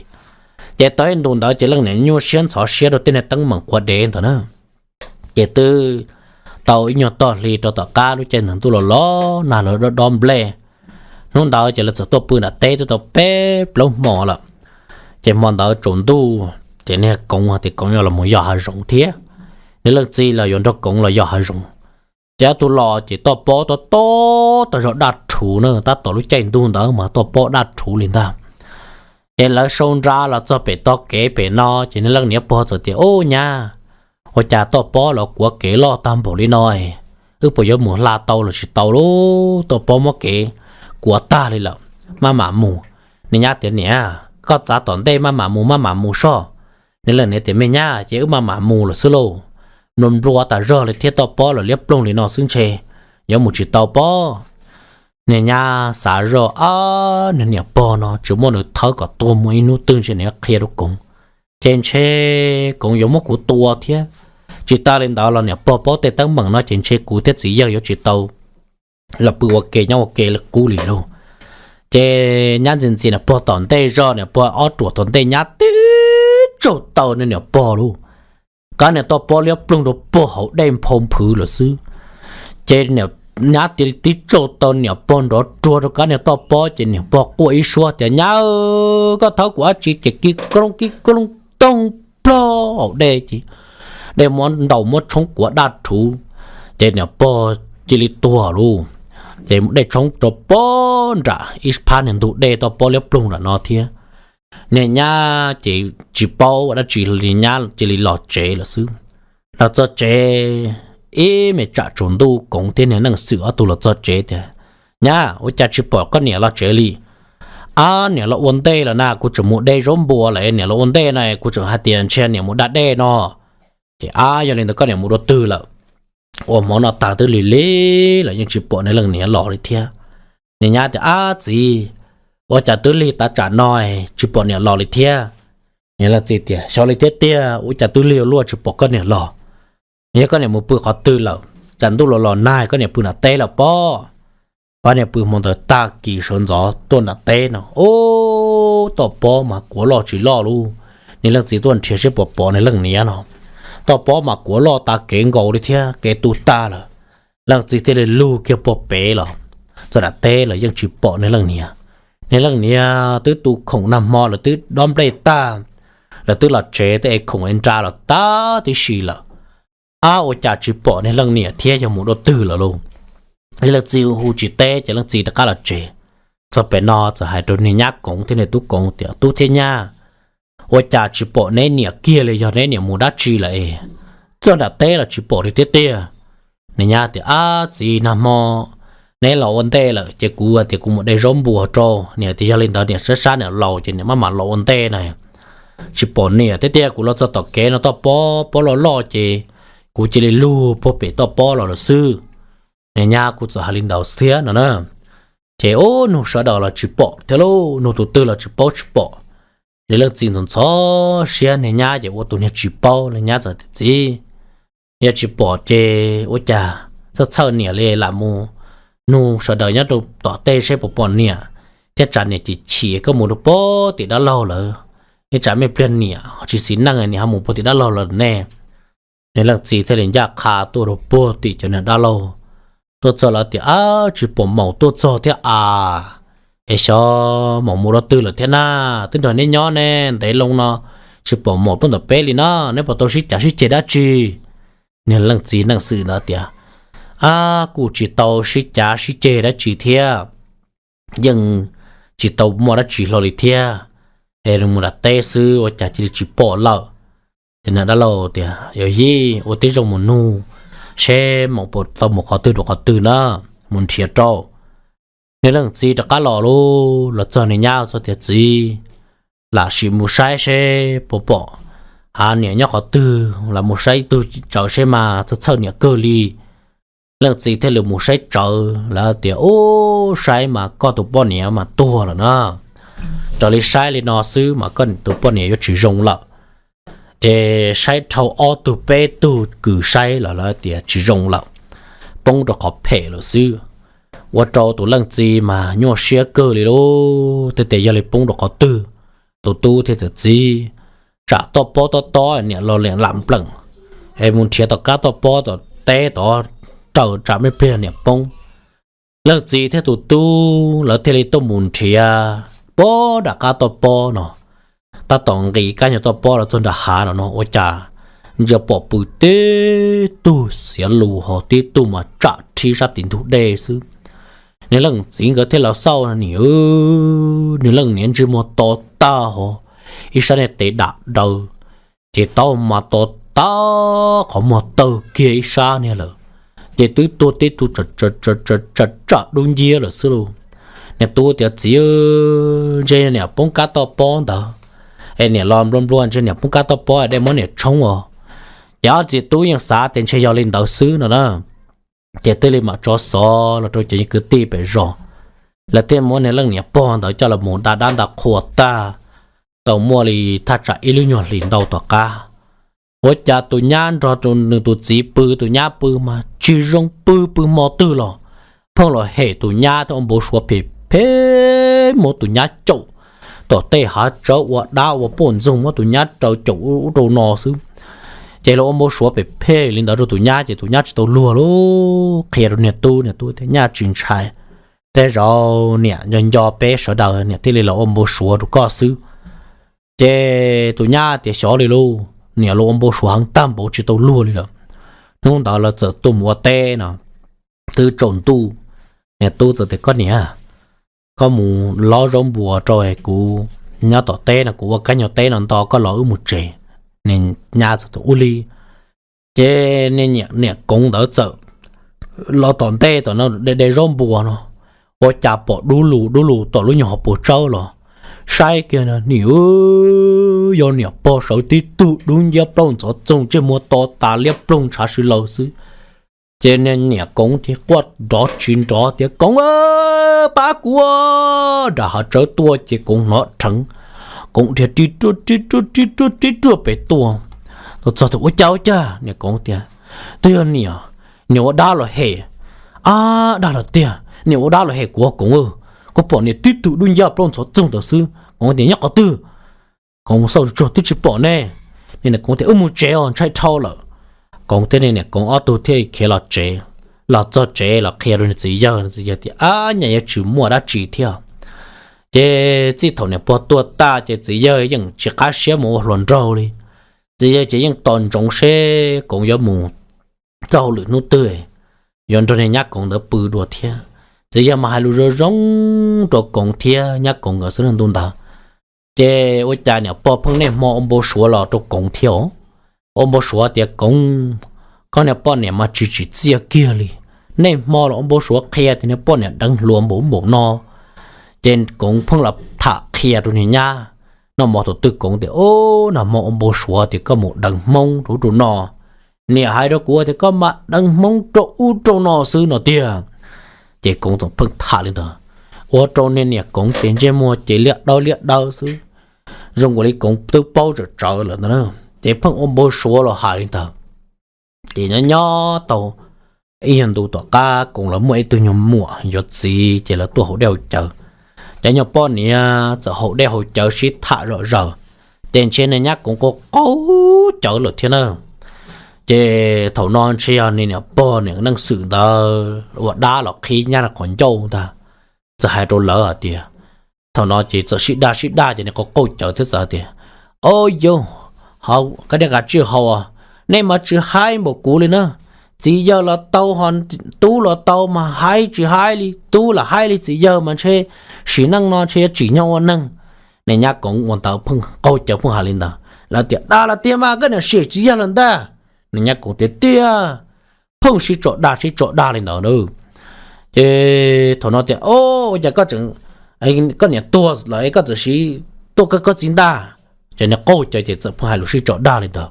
Ces tau ib ntus ntawd ces leej niam nyuaj siab ntxhov siab rau tej niag teeb meem quav dev ntawd na. Ces twb tau ib nyuag tog hli rau tom qab lub caij ntuj los los nag los dob dob nplej. Hnub ntawd ces lawv txawm tuaj pw nram teb twb tau peb plaub hmo lawm. Ces hmo ntawd tsaus ntuj ces niag Koov tias Koov yuav los yos hav zoov thiab, niag leej txiv los yuav nrog Koov los yos hav zoov. Ces ob tug los ces toj pob tob tob tag zog daj rhuv na, tab tom lub caij ntuj ntawd mas toj pob daj rhuv li ntag. Ces lawv sau nra los txog pem tog kev pem no ces niag leej niam pog txawm tias, Ub nyab, ua cas toj pob los kuav kev loj tag npaum li no, wb puas yuav mus hla tau los tsis tau lauj? Toj pob muab kev kuav tag li lawm, maj mam mus. Niag nyab tias, Niam, koj txav tom ntej maj mam mus maj mam mus soj. Niag leej niam tias, Me nyab, ces wb maj mam mus lawm xwb lauj. Nplua nplua tas zog li thiab toj pob los liab ploog li no xwb ntshe yuav mus tsis tau pob. Niag nyab xav zoj, Ab, niag niam pog no tsis muab nws thawb kom tuag mus ib hnub twg ntshe nws yuav qhia rau Koov, ces ntshe Koov yuav muab kuv tua thiab. Tsis tas li ntawd los niam pog paub tej teeb meem no ces ntshe kuv thiab txiv yawg yuav tsis tau los pw ua ke nyob ua ke li qub li lauj. Ces nyab ntxi ntxias niam pog tom ntej zog, niam pog ob ruam tom ntej, nyab tib tsaug taw niag niam pog lauj. Kab niag toj pob liab ploog rau pog hauv dej nphau nphwv lawm xwb. Ces nyab cia li tib tsaug taw niam pog nrov ruag rau kab niag toj pob ces niam pog quaj ib suab tias, Nyab, koj thawb kuv dab tsi? Ces kib koob kib koob toog plog hauv dej ces dej muab ntaus muab tshoob kuav daj rhuv, ces niam pog cia li tuag lauj. Ces dej tshoob rau pob nram ib phab niag ntug dej toj pob liab ploog nram no thiab. Niag nyab ces tsis paub ua dab tsi li, nyab cia li los tsev lawm xwb. Los txog tsev, ib me tsam tsaus ntuj Koov thiab niag Neej Xwm ob tug los txog tsev tias, Nyab, ua cas tsis pom koj niam los tsev li? Ab, niam los ua ntej lawm na, kuv tseem mus de zaub npua lawm, niam los ua ntej no kuv tseem hais tias ntshe niam mus da dej no. Ces ab, yog li ntawd koj niam mus dua twg lawm? Ua hmo no tag twb lig lig los yeej tsis pom niag leej niam los li thiab. Niag nyab tias, Ab txiv, ua cas twb lig tav tsam no tsis pom niam los li thiab? Niag leej txiv tias, Xyov li thiab tiag, ua cas twb lig ua luaj tsis pom koj niam los. Yog koj niam mus pw qhov twg lawm? Tsam ntuj los los nag koj niam pw nram teb lawm pob. Koj niam pw hmo ntawd tag kis sawv ntxov tuaj nram teb no, ub, toj pob mas kuav loj tsis loj lauj. Niag leej txiv tuaj nrhiav seb puas pom niag leej niam no. Toj pob mas kuav loj tas kev nkaus li thiab kev tu tag lawm. Leej txiv thiaj li lug kiag puag pem los txog nram teb los yeej tsis pom niag leej niam. Niag leej niam twb tu khoom nag hmo, lawv twb dob nplej tag, lawv twb los tsev, tej ev khoom ev nra los tag tib si lawm. Ab, ua cas tsis pom niag leej niam thiab, yog mus dua twg lawm lauj? Leej txiv hu tsis teb ces leej txiv rov qab los tsev. Txog pem no txawm hais rau niag nyab Koov thiab niag tub Koov tias, Tub thiab nyab, ua cas tsis pom neb niam kiag li, yog neb niam mus dab tsi lawm es txog nram teb los tsis pom li thiab tiag? Niag nyab tias, Ab txiv, nag hmo neb los ua ntej lawm ces kuv tias kuv mus de zaub npua rau, niam tias yog li ntawd niam sab sab niam laus ces niam maj mam los ua ntej na. Tsis pom niam thiab tiag, kuv los txog tom kev no toj pob pob loj loj ces kuv cia li lug puag pem toj pob los lawm xwb. Niag nyab kuj txawm hais li ntawd thiab no na. Ces ub, nug sawv daws los tsis pom thiab lauj, nug tus twg los tsis paub tsis pom. Ces leej txiv ntxhov ntxhov siab, niag nyab ces ua tus niag tsis paub, niag nyab txawm tias, Txiv, yog tsis pom ces ua cas txhawj txhawj niam li lam mus nug sawv daws nyob rau tom tej seb puas pom niam, thiab tsam niam chim chim koj mus rau puag tim dab laug lawm, ib tsam me pliag niam ho tsis xis neej niam ho mus puag tim dab laug lawm ne. Nws leej txiv thiaj li ncaj qha tuaj rau puag tim cov niag dab laug, tuaj txog lawv tias, Ab, tsis pom maum tuaj txog thiab as, es xyov maum mus rau twg lawm thiab na, twb nrog neb nyob ne, ntev loo no tsis pom maum tuaj ntawm peb li na, neb puas tau sib cav sib ceg dab tsi? Nws leej txiv neej xwm ntawd tias, Ab, kuj tsis tau sib cav sib ceg dab tsi thiab, yeej tsis tau muaj dab tsi hlo li thiab, es nws mus nram teb xwb ua cas cia li tsis pom lawm. Ces niag dab laug tias, Yog yij ua tib zoo mus nug seb maum puas tau mus qhov twg rau qhov twg na, mus nrhiav rau. Nws leej txiv rov qab los lauj, los txog nws nyab txog tias, Txiv, lam sim mus saib seb puas pom, a, niam nyob qhov twg, lam mus saib ib tug tsawv seb mas txhawj txhawj niam kawg li. Leej txiv thiaj li mus saib tsawv, lawv tias, Ub, saib mas koj tus poj niam mas tuag lawm na, raws li saib li no xwb mas koj tus poj niam yuav tsis zoo lawm. Ces saib dhau ob tug peb tug kws saib los lawv tias tsis zoo lawm, poob rau qhov phem lawm xwb. Ua rau tus leej txiv mas nyuaj siab kawg li lauj, tej tias yog li poob rau qhov twg. Tus tub thiaj tias, Txiv, tsam toj pob tob tob niam los liam lam pleem, es mus nrhiav tom kab toj pob tom teb tod raws tsam me pliag niam poob. Leej txiv thiab tus tub lawv thiaj li tuaj mus nrhiav puag nram kab toj pob no, tab tom nqis kab nyuag toj pob los txog nram hav no no ua cas ntsia pom pw tib tug xiav lus ho tib tug mas tsam rhib sab tim ntug dej xwb. Nws leej txiv nkawd thiaj los xauj, nws leej niam ntsej muag to tag ho, ib sab niag tes dam daws, ces taub mas to tag, qhov muag tawg kiag ib sab niag lawm, ces twb tuag tib tug tsam dub nciab lawm xwb lauj. Niag tub tias, Txiv, ntshe niam poob kab toj pob ntawd, es niam los nplua nplua ntshe niam poob kab toj pob, dej muab niam tshoob os. Ces ob txiv tub yeej xav tias ntshe yog li ntawd xwb no na. Ces thiaj li mam tso xov los rau cov kwv tij pem zos, lawv thiaj muab niag leej niam pog ntawd coj los mus da dab nta qhua tag, tau muaj li thaj tsam ib lub nyuag hlis ntau tom qab, ua cas tus nyab nrog nws tus txiv pw, tus nyab pw mas tsis zoo pw, pw hmo twg los pheej los hem tus nyab thiab ua npau suav phem phem, muab tus nyab caum tom tej hav tsawb ua dab ua poj ntxoog, muab tus nyab raws caum ub rau no xwb. Ces los ua npau suav phem phem li ntawd rau tus nyab ces tus nyab tsis tau luag lauj, qhia rau niag tub, niag tub tias, Nyab tsis ntshai, tej zaum niam nco nco peb sawv daws niam thiaj li los ua npau suav rau koj xwb. Ces tus nyab tias, Xyov li lauj, niam los ua npau suav heev tag npaum tsis tau luag li lawm. Hnub ntawd lawv txawm tuaj mus ua teb no, twb tsaus ntuj, niag tub txawm tias, Koj niam, koj mus lob zaub npuas rau, kuv nyob tom teb no kuv ua kab nyuag teb no nto, koj los wb mus tsev. Niag nyab txawm tias, Ua li. Ces niam koov ntawd txawm los tom ntej tom no de de zaub npuas no, ua cas pom dub lug dub lug tom lub nyuag hauv paus tsawb los, saib kiag no, nim yog niam pog sawv tib tug dub nciab plaub ntxhov txoog, ntsej muag to tas liab ploog ntshav si laws xwb. Ces niam koov thiaj quaj nrov tsis nrov tias, Koov, pab kuv! Nram hav tsawb tuaj ces koov hnov rheev, koov dhia rib ruaj rib ruaj rib ruaj rib ruaj pem tuaj. Txog tias, Ua cas ua cas? Niam koov tias, Twb yog niam, niam ua dab los hem. Ab, dag lawm tiag, niam ua dab los hem kuv, koov, kuv pom niam tib tug dub nciab plaub ntxhov txoog ntawd xwb. Koov tias, Nyob qhov twg? Koov xauj tsuag twb tsis pom ne. Niam koov tias, Wb mus tsev os, ntshai dhau lawm. Koov thiab niam koov ob tug thiaj li khiav los tsev. Los txog tsev los qhia rau niag txiv yawg, txiv yawg tias, Ab, nyaj yuav tsis muaj dab tsi thiab. Ces txij thaum niam pog tuag tag ces txiv yawg yeej tsis qab siab mus ua hluas nraug li. Txiv yawg ces yeej tos ntsoov seb koov yuav mus txoj hauj lwm hnub twg, yuav nrog niag nyab koov ntawd pw dua thiab. Txiv yawg mas hais lus zoo zoo rau koov thiab nyab koov nkawd xwb ntu ntawd. Ces ua cas niam pog pheej niaj hmo ua npau suav los rau koov thiab. Ua npau suav tias, Koov, koj niag poj niam mas tsis tsim txiaj kiag li, niaj hmo los ua npau suav qhia tias niag poj niam deev hluas npaum ub npaum no. Ces koov pheej los tham qhia rau niag nyab. Noj mov thaum twg koov tias, Ub, nag hmo ua npau suav tias koj mus deev hmoob rau ub rau no, niam hais rau kuv tias koj mas deev hmoob rau ub rau no xwb no tiag. Ces koov txawm pheej tham li ntawd, ua rau niag niam koov ces ntsej muag ces liab dawb liab dawb xwb, zoo ua li koov twb paub tsawm tsawv lawm ntag. Ces pheej ua npau suav los hais li ntawd. Ces nyob nyob tau ib nyuag ntu tom qab Koov lawv muaj ib tug nyuag muam yuav txiv ces lawv tuaj haus dej haus cawv. Cov nyuag poj niam txawm haus dej haus cawv sib tham zom zaws, ces ntshe niag nyab Koov qaug qaug cawv lawm thiab na. Ces thaum no ntshe yog niag niam pog niam Neej Xwm ntawd ua dab los qhib nyab qhov ncauj ntag, txawm hais rau lawv hais tias, thaum no ces txawm sib daj sib daj ces nws qaug qaug cawv thiab txawm hais tias, Au yau, koj niag kav tsij haus, nej mas tsis haib npaum kuv li na. Txiv yawg los tau, tub los tau mas haib tsis haib li, tub lam haib li txiv yawg mas ntshe sim neej no ntshe yuav tsim nyog ua neeg. Niag nyab Koov ua ntawd pheej qaug cawv pheej hais li ntawd, lawv tias, Dag lawm tiag mas koj niam sim txiv yawg lawm ntag. Niag nyab Koov tias, Tiag. Pheej sib tso dag sib tso dag li ntawd na. Ces thaum no tias, Ua cas koj tseem, koj niam tuag lawm koj txawm sim tuaj kawg koj txiv ntag? Ces niag qaug cawv ces txawm pheej hais lus sib tso dag li ntawd.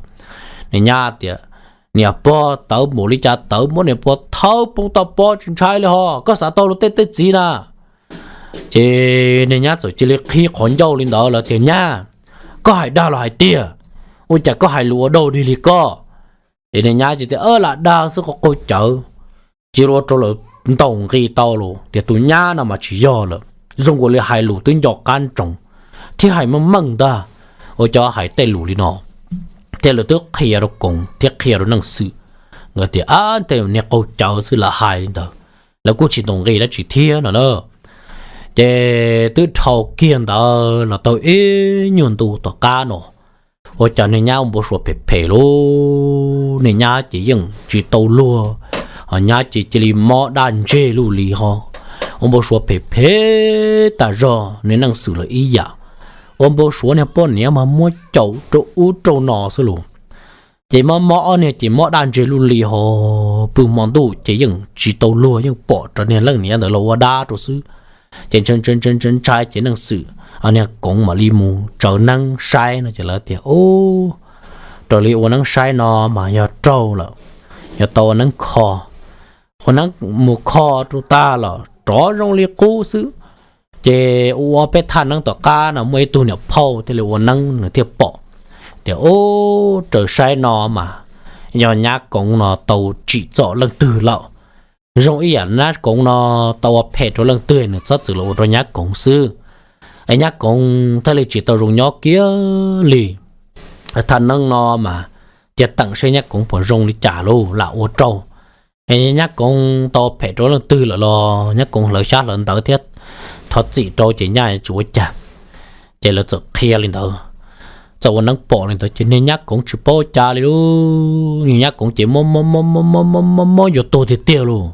Niag nyab tias, Niam pog tawv npaum li cas tawv, muab niam pog thawb poob toj pob tsis ntshai li ho, koj xav tau luag tej teb txiv na. Ces niag nyab txawm cia li qhib qhov ncauj li ntawd lawm tias, Nyab, koj hais dag los hais tiag? Ua cas koj hais lus ua dog dig li koj? Ces niag nyab ces tias, Lam dag xwb, qaug qaug cawv. Cia li ua rau lawv ntaus nqi tau los tias tus nyab no mas tsis yog lawm, zoo nkaus li hais lus twb nco qab ntsoov thiab hais meej meej ntag. Ua cas hais tej lus li no? Thiab lawv twb qhia rau Koov thiab qhia rau Neej Xwm, nkawd tias, Ab, tej niag qaug cawv xwb lam hais li ntawd, lawv kuj tsis ntaus nqi dab tsi thiab no na. Ces twb dhau kiag ntawd los tau ib nyuag ntu tom qab no, ua cas niag nyab ua npau suav phem phem lauj, niag nyab ces yeej tsis tau luag, ho nyab ces cia li mob daj ntseg luj li ho, ua npau suav phem phem tas zog. Niag Neej Xwm lawm ib yam, ua npau suav niag poj niam mas muab caum rau ub rau no xwb los. Ces mob mob ob niag ces mob daj ntseg luj li ho, pw hmo ntuj ces yeej tsis tau luag, yeej pom rau niag leej niam ntawd los ua dab rau xwb. Ces ntshai ntshai ntshai ces Neej Xwm, niag Koov mam li mus tsawv neeb saib no ces lawv tias, Ub, raws li ua neeb saib no mas yog raug lawm, yog tau ua neeb kho, ua neeb mus kho rau tag los rov zoo li qub xwb. Ces ua ua peb thaj neeb tom qab no muaj ib tug niam phauj thiaj li ua neeb nws thiaj pom tias, Ub, raws saib no mas yog nyab Koov no tau tsim txom leej twg lawm. Zoo ib yam nyab Koov no tau ua phem rau leej twg nws txhob txwm los ua rau nyab Koov xwb, es nyab Koov thiaj li tsis tau zoo nyob kiag li. Thaj neeb no mas cia teem seb nyab Koov puas zoo li cas lauj lam ua rau. Es nyab Koov tau phem rau leej twg lawm los nyab Koov hlawv xyab hlawv ntawv thiab thov txim rau ces nyab tsis ua cas. Ces lawv txawm qhia li ntawd, txawm ua neeb pom li ntawd ces niag nyab Koov tsis paub ua cas li lauj, niag nyab Koov ces mob mob mob mob mob mob yuav tuag tiag tiag lauj.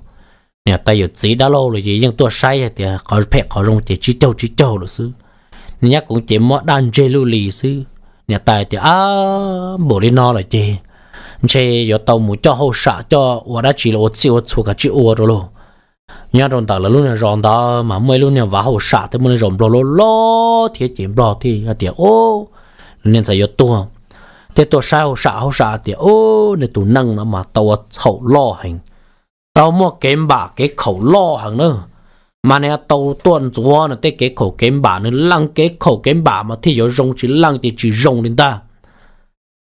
Niam tais yawm txiv dab laug los ces yeej tuaj saib hais tias qhov phem qhov zoo ces tsib caug tsib caug lawm xwb. Niag nyab Koov ces mob daj ntseg luj li xwb. Niam tais tias, Ab, npaum li no lawm ces ntshe yuav tau mus coj hauj sam coj ua dab tsi los ua txhij ua txhua kav tsij ua rau lauj. Nyob rau ntawm lawv lub niag zos ntawd mas muaj ib lub niag vav hauj sam thiab muaj lub zos nplog loj loj thiab ces nplog thiaj hais tias, Ub, niag ntxhais yuav tuag, thiaj tuaj saib hauj sam, hauj sam tias, Ub, nws tus neej no mas tau ua txhaum loj heev, tau muaj kev npam kev khaum loj heev na, mas nws tau tuaj ntxuav nws tej kev khaum kev npam, nws lees kev khaum kev npam mas thiaj yuav zoo, tsis lees ces tsis zoo li ntag.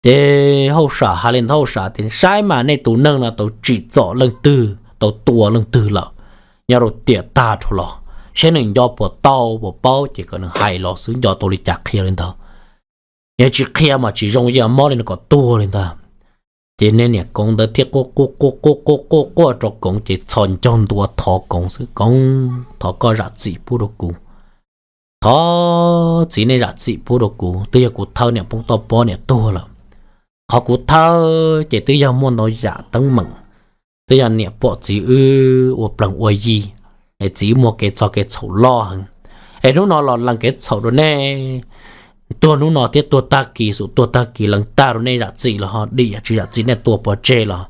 Ces hauj sam hais li ntawd, hauj sam tias, Saib mas nej tus neej no tau tsim txom leej twg, tau tua leej twg lawm, nyob rau tiam tag dhau los, saib nws nco puas tau puas paub ces kom nws hais los xwb, nco tau li cas qhia li ntawd. Yog tsis qhia mas tsis zoo, yeej mob li no kom tuag li ntag. Ces niag niam Koov ntawd thiaj quaj quaj quaj quaj quaj quaj quaj rau Koov ces txhos ncaug ntua thov Koov xwb, Koov, thov koj zam txim pub rau kuv. Thov txiv nej zam txim pub rau kuv, twb yog kuv thawb niam poob toj pob niam tuag lawm. Qhov kuv thawb ces twb yog muaj ntau yam teeb meem, twb yog niam pom txiv wb ua plees ua yi, es txiv wb muaj kev txog kev txhaum loj heev. Es hnub no los lees kev txhaum rau nej, tuag hnub no thiab tuag tag kis, xub tuag tag kis lees tag rau nej zam txim los ho dim, tsis zam txim nej tua pov tseg los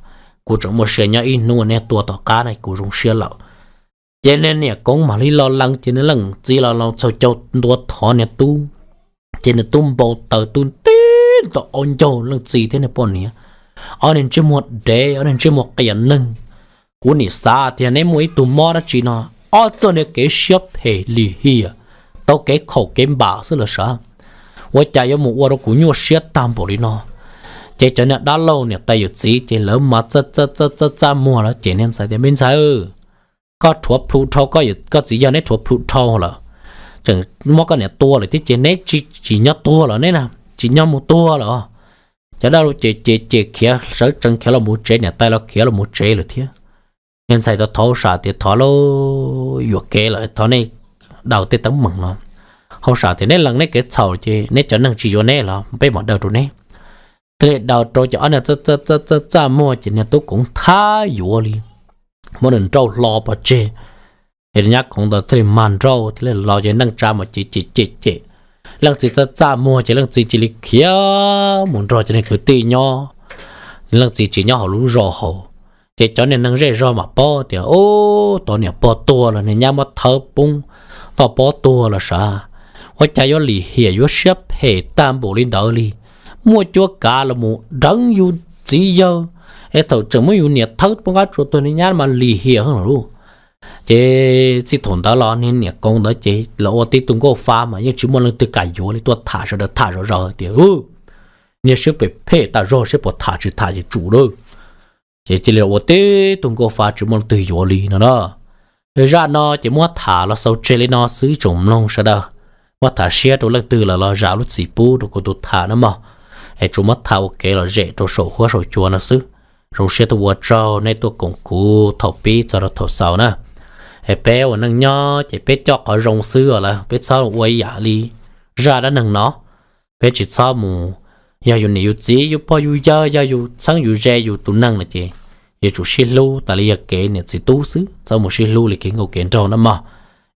kuv tseem muaj sia nyob ib hnub, nej tua tom qab na kuv zoo siab lawm. Ces niag niam Koov mam li los lees, ces nws leej txiv los los txhos caug ntua thov niag tub. Ces nws tub npau taws tub tib nto aub ncaug leej txiv thiab niag poj niam. Ob niag ntsej muag dev, ob niag ntsej muag qias neeg. Kuv nim xav tias neb muaj ib tug mob dab tsi no, ob txoj niag kev siab phem lim hiam, tau kev khaum kev npam xwb los sav, ua cas yuav mus ua rau kuv nyuaj siab tag npaum li no. Ces cov niag dab laug niam tais yawm txiv ces lawv mas txaj txaj txaj txaj muag los ces niag ntxhais tias, Me ntxhais, koj rhuav plhu dhau, koj txiv yawg neb rhuav plhu dhau lawm, tseem muab koj niam tua lawm thiab ces neb tsis, tsis nyob tuag lawm neb na, tsis nyob mus tuag lawm. Cov dab laug ces ces ces khiav sawv tsees khiav los mus tsev, niam tais los khiav los mus tsev lawm thiab. Niag ntxhais tau thov sam tias, Thov lauj, yuam kev lawm, thov nej daws tej teeb meem no. Hauj sam tias, Neb lees neb kev txhaum ces neb cov neeg tsis yuav neb los peb mam daws rau neb. Thiaj li daws rau ces ob niag txaj txaj txaj muag ces niag tub koov thab yuav li, muab nws nrauj hlo pov tseg. Ces nyab koov ntawd thiaj li mag nrauj thiaj li los ces neej tsa mas ces cem cem cem leej txiv txaj txaj muag ces leej txiv cia li khiav mus nrog cov niag kwv tij nyob. Leej txiv tsis nyob hauv lub zos hauv, ces cov niag neeg zej zog mam paub tias, Ub, tau niam pog tuag los niag nyab muab thawb poob toj pob tuag los sav. Ua cas yuav lim hiam yuav siab phem tag npaum li ntawd li? Muaj cuab kav los mus deev yus txiv yawg, es thaum tseem muab yus niam thawb poob qab tsuas tuag niag nyab mas lim hiam heev lawm lauj. Ces txij thaum ntawd los niag niam koov ntawd ces los ua tib tug nkauj fa mas yeej tsis muaj leej twg kam yuav li, tuaj tham sawv daws tham zom zaws tias, Niag siab phem phem tas zog, siab puas tham tsis tham ces tsum lawm. Ces cia li ua tib tug nkauj fa tsis muaj leej twg yuav li no na. Zaj no ces muab tham los xaus tseg li no xwb tsoom mloog sawv daws. Muab tham siab rau leej twg lawm los zam lub txim pub rau kuv tus tham na mog. Es tsuas muab tham ua kev lom zem rau saum huab saum cua no xwb. Zoo siab tuaj ua tsaug nej tuaj koom kuv thaum pib txog rau thaum xaus na. Es peb ua neej nyob ces peb coj qhov zoo xwb os lawm, peb txhob ua ib yam li zaj dab neeg no. Peb tsis txhob mus, yog yus niam yus txiv yus pog yus yawg, yog yus txheeb yus ze yus tus neeg no ces yuav tsum sib hlub tas li yog kev niam txiv tub xwb, txhob mus sib hlub li kev nkauj kev nraug na mog.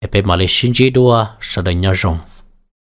Es peb mam li sib ntsib dua, sawv daws nyob zoo.